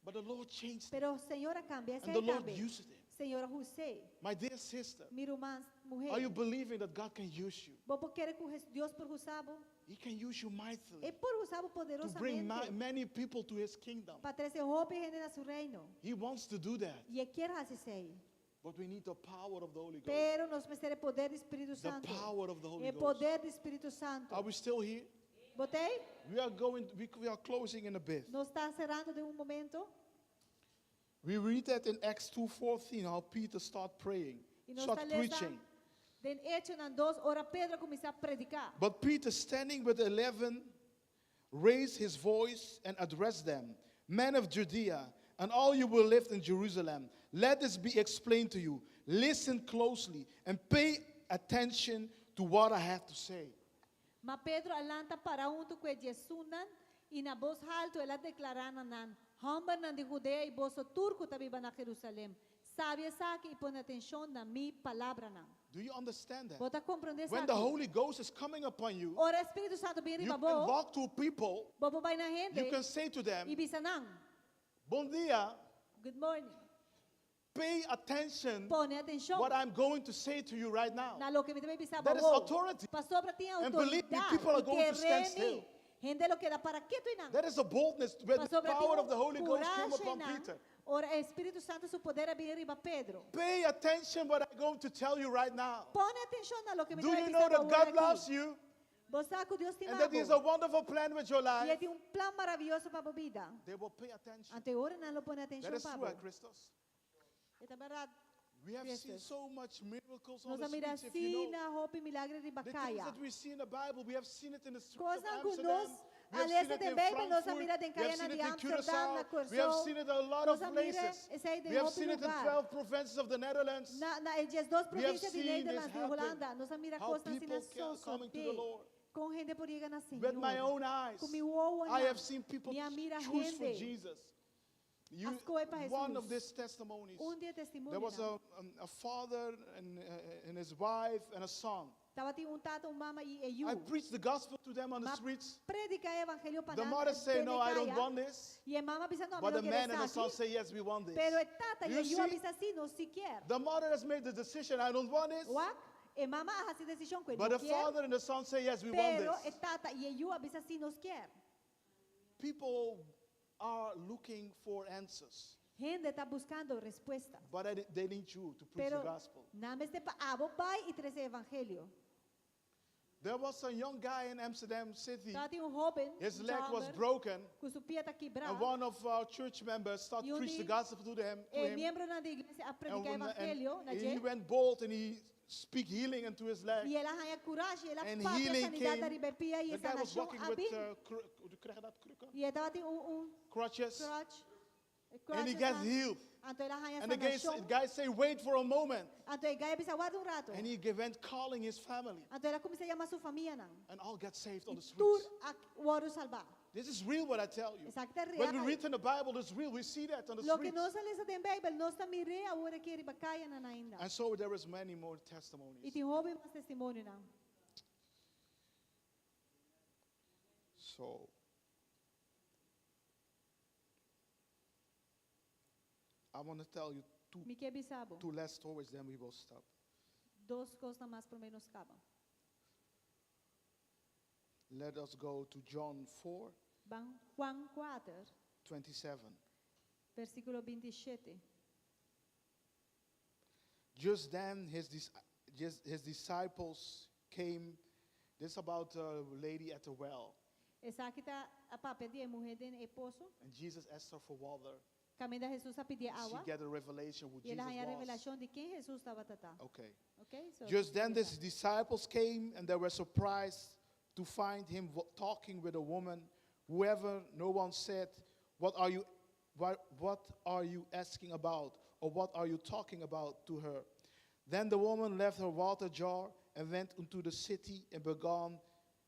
But the Lord changed him. Pero Señor a kambia And esei the Lord tambe. used him. Señor a us'é. My dear sister, Mi ruman muhé. are you believing that God can use you? Bo por kere ku Dios por usa bo? He can use you mightily E por usa bo to bring poderosamente many people to his kingdom. pa trese hopi hende na su reino. He wants to do that. I e ke hasi esei. But we need the power of the Holy Ghost. Pero nos mester e poder di Spiritu The Santo. power of the Holy E Ghost. poder di Spiritu Santo. Are we still here? Bo t'ei? We are going, we are closing in a bit. Nos ta serando den un momento. We read that in Acts 2.14, how Peter started praying, I nos start ta lesa preaching. den Echonan 2, ora Pedro a kuminsá prediká. But Peter, standing with the 11, raised his voice and addressed them Men of Judea, and all you who live in Jerusalem, let this be explained to you. Listen closely and pay attention to what I have to say. Ma Pedro a lanta para huntu ku e diesunnan i na bos haltu el a deklará na nan, Hòmbernan di Judea i boso tur ku ta biba na Jerusalèm, sabi esaki i pone atenshon na mi palabranan. Do you understand that? Bo ta komprondé When the esaki? Holy Ghost is coming upon you, Ora Spiritu Santo bin you riba can bo, walk to people, bo por bai na you hende can say to them, i bisa nan, Bon dia, Good morning. pay attention Pone atenshon what I'm going to say to you right now. na loke mi ta bai bisa That is bo. authority. Pasobra tin And believe me, outoridat. people are I going to stand kere mi, still. hende lo keda para ketu einan. That is a boldness where the Pasobra tin power un of the Holy Ghost came kurashi upon einan. Peter. Ora e Spiritu Santo su poder a bin riba Pedro. Pay attention what I'm going to tell you right now. Pone atenshon na loke mi Do ta bai you bisa know bo that awor God aki. loves you Bo sa ku Dios and that He has a stima bo. wonderful plan with your I e life? tin un plan maravioso pa bo bida. They will pay attention. Anto ora nan lo pone That atenshon is pa true, bo. eh, Christos. E ta bèrdat. We have seen Christos. so much miracles on Nos the a mira streets, if you know. asina hopi milager riba The things kaya. that we see in the Bible, we have seen it in the streets of Kosnan ku Amsterdam. nos We have a lesa seen it den in Beibel, nos a Frankfurt. mira den We have kayanan seen di it in Amsterdam, na Curaçao. We have Kòrsou. seen it in a lot Nos of a mira places. esei den We have hopi seen it in lugar. 12 provinces of the Netherlands. Na na e 12 We have provinsia di seen this Nederland, di happen. Hulanda, nos a mira How kosnan people asina coming to the sosodé. Lord. Kon hende por yega na With my Señor. own eyes, Ku mi wowo I nan, have seen people mi a mira choose for hende. Jesus. You, A skohe pa one of Jesus. these testimonies, Un di e there was testimonionan. a father and his wife and a son. Tabatin un tata, un mama i e yu. I preached the gospel to them on the M'a streets. prediká e evangelio pa The nan mother said, den No, I don't kaya. want this. I e mama a bisa, no, mi But no the ke man and the son esaki. say, Yes, we want this. Pero e tata i You e yu a see? bisa sí, nos sí ke. The mother has made the decision, I don't want this. Wak, e mama a hasi desishon ku e But no the ke. father and the son say, Yes, we want Pero this. e tata i e yu a bisa sí, nos ke. People are looking for answers, Hende ta buskando respuesta. but they need you to preach the Pero gospel. nan mester pa abo bai i trese evangelio. There was a young guy in Amsterdam city. Tabatin un hóben, His un leg was hòmber, broken. ku su pia ta kibrá. And one of our church members started I un preach the di gospel to him. To e him. miembronan di iglesia a And, prediká when- evangelio na and he dje. went bold and he speak healing into his leg. I el a haña kurashi, el a And papia healing sanidat came. ariba e pia i The guy was sanashon walking a with bin. hoe krijg je dat? Krukken? I e tabatin un, un Crutches. crutch. And he Crutches gets nan. healed. Anto el a haña And the guy, the sanashon. guy say, wait for a moment. Anto e guy a bisa, warda un ratu. And he went calling his family. Anto el a kuminsá yama su famianan. And all got saved on I the tur streets. a wòrdu salbá. This is real what I tell you. Esaki ta When we real. read in the Bible, it's real. We see that on the Loke streets. nos a lesa den Beibel, nos ta mir'é awor aki riba kayanan ainda. And so there is many more I testimonies. tin hopi mas testimonionan. So I want to tell you two, Mi ke bisa bo. two last stories, then we will stop. Dos kos mas promé nos kaba. Let us go to John 4 Ban Juan 4, 27. versíkulo 27. Just then, his, dis- just his disciples came. This is about a lady at the well. Esaki ta a papia di e muhé den e poso. And Jesus asked her for water. Kaminda Jesus a pidié She awa. get a revelation who I el Jesus a haña was. revelashon di ken Jesus tabata ta. Okay. Okay? So, Just then, his disciples came and they were surprised to find him talking with a woman. Whoever no one said, what are, you, what are you asking about? Or what are you talking about to her? Then the woman left her water jar and went into the city and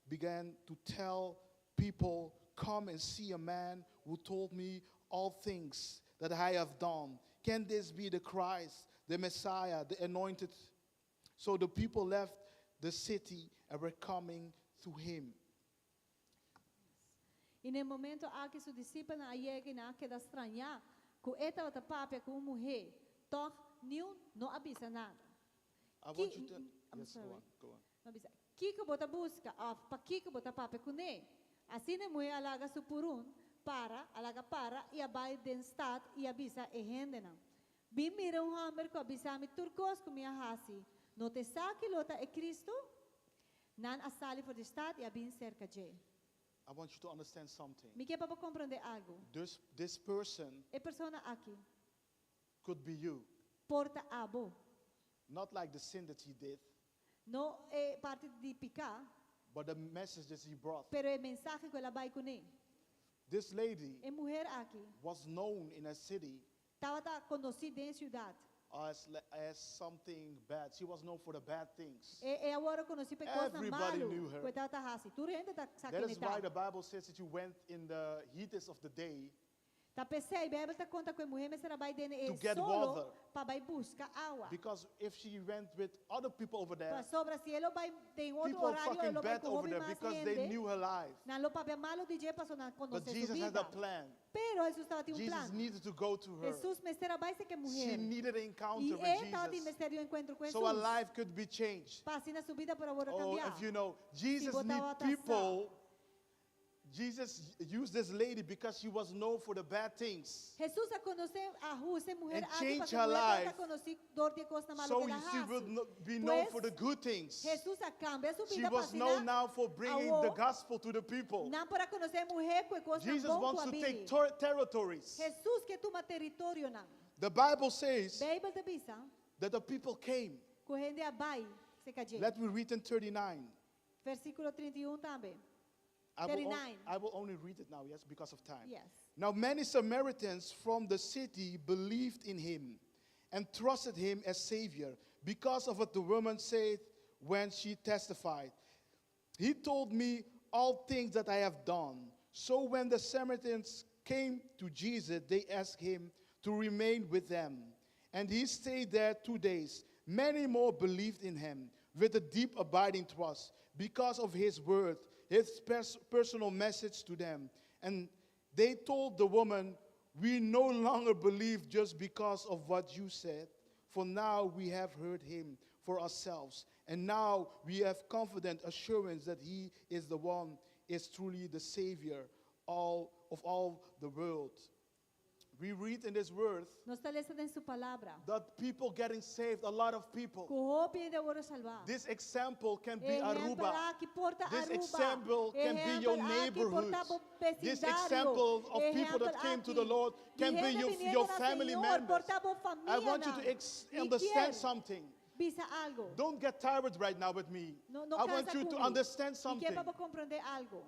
began to tell people, Come and see a man who told me all things that I have done. Can this be the Christ, the Messiah, the anointed? So the people left the city and were coming to him. I na e momento aki su disipelnan a yega i nan a keda strañá ku e tabata papia ku un muhé, tòg niun no a bisa nada. I Ki, want you to. I'm Yes, go sorry. on, go on. No a bisa. Kiko bo ta buska òf pakiko bo ta papia kuné? Asina e muhé a laga su purún para, a laga para i a bai den stat i a bisa e hendenan, Bin mira un hòmber ku a bisa mi tur kos ku mi a hasi. No ta esaki lo ta e Kristu? Nan a sali for di stat i a bin serka dje. I want you to understand something. Mi ke pa bo komprondé algu. This person E persona aki could be you. por ta abo. Not like the sin that he did, No e parti di piká, but the message that he brought. pero e mensahe ku el a bai kuné. This lady E muher aki was known in a city tabata konosí den siudat. as something bad. She was known for the bad things. E e a wòrdu konosí pa e kosnan Everybody malu knew her. ku e tabata hasi. Tur hende ta sa That ken is e why ta. the Bible says that you went in the heatest of the day Ta p'esei, Beibel ta konta ku e muhé mester a bai den e to get solo water. pa bai buska awa. Because if she went with other people over there, Pasobra si e lo bai den otro people horario, e fucking lo bai bad ku over hopi there mas because they hende. knew her life. Nan lo papia malu di dje pasobra nan But konosé su Jesus had a bida. plan. Pero Hesus tabatin un Jesus plan. needed to go to her. Hesus mester a bai serka e She muhé. needed an I encounter with e tabatin Jesus. mester di un enkuentro ku So her Hesus. life could be changed. Pa asina su bida por a wòrdu Oh, kambiá. if you know, Jesus bo need tabata sa. people. Jesus used this lady because she was known for the bad things. Hesus a konosé a usa e muhé And aki change pasobra her muhé tabata life. konosí dor di e kosnan malu So ku el a she would hasi. be known for Pues, the good things. Hesus a kambia su She bida pa was known asina now for bringing the awor gospel to the people. nan por a konosé e muhé ku e kosnan Jesus bon ku wants a to bini. take territories. Hesus ke tuma teritorionan. The Bible says Beibel ta bisa that the people came. ku hende a bai serka dje. Let me read in 39. Versíkulo 31 tambe. I will, 39. I will only read it now, yes, because of time. Yes. Now, many Samaritans from the city believed in him and trusted him as Savior because of what the woman said when she testified. He told me all things that I have done. So when the Samaritans came to Jesus, they asked him to remain with them. And he stayed there 2 days. Many more believed in him with a deep abiding trust because of his word, his personal message to them. And they told the woman, We no longer believe just because of what you said, for now we have heard him for ourselves. And now we have confident assurance that he is the one, is truly the Savior. all of all the world. We read in this word Nos ta lesa den su palabra. that people getting saved, a lot of people. Ku hopi hende a wòrdu salvá. This example can be Ehèmpel Aruba. aki por ta This Aruba. example can be your Ehèmpel aki neighborhood. por ta bo This vesindario. example of people that Ehèmpel came to the aki Lord di can be hende your, biniendo your na family Señor, members. por ta bo I want you famianan. to Mi understand kier something. Bisa algu. Don't get tired right now with me. No, no I want kansa you to ku mi. understand Mi ke something. pa bo komprondé algu.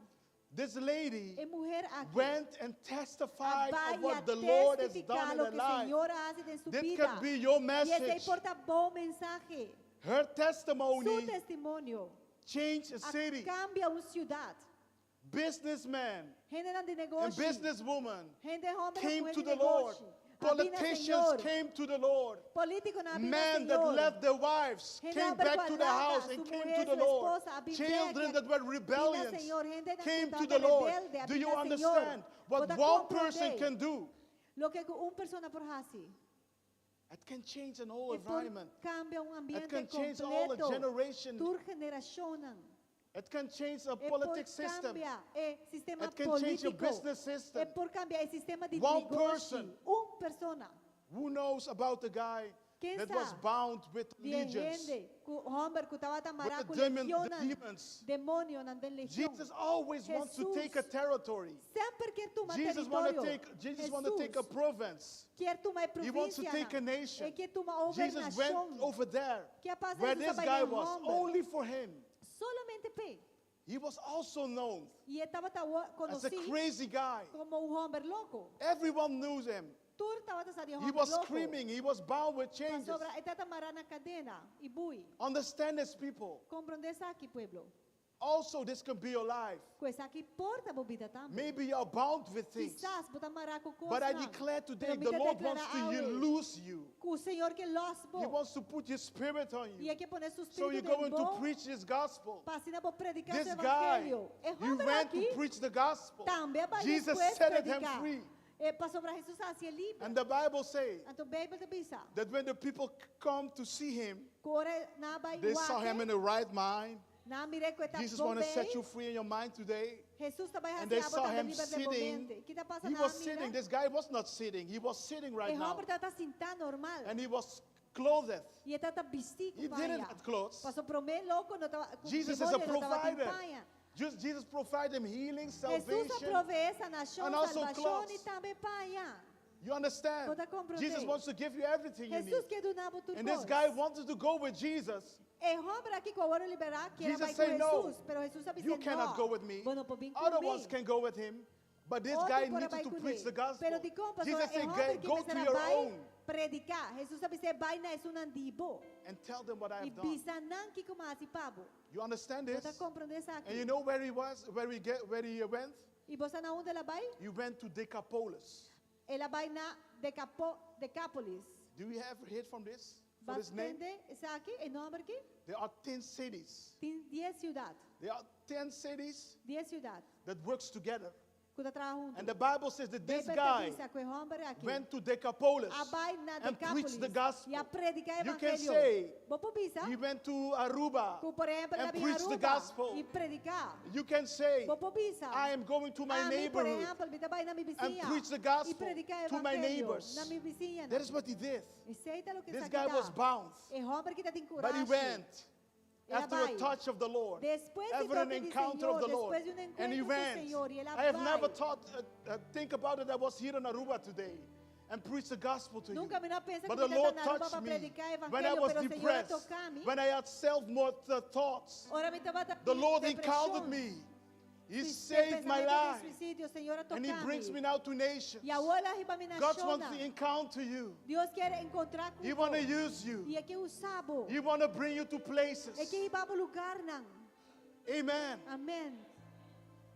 This lady E muhé aki went and testified a of what bai the Lord has testifiká done in lo her ke life. Señor a hasi den su This bida. can be your I esei message. por ta bo mensahe. Her Su testimony testimonio changed a a city. kambia un siudat. Businessmen Hendenan di and negoshi. businesswomen Hende hòmber came ku to muhé the di Lord. negoshi. A bin na Politicians Señor. came to the Lord. Polítikonan a bin na Men that Señor. left their wives Hende came hòmber back ku to the a laga house and su came muhé, to the su Lord. esposa, a bin Children bèk, that were a bin na rebellions Señor. Hendenan ku came to tabata the Lord. rebelde, a Do bin you na Señor. understand what Bo ta one person komprondé can do? Loke ku un persona por hasi. It can change an whole E por environment. kambia un It ambiente can change all a kompleto. generation. Tur generashonnan. It can change a E por politics system. kambia e sistema It can change your polítiko. business system. E por kambia e sistema di One negoshi. person. Un persona. Who knows about the guy Ken that was sa bound with Di legions? hende ku hòmber ku tabata With mará the ku demon, the legionnan, demons. demonionan den legion. Jesus always wants to take a Jesus territory. Semper ke tuma Jesus want to teritorio. take Jesus want to take a Jesus province. ke tuma e He wants to take a provinsianan. nation. E ke tuma Jesus went nashon. over there Ki a pasa where Jesus this a bai guy den was hòmber. only for him. Solamente p'e. He was also known I e tabata as a konosí crazy guy. komo un hòmber loko. Everyone knew him. Tur tabata sa di He hòmber was loko. screaming. He was bound with chains. Pasobra e tabata mará na kadena i bui. Understand this, people. Komprondé esaki, pueblo. Also, this can be your life. Ku esaki por ta bo bida tambe. Maybe you are bound with things. Kisas bo ta mará ku But I kosnan. declare today Pero mi the ta Lord deklará wants to awe loose you. ku Señor ke lòs He bo. wants to put His spirit on I you. e ke pone su So spiritu you're den going to bo preach His gospel. pa asina bo prediká This su guy, evangelio. E he hòmber went to aki preach the gospel. tambe a bai Jesus despues set him prediká. free. E pasobra Jesus a hasié liber. And the Bible says Anto Beibel ta bisa. that when the people come to see him, Ku ora nan a bai they saw him wak e, in the right mind. nan a mir'é ku e ta Jesus want to set bon you free in your mind today. Jesus ta bai And they hasi abo saw tambe him liber den sitting. bo mente. Ki ta pasa He nan was a mira? sitting. This guy was not sitting. He was sitting right E now. hòmber tabata sintá normal. And he was clothed. I e tabata bistí He ku didn't paña. have clothes. Paso promé loko no tabata, ku Jesus is a demonio no tabatin provider. paña. Just Jesus provided him healing, Jesus a salvation. proveé sanashon, and also salvashon clothes. i tambe paña. You understand? Bo ta komprondé. Jesus wants to give you everything you need. Jesus ke duna bo tur And this kos. guy wanted to go with Jesus. E hòmber aki ku a wòrdu liberá kier a Jesus bai ku said, "No, Jesus, pero Jesus a bisa You cannot no. go with me. Bo no por bin ku Other mi. ones can go with him. But this Otro guy por a needed bai to ku preach ne. the gospel. Pero dikon pasobra Jesus e said, hòmber "Go ki go to mester a your bai own prediká. Jesus a bis'é bai na esunnan di bo. and tell them what I I have done. bisa nan kiko m'a hasi pa bo. You understand Bo this? ta komprondé esaki. And you know where he was, where he get, where he went? I bo sa na unda el a bai? He went to Decapolis. El a bai na Decapo, Decapolis. Do you ever hear from this? For this name? Bo a tende esaki, e nòmber aki? There are 10 cities. Tin 10 siudat. There are 10 cities 10 siudat. that works together. Ku ta traha huntu. And the Bible says that this Beibel ta guy bisa ku e hòmber aki went to Decapolis a bai na and preached the Decapolis gospel. i a prediká You can evangelio. say Bo por bisa he went to Aruba ku por ehèmpel and el a bin preached the Aruba gospel. i prediká. You can say, Bo por bisa I am going to my Ami, por neighborhood ehèmpel, mi ta bai na mi and bisiña preach the i gospel prediká to my evangelio neighbors. na mi bisiña. That is what he did. Esei ta loke This esaki guy ta. was bound, E hòmber aki tabatin but he kurashi. went El a after a bai. touch of the Lord, Despues di after an toke di encounter of Señor, the Lord, despues di un and he enkuentro ku went. Señor, i el a I have never bai. thought, think about it. I was here in Aruba today and preached the gospel to you. Nunka mi no a pensa But ku the mi tabata Lord na Aruba touched pa me prediká when I evangelio, was pero Señor a depressed, toka mi. when I had self-more thoughts. Ora mi tabata The Lord depreshon. encountered me. He Sui- saved my pensamentu di life. suisidio, Señor a And He toka brings mi. me now to nations. I awor el a hiba mi God wants nashonnan. to encounter you. Dios ke enkontrá ku He wants to use you. I e ke usa bo. He wants to bring you to places. E ke hiba bo lugánan. Amen. Amèn.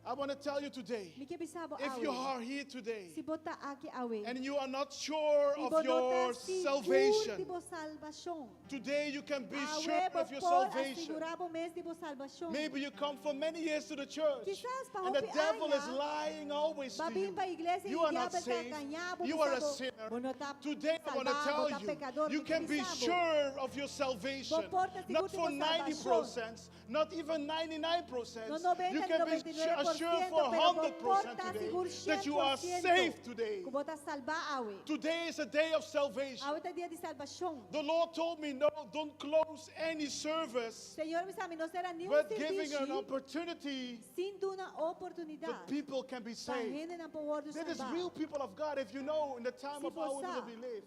I want to tell you today, Mi ke bisa bo if you awe. are here today Si bo ta aki awe. and you are not sure I of bo no ta your sigur di salvation, bo salvashon. today you can be Awe sure bo of your por salvation. asegurá bo mes di bo salvashon. Maybe you come for many years to the church Kisas pa and the hopi devil is aña, lying always Ba to bin you. pa iglesia You i are not diabel ta saved. gaña bo You are a bisa bo. sinner. Bo no ta Today I want to salvá, tell bo ta you, pekador, you mi can be bisa bo. sure of your salvation. Bo por ta sigur Not di for bo salvashon. 90%, not even 99%. No 90 You ni can be 99%. sure for pero bo por 100% ta today sigur that you are 100% saved today. ku bo ta salbá awe. Today is a day of salvation. Awe ta dia di salbashon. The Lord told me, no, don't close any service, Señor a bisa mi no sera niun but giving an servisio opportunity sin duna that oportunidat people can be pa saved. hendenan por wòrdu That is salbá. real people of God. If you know in the time Si of our bo sa. that we live,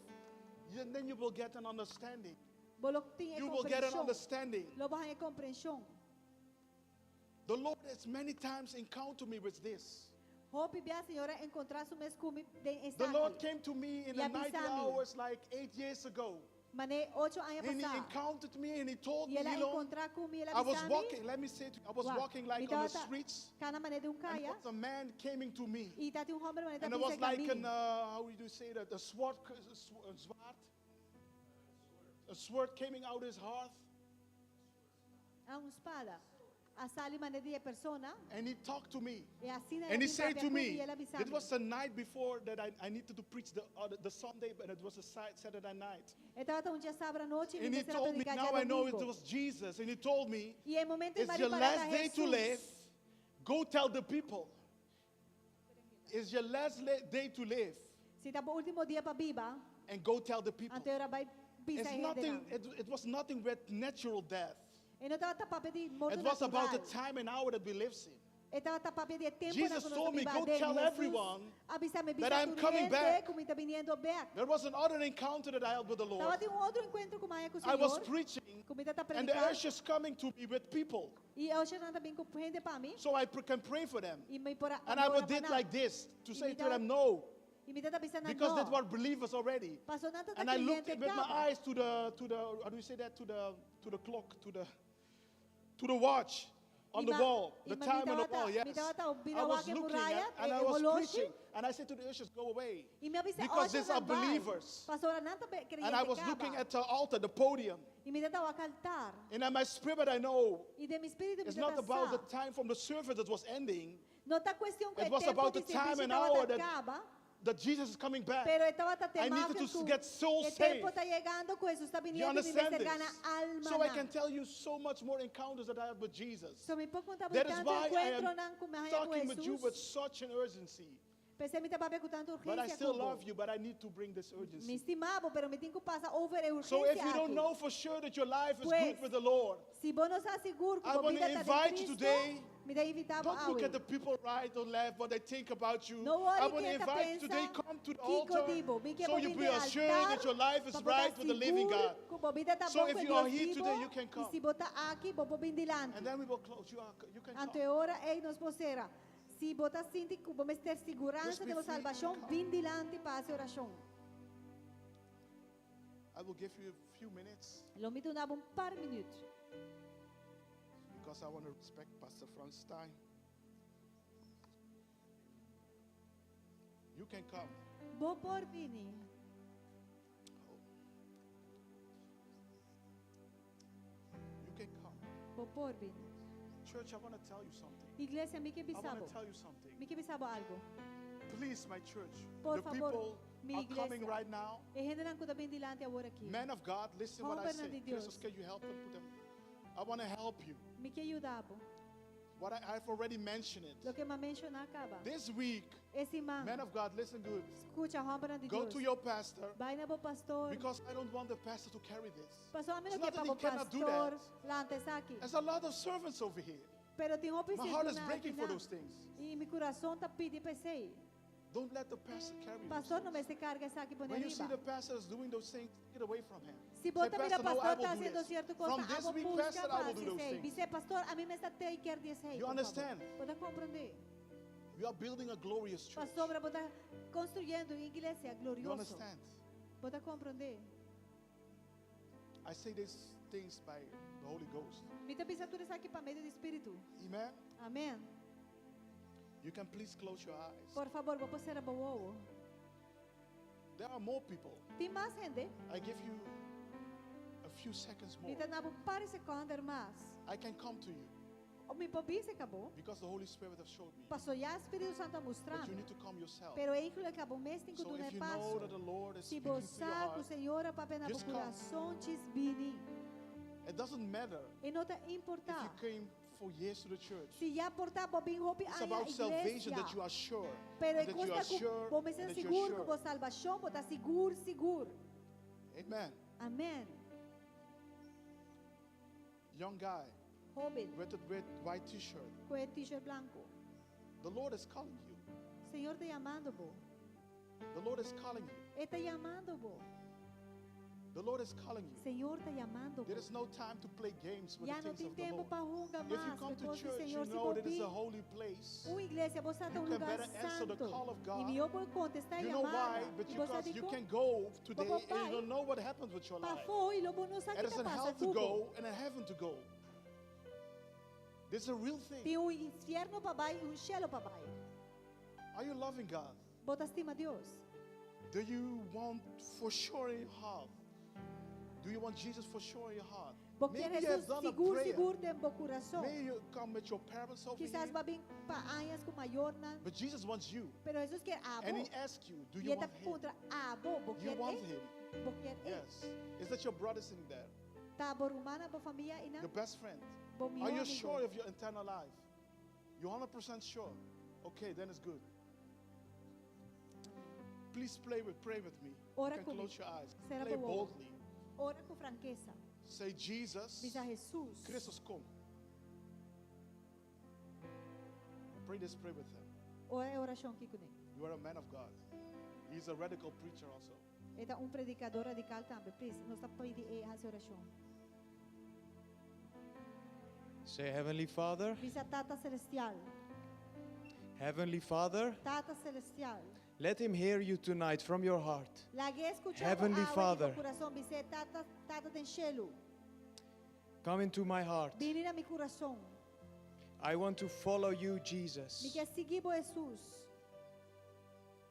then you will get an understanding. Bo lo tin e You will get an komprenshon. understanding. Lo bo haña komprenshon. The Lord has many times encountered me with this. Hopi bia Señor a enkontrá su mes ku mi den The Lord esaki. came to me in I the a night bisa mi. hours like 8 years ago. Manera 8 aña And he pasá. encountered me and he told I me, el a Elon, enkontrá ku mi, el a I was bisa mi. walking, let me say to you, I was Wak, walking mi like on the tabata streets. kana manera di un And kaya. there was a man came to me. I tabatin un hòmber manera And it ta was bisa like an, kami. how would you say that, a sword, a sword, a sword came out his heart. Ah, un spada. A sali manera di e persona. And he talked to me. I asina And he said to me, el a bisa it was the night before that I needed to preach the Sunday, but it was a Saturday night. E tabata un djasabra anochi, And he mi mester a told me, prediká now I know it djadumingu. was Jesus. And he told me, I e momento it's your mi a ripará last day to Jesus. live. Go tell the people. It's your last day to live. Si ta bo último dia pa biba, And go tell the people. anto ora bai bisa It's hende nothing, nan. it was nothing with natural death. E no tabata papia di morto It was about the natural. time and hour that we live in. E tabata papia di e tempu Jesus na told me, ku "Go nos ta biba tell den. everyone A bisa mi that bisa I'm tur coming hende back." ku mi ta biniendo bèk. There was another encounter that I had with the Lord. Tabatin un otro enkuentro ku mi a haña ku I was Señor. preaching, Ku mi tabata and the prediká. ushers coming to me with people, I e ushernan ta bin ku hende pa mi. so I can pray for them. I mi por a And I ora would did pa nan. like this to I say mi to tabata them, no, I mi tabata bisa nan because no. they were believers already. Paso nan tabata And I looked kreyente with my kaba. eyes to the how do you say that, to the clock, to the watch on the I ma- wall, i the ma- time mi on the tabata- wall. mi Yes, tabata bira I was wak e looking muraya, at, and e I was holoshi. preaching, and I said to the ushers, go away, I mi a bisa because these are ushernan bai. believers. Pasobra nan ta And I kreyente was looking kaba. at the altar, the podium, I mi tabata wak altar. and in my spirit I know I den mi spiritu mi it's not tabata about the sa. time from the service that was ending, No ta kuestion ku It e was tempu about di the time servisio and hour tabata that kaba. that Jesus is coming back. Pero e tabata I tema needed to ku get souls e tempu saved. ta yegando ku Jesus ta You biniendo i mi understand mester this? gana So I almanan. can tell you so much more encounters that I have with Jesus. So mi por konta bo That is tantu why I am enkuentronan ku mi a haña ku talking with you with Jesus. such an urgency. P'esei mi ta papia ku tantu But I urgensia still ku bo. love you, but I need to bring this Mi urgency. stima bo, pero mi tin ku pasa over e So if urgensia you don't aki. know for sure that your life is Pues, good with the Lord, si bo no sa sigur I ku bo want to bida ta den invite you Cristo, today. mi ta invitá bo Don't look awe. at the people right or left, what they think about you. No I worry want to ken ta invite you today, pensa come to the kiko altar di bo. Mi ke so bo you bin be den assured altar that your life is pa bo ta right with the living sigur God. ku bo bida ta So bon if ku e you are Dios here today, bibo, you can i come. si bo ta aki, bo por bin dilanti. And then we will close. You can Anto come. e ora ei nos por sera. Si bo ta sinti ku bo mester siguransa Just be di bo free and salbashon, come. bin dilanti pa hasi orashon. I will give you a few minutes Lo mi duna bo un par minüt. because I want to respect Pastor Frank's time. You can come. Bo por bini. Oh. You can come. Bo por bini. Church, I want to tell you something. Iglesia, mi ke I want bisa bo. to tell you something. Mi ke bisa bo algu. Please, my church, Por the fabor, people mi are coming iglesia. right now. E hendenan ku ta bin dilanti awor aki. Men of God, listen what I Hombernan say. di Dios. Jesus, can you help them? Put them. I want to help you. Mi ke yuda bo. What I've already mentioned it. Loke m'a menshoná kaba. This week, E siman. men of God, listen good. Skucha, hombernan di Go Dios. to your pastor Bai na bo pastor. because I don't want the pastor to carry this. Paso ami It's no not ke that pa he bo cannot do pastor that. lanta esaki. There's a lot of servants over here. Pero tin hopi My heart is sirbidónan breaking for akinan. those things. I mi kurason ta pidi pa esei. Don't let the pastor carry those Pastor no things. mester karga esaki pone When you see ariba. the pastor is doing those things, get away from him. Si Say, bo ta mira "Pastor, no, I pastor will ta do hasiendo this. sierto From kos, this abo week, buska Pastor, I will do pa those hasi esei. things. Bis'é, pastor, ami mester take care di esei. You por favor. understand? Bo ta komprondé. We are building a glorious church. Pasobra, bo ta konstruyendo un iglesia You glorioso. understand? Bo ta komprondé. I say these things by the Holy Ghost. Mi ta bisa tur esaki pa medio di Spiritu. Amen. Amèn. You can please close your eyes. Por fabor, bo por sera bo wowo. There are more people. Tin mas hende. I give you a few seconds more. Mi ta duna bo un par di sekònde mas. I can come to you O mi por bin serka bo. because the Holy Spirit has showed me. Paso ya Spiritu Santu a mustra But you mi. need to come yourself. Pero ei ku abo mes tin So ku if duna you know paso. that the Lord is Si speaking to your bo sa ku heart, Señor a papia na just bo come. kurason djis bini. it doesn't matter E no ta if importá. you came for years to the church, Si ya por ta bo a bin hopi it's aña about salvation that you iglesia. are sure. Pero and e that you kos are ta ku sure. bo and mester that you're sigur ku sure. bo salbashon, bo ta sigur, sigur. Amen. Amen. Young guy Hóben, with the red white t-shirt. ku e t-shirt blanku. The Lord is calling you. Señor ta yamando bo. The Lord is calling you. E ta yamando bo. The Lord is calling you. Señor ta yamando bo. There is no time to play games with Ya the no things tin of the tempu Lord. pa hunga If you mas come ku to kos di church, you Señor. Si know bo that it's a bin holy place. un iglesia, bo sa ta You un can lugar better answer the santo. call of I God. mihó bo kontestá You know why? yamada. But I bo sa because you dikon? can go today Bo and you bai don't know what happens with your life. pafó i lo bo no sa It ki is ta in pasa hell to ku bo. go and in heaven to go. This is a real thing. Tin un infierno pa bai i un shelu pa bai. Are you loving God? Bo ta stima Dios. Do you want for sure in your heart? Do you want Jesus for sure in your heart? Bo ke Maybe you have Jesus done a sigur prayer. sigur den bo kurason. Maybe you come with your parents over Kisas here. bo a bin pa añas ku mayornan. But Jesus wants you. Pero Jesus ke And abo. he asks you, do you I e ta want him? puntra abo, bo You ke want e? him? Bo ke e? Yes. Is that your brother sitting there? Ta bo ruman, bo famia einan? Your best friend? Bo mihó Are you amigu. sure of your eternal life? You're 100% sure? Okay, then it's good. Please play with, pray with me. You Ora can ku mi. close your eyes. Sera Play bo wowo. boldly. Ora ku frankesa. Say, Jesus, Bisa Jesus. Christus kom. Pray this prayer with him. Ora e orashon aki kuné. You are a man of God. He's a radical preacher also. E ta un predikadó radikal tambe. Please, nos ta pidi e hasi orashon. Say, Heavenly Father, Bisa Tata Selestial. Heavenly Father, Tata Selestial. let him hear you tonight from your heart. Lag'é skucha Heavenly awe Father. di bo kurason. Bis'é Tata, Tata den shelu. Come into my heart. Bini na mi kurason. I want to follow you, Mi Jesus. ke sigui bo Jesus.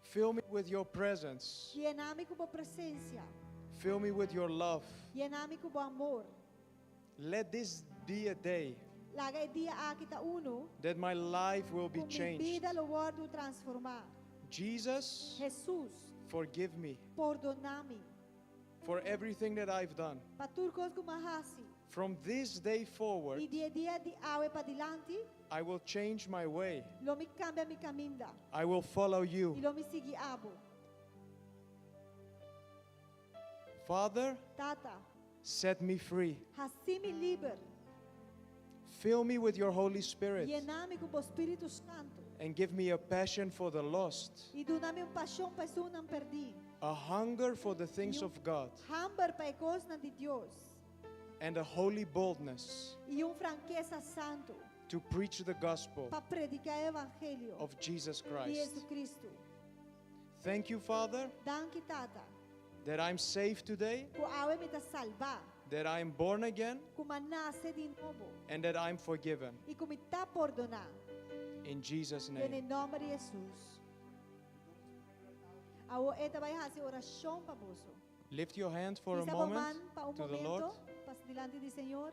Fill me with your presence. Yena mi ku bo presensia. Fill me with your love. Yena mi ku bo amor. Let this be a day Laga e dia aki ta unu. that my life will be Ku mi changed. bida lo wòrdu transformá. Jesus, Jesus, forgive me pordoná mi. for everything that I've done. Pa tur kos ku m'a hasi. From this day forward, I di e dia di awe padilanti, I will change my way. lo mi kambia mi kaminda. I will follow I you. lo mi sigui abo. Father, Tata, set me free. hasi mi liber. Fill me with your Holy Spirit Yena mi ku bo Spiritu Santu. and give me a passion for the lost, I duna mi un pashon pa esunnan pèrdí. a hunger for the things of God, Hamber pa e kosnan di Dios. and a holy boldness I un frankesa santu to preach the gospel pa prediká e evangelio of Jesus di Christ. Jesucristo. Thank you, Father, Danki Tata, that I'm saved today, ku awe mi ta salbá, that I'm born again, ku m'a nase di nobo and that I'm forgiven. i ku mi ta pordoná. In Jesus' Den name. nòmber di Jesus. Awor e ta bai hasi orashon pa boso. Lift your hand for a Hisa bo moment man pa un to the Lord. momento, pa dilanti di Señor.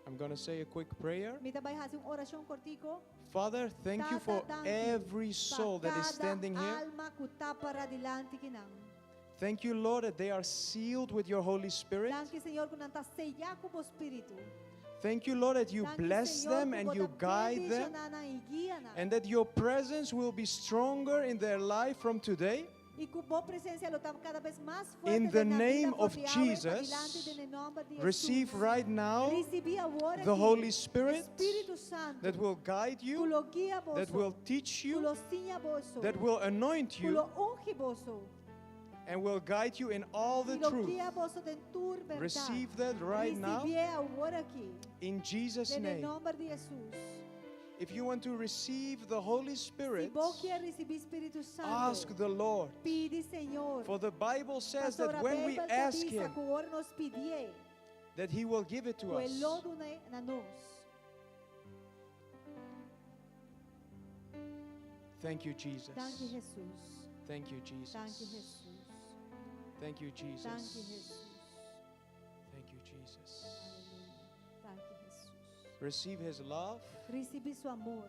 I'm going to say a quick prayer. Mi ta bai hasi un orashon kòrtiku. Father, thank you Tata, for danki every pa soul that is kada standing here. alma ku ta pará dilanti akinan. Thank you, Lord, that they are sealed with your Holy Spirit. Danki Señor ku nan ta seyá ku bo Spiritu. Thank you, Lord, that you Danki bless Señor them ku and bo you ta guide them, bendishoná nan i guia nan. and that your presence will be stronger in their life from today. I ku bo presensia lo ta kada bes mas fuerte In the den nan bida name for of di awe Jesus, padilanti den nòmber di Receive Jesus. right now Risibí awor the aki Holy Spirit Spiritu Santu that will guide ku you, lo guia boso, that will teach ku you, lo siña boso, that will anoint ku you, lo ungi boso, and will guide you in all the i lo truth. guia boso den tur bèrdat. Receive that right now Risibié awor aki in Jesus' den name. nòmber di Jesus. If you want to receive the Holy Si Spirit, bo ke risibí Spiritu Santu, ask the Lord. pidi Señor. For the Bible says that Pasobra when we Beibel ta ask bisa Him, ku ora nos pidié, that He will give it to ku us. e lo dun'é na nos. Thank you, Jesus. Danki Jesus. Thank you, Jesus. Danki Jesus. Thank you, Jesus. Danki Jesus. Thank you, Jesus. Aleluya. Danki Jesus. Receive His love. Risibí su amor.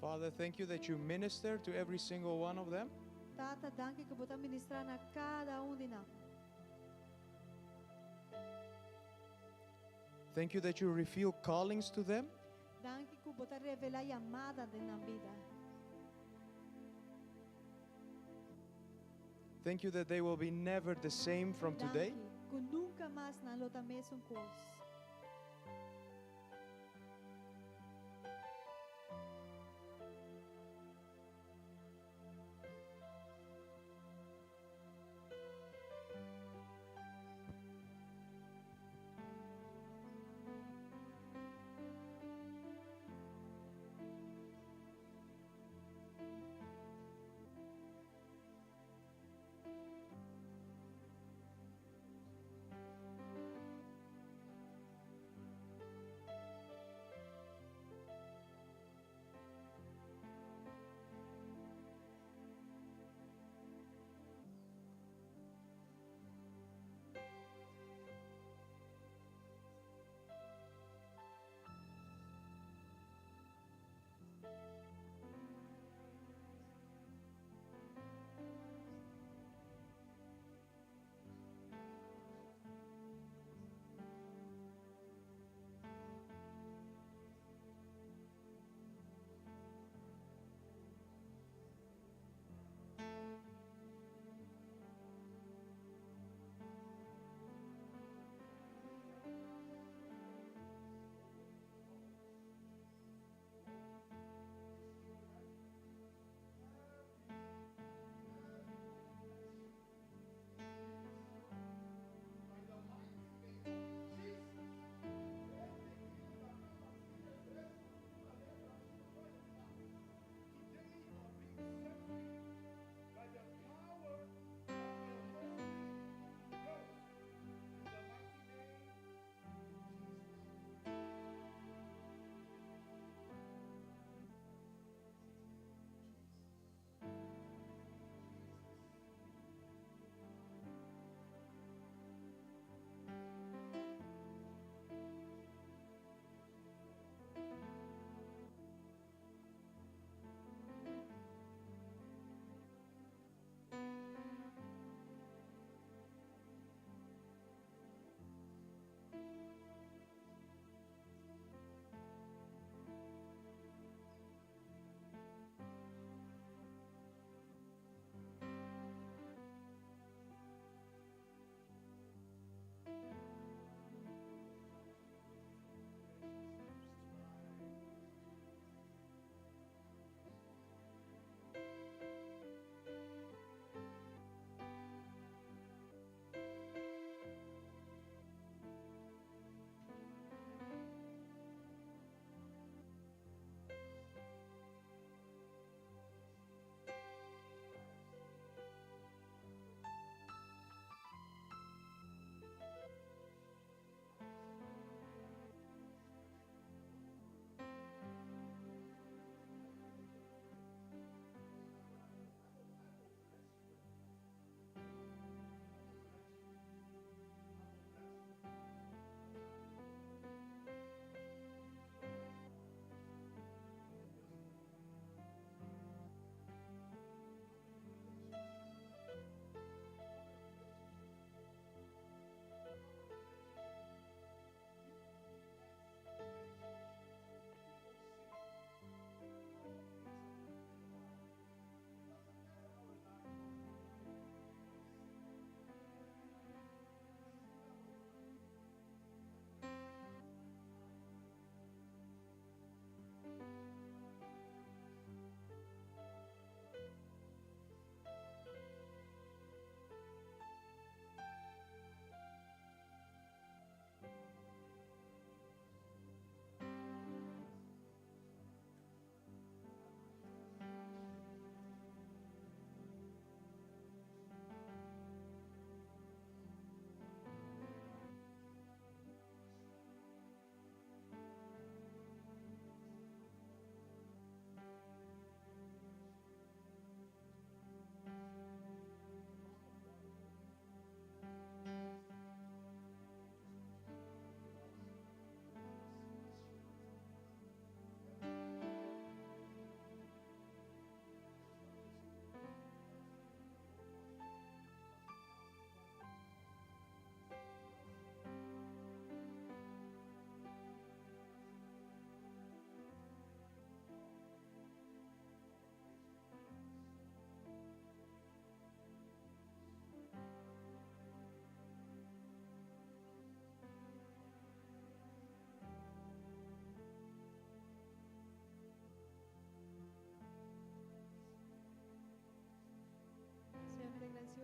Father, thank you that you minister to every single one of them. Tata, danki ku bo ta ministrá na kada un di nan. Thank you that you reveal callings to them. Danki ku bo ta revelá yamada den nan bida. Thank you that they will be never the same from today. Danki ku nunka mas nan lo ta mesun kos.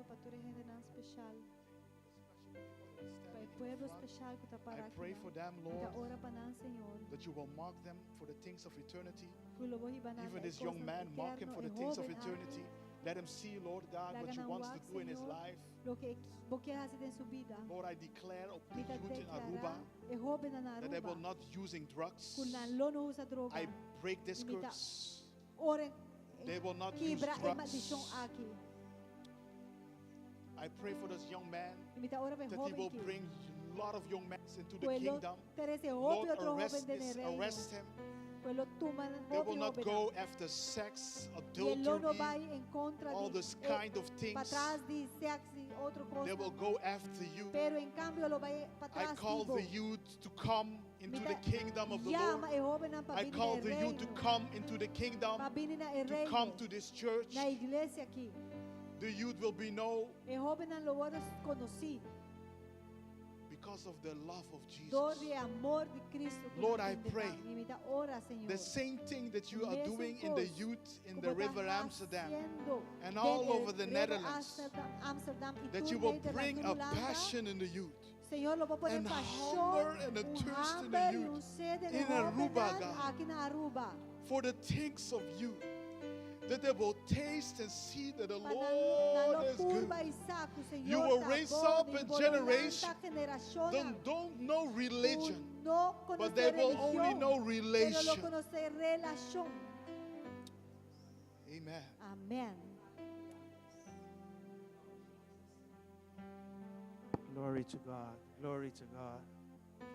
pa tur e hendenan special, The special people that pa are e standing in pueblo the front. special cu ta I para pray aki. for them, Mi ta Lord, ora pa nan, Señor, that you will mark them for the things of eternity. cu lo bo hiba nan Even na e this young cosnan man, mark him eterno, for e the things of hoben aki. eternity. Let him see, Lord God, Laga what you nan wants to wak, do in his Señor, life. loke e bo kier haci den su bida. Lord, I declare of the Mi ta youth in declara Aruba e hobennan na that they will Aruba not using drugs. cu nan lo no usa droga. I break this Y mi ta curse. ora They will not use kibra e maldicion drugs. aki. I pray for this young man Y mi ta ora pa e that he hoben will aki. bring a lot of young men into the Cu e lo kingdom. trece hopi Lord, otro hoben arrest den e this, reino. arrest him. Cu e lo tuma They hopi will not hobennan. go after sex, Y e lo no adultery, bay en contra all di this eh, kind of pa things. tras di sex y otro They will cosnan. go after you. Pero en cambio lo bay pa I tras call di bo. the youth to come Mi into ta the kingdom of the llama Lord. e hobennan pa I bini na call e the youth to reino. come into the kingdom, Pa bini na e to come reino. to this church. Na iglesia aki. The youth will be known E hobennan lo wordo conoci because of the love of door Jesus. di e amor di Cristo cu Lord, nan I tin den pray nan. Y mi ta ora, Señor, The same thing that you are Mesun doing in the cos youth in cu the bo ta River Amsterdam haciendo and den all e over the River Netherlands, Amsterdam, Amsterdam y that tur you will Nederland, bring tur a Hulanda. passion in the youth Señor, lo bo pone and pasión, hunger and a un thirst in the hamber y youth un sed den in Aruba, hobennan God. aki na Aruba. for the things of you, that they will taste and see that the Pa nan, nan Lord lo is good. purba y sa cu Señor You will ta raise bon up y a bo lo generation lanta generacionnan Don't, don't know cu religion, no but conoce they will only religión, know pero lo relation. conoce relación. Amen. Amén. Glory to God. Glory to God.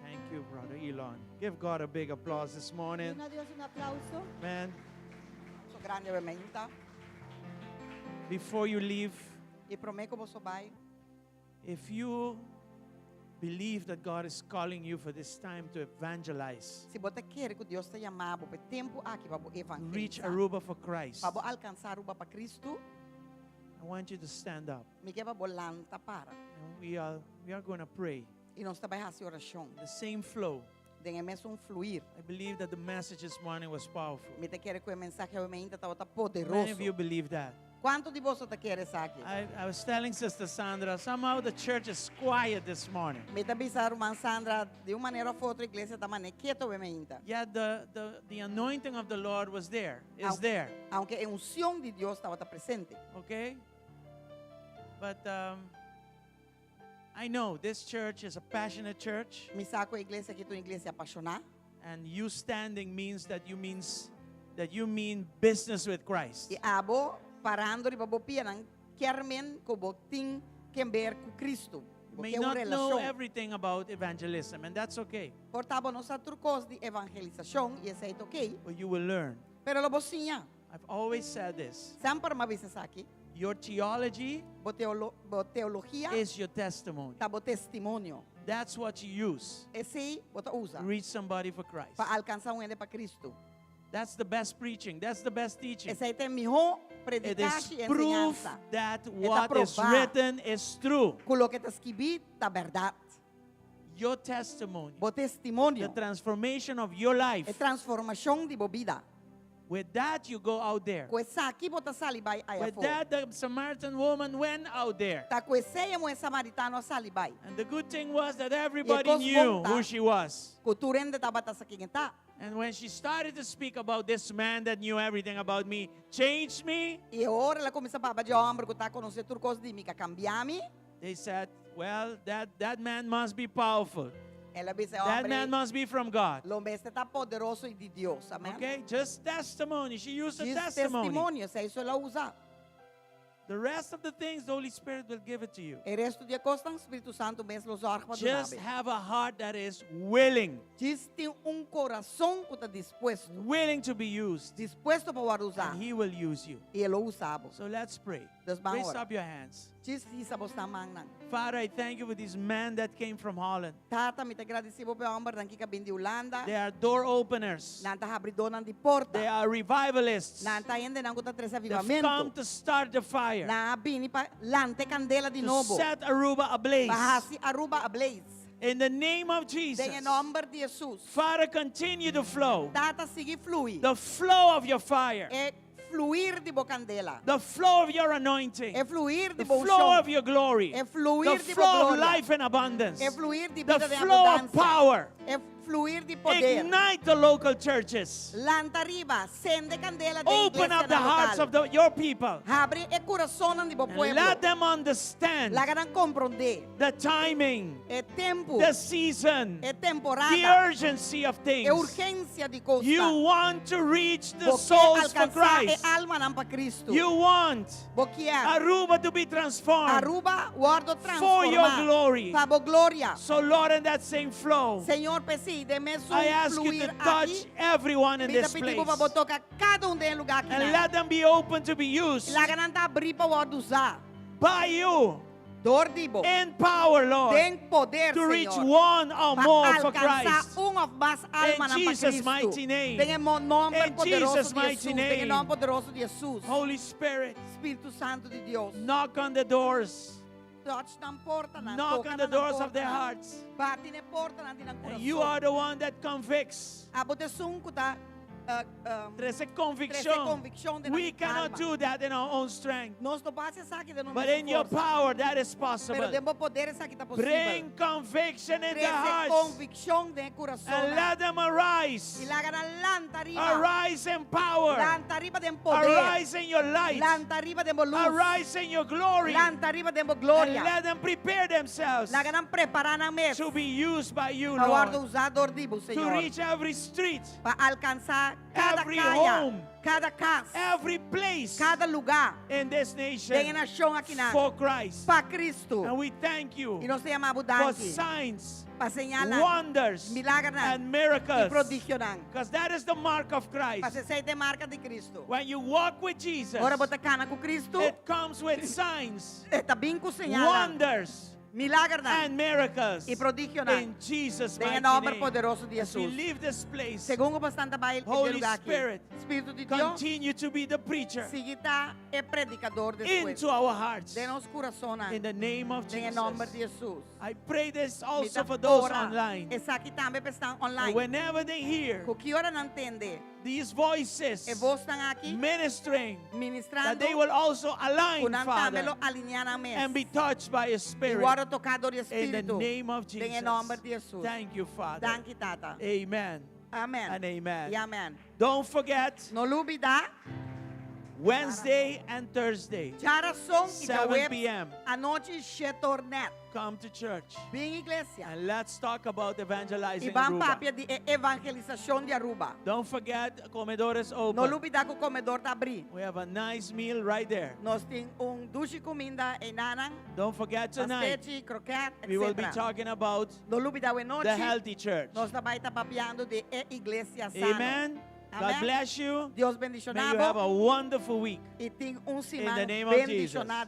Thank you, Brother Elon. Give God a big applause this morning. Duna Dios un aplauso. Man, So grandi obviamente. before you leave, Y prome cu boso bay. if you believe that God is calling you for this time to evangelize, Si bo ta kere cu Dios ta yama bo pa e tempo aki pa reach evangelisa. Aruba for Christ, Pa alcansa Aruba pa Cristo, I want you to stand up. mi kier pa bo lanta para. And we are going to pray. Y nos ta bay haci oracion. The same flow. Den e mesun fluir. I believe that the message this morning was powerful. Mi ta kere cu e mensahe awe mainta tabata Many of you poderoso. believe that. Cuanto di boso ta kere esaki? I was telling Sister Sandra, somehow the church is quiet this morning. Mi ta bisa ruman Sandra, di un manera of otro iglesia ta mane keto awe mainta. Yet the anointing of the Lord was there, is Aunque, there. aunke e uncion di Dios tabata presente. Okay? But I know this church is a passionate church. Mi sa cu e iglesia aki ta un iglesia apasiona. And you standing means that you means that you mean business with Christ. Y abo parando riba bo pianan kier men cu bo tin di haber cu Cristo. You may Porque un not know relacion. everything about evangelism, and that's okay. Por ta bo no sa tur cos di evangelisacion y esey ta okay. But you will learn. Pero lo bo siña. I've always said this. Semper m'a bisa esaki. Your theology Bo, teolo, bo teologia is your testimony. ta bo testimonio. That's what you use. Esey bo ta usa. Reach somebody for Christ. Pa alcansa un hende pa Cristo. That's the best preaching. That's the best teaching. Esey ta e miho It is predicacion y proof enseñansa. that E ta what is proba written is true. Cu loke ta skirbi ta berdad. Your testimony, Bo testimonio. the transformation of your life. E transformacion di bo bida. With that, you go out there. Cu esaki bo ta sali bay aya With fo. that, the Samaritan woman went out there. Ta cu esey e muhe samaritano a sali bay. And the good thing was that everybody cos knew bon ta who she was. Cu tur hende tabata sa ken e ta. And when she started to speak about this man that knew everything about me, changed me, Y ora el a cuminsa papia di e homber cu ta conoce tur cos di mi, cu a cambia mi. they said, well, that man must be powerful. El a bisa That man homber, must be from God. lo mester ta poderoso y di Dios. Amen. Okay, just testimony. She used a Just testimony. testimonio, esey so el a usa. The rest of the things, the Holy Spirit will give it to you. E resto di cosnan, Spirito Santo mes lo zorg pa Just duna bo. have a heart that is willing, Djis tin un curason cu ta dispuesto. willing to be used. Dispuesto pa wordo usa. And He will use you. Y E lo usa bo. So let's pray. Dus ban Raise ora. up your hands. Djis hisa boso mannan. Father, I thank you for these men that came from Holland. Tata, mi ta gradici bo pa e hombernan cu a bin di Hulanda. They are door openers. Nan ta habridonan di porta. They are revivalists. Nan ta hendenan cu ta trece They've come avivamento. to start the fire. Nan a bini pa lanta e candela di To nobo. set Aruba ablaze. Pa haci Aruba ablaze. In the name of Jesus. Den nomber di Jesus. Father, continue to flow. Tata, sigui flui. The flow of your fire. E fluir di bo kandela. The flow of your anointing. E fluir di The bo flow of unshon. your glory. E fluir The di bo flow of gloria. life and abundance. E fluir di The bida den flow of abundansia. power. E fluir di poder. Ignite the local churches. Lanta riba, sende kandela den Open up the iglesianan hearts lokal. of your people. Habri e kurason di bo And pueblo. let them understand Laga nan komprondé the timing, e tempu, the season, e the temporada, urgency of e things. urgensia di kos. You want to reach the Bo ke souls for alkansá e Christ. almanan pa Kristu. You want Bo ke Aruba to be transformed. Aruba wòrdu For your transformá glory. Pa bo gloria. So, Lord, in that same flow, Señor, p'esei, den mesun I ask you fluir to touch aki, everyone in mi ta this pidi place bo pa bo toka kada un den e lugá aki. and let them be open to be used Laga nan ta habrí pa wòrdu usá. by you Dor di bo. in power, Lord, Den poder, to reach Señor. one or Pa more for alkansá Christ. un òf mas almanan pa Jesus' Kristu. mighty name. Den e nòmber In poderoso Jesus' di mighty Jesus. Den e name. nòmber poderoso di Jesus. Holy Spirit, Spiritu Santu di Dios. knock on the doors. Touch nan portanan. Knock Toka on the nan doors of their portanan. hearts. Bati na portanan di nan And you kurason. are the one that convicts. Abo ta esun ku ta Trese trese conviction. konvikshon den We nan cannot alma. do that in our own strength. Nos no por hasi esaki den nos But in your forsa. power, that is Pero possible. den bo poder esaki ta posibel. Bring conviction in their Trese hearts konvikshon den kurason. and let them arise. I laga nan lanta riba. Arise in power. Lanta riba den poder. Arise in your light. Lanta riba den bo lus. Arise in your glory. Lanta riba den bo And gloria. let them prepare themselves Laga nan prepará nan mes. to be used by you, Pa wòrdu Lord. usá dor di bo, To Señor. reach every street, Pa alkansá kada Every kaya, home. kada kas, every place kada lugá in this den e nation nashon akinan. for Christ. Pa Kristu. And we thank you I nos ta yama bo for danki. signs, Pa señalnan, wonders, milagernan, and i miracles. prodigionan. Because that is the mark of Christ. Pasobra esei ta e marka di Kristu. When you walk with Jesus, Ora bo ta kana ku Kristu, it comes with signs, e ta bin ku señalnan, wonders, milagernan, and miracles. i prodigionan. In Jesus' Den mighty nòmber name. poderoso di As we Jesus. leave this place, Segun ku bosnan ta bai e Holy lugá aki. Spirit, Spiritu di Dios, continue to be the preacher sigui ta e predikadó despues. into our hearts. Den nos kurason, In the name of den nòmber Jesus. di Jesus. I pray this also Mi ta for those ora. online. Esaki tambe pa esnan And online. whenever they hear Ku ki ora nan tende, these voices e vosnan aki ministering, that ministrando, they will also align, ku nan tambe Father, lo alineá nan mes. and be touched by His I Spirit. wòrdu toká dor di In the Spiritu. name of Den Jesus. nòmber di Jesus. Thank you, Father. Danki, Tata. Amen. Amèn. And amen. I amèn. Don't forget No lubidá, Wednesday and Thursday, djárason i 7 djaweps, p.m. Anochi shet'or nèt. Come to church Bin iglesia. and let's talk about evangelizing I ban Aruba. papia di evangelisashon di Aruba. Don't forget, comedor is No open. lubidá ku komedor ta habrí. We have a nice meal right there. Nos tin un dushi kuminda einan, Don't forget tonight, pastechi, kroket, we will be etc. talking about No lubidá the anochi. healthy church. Nos ta bai ta papiando di e iglesia sano. Amen. God Amen. bless you. Dios May bendishoná you have bo a wonderful week. i tin un In siman the name of Jesus. bendishoná.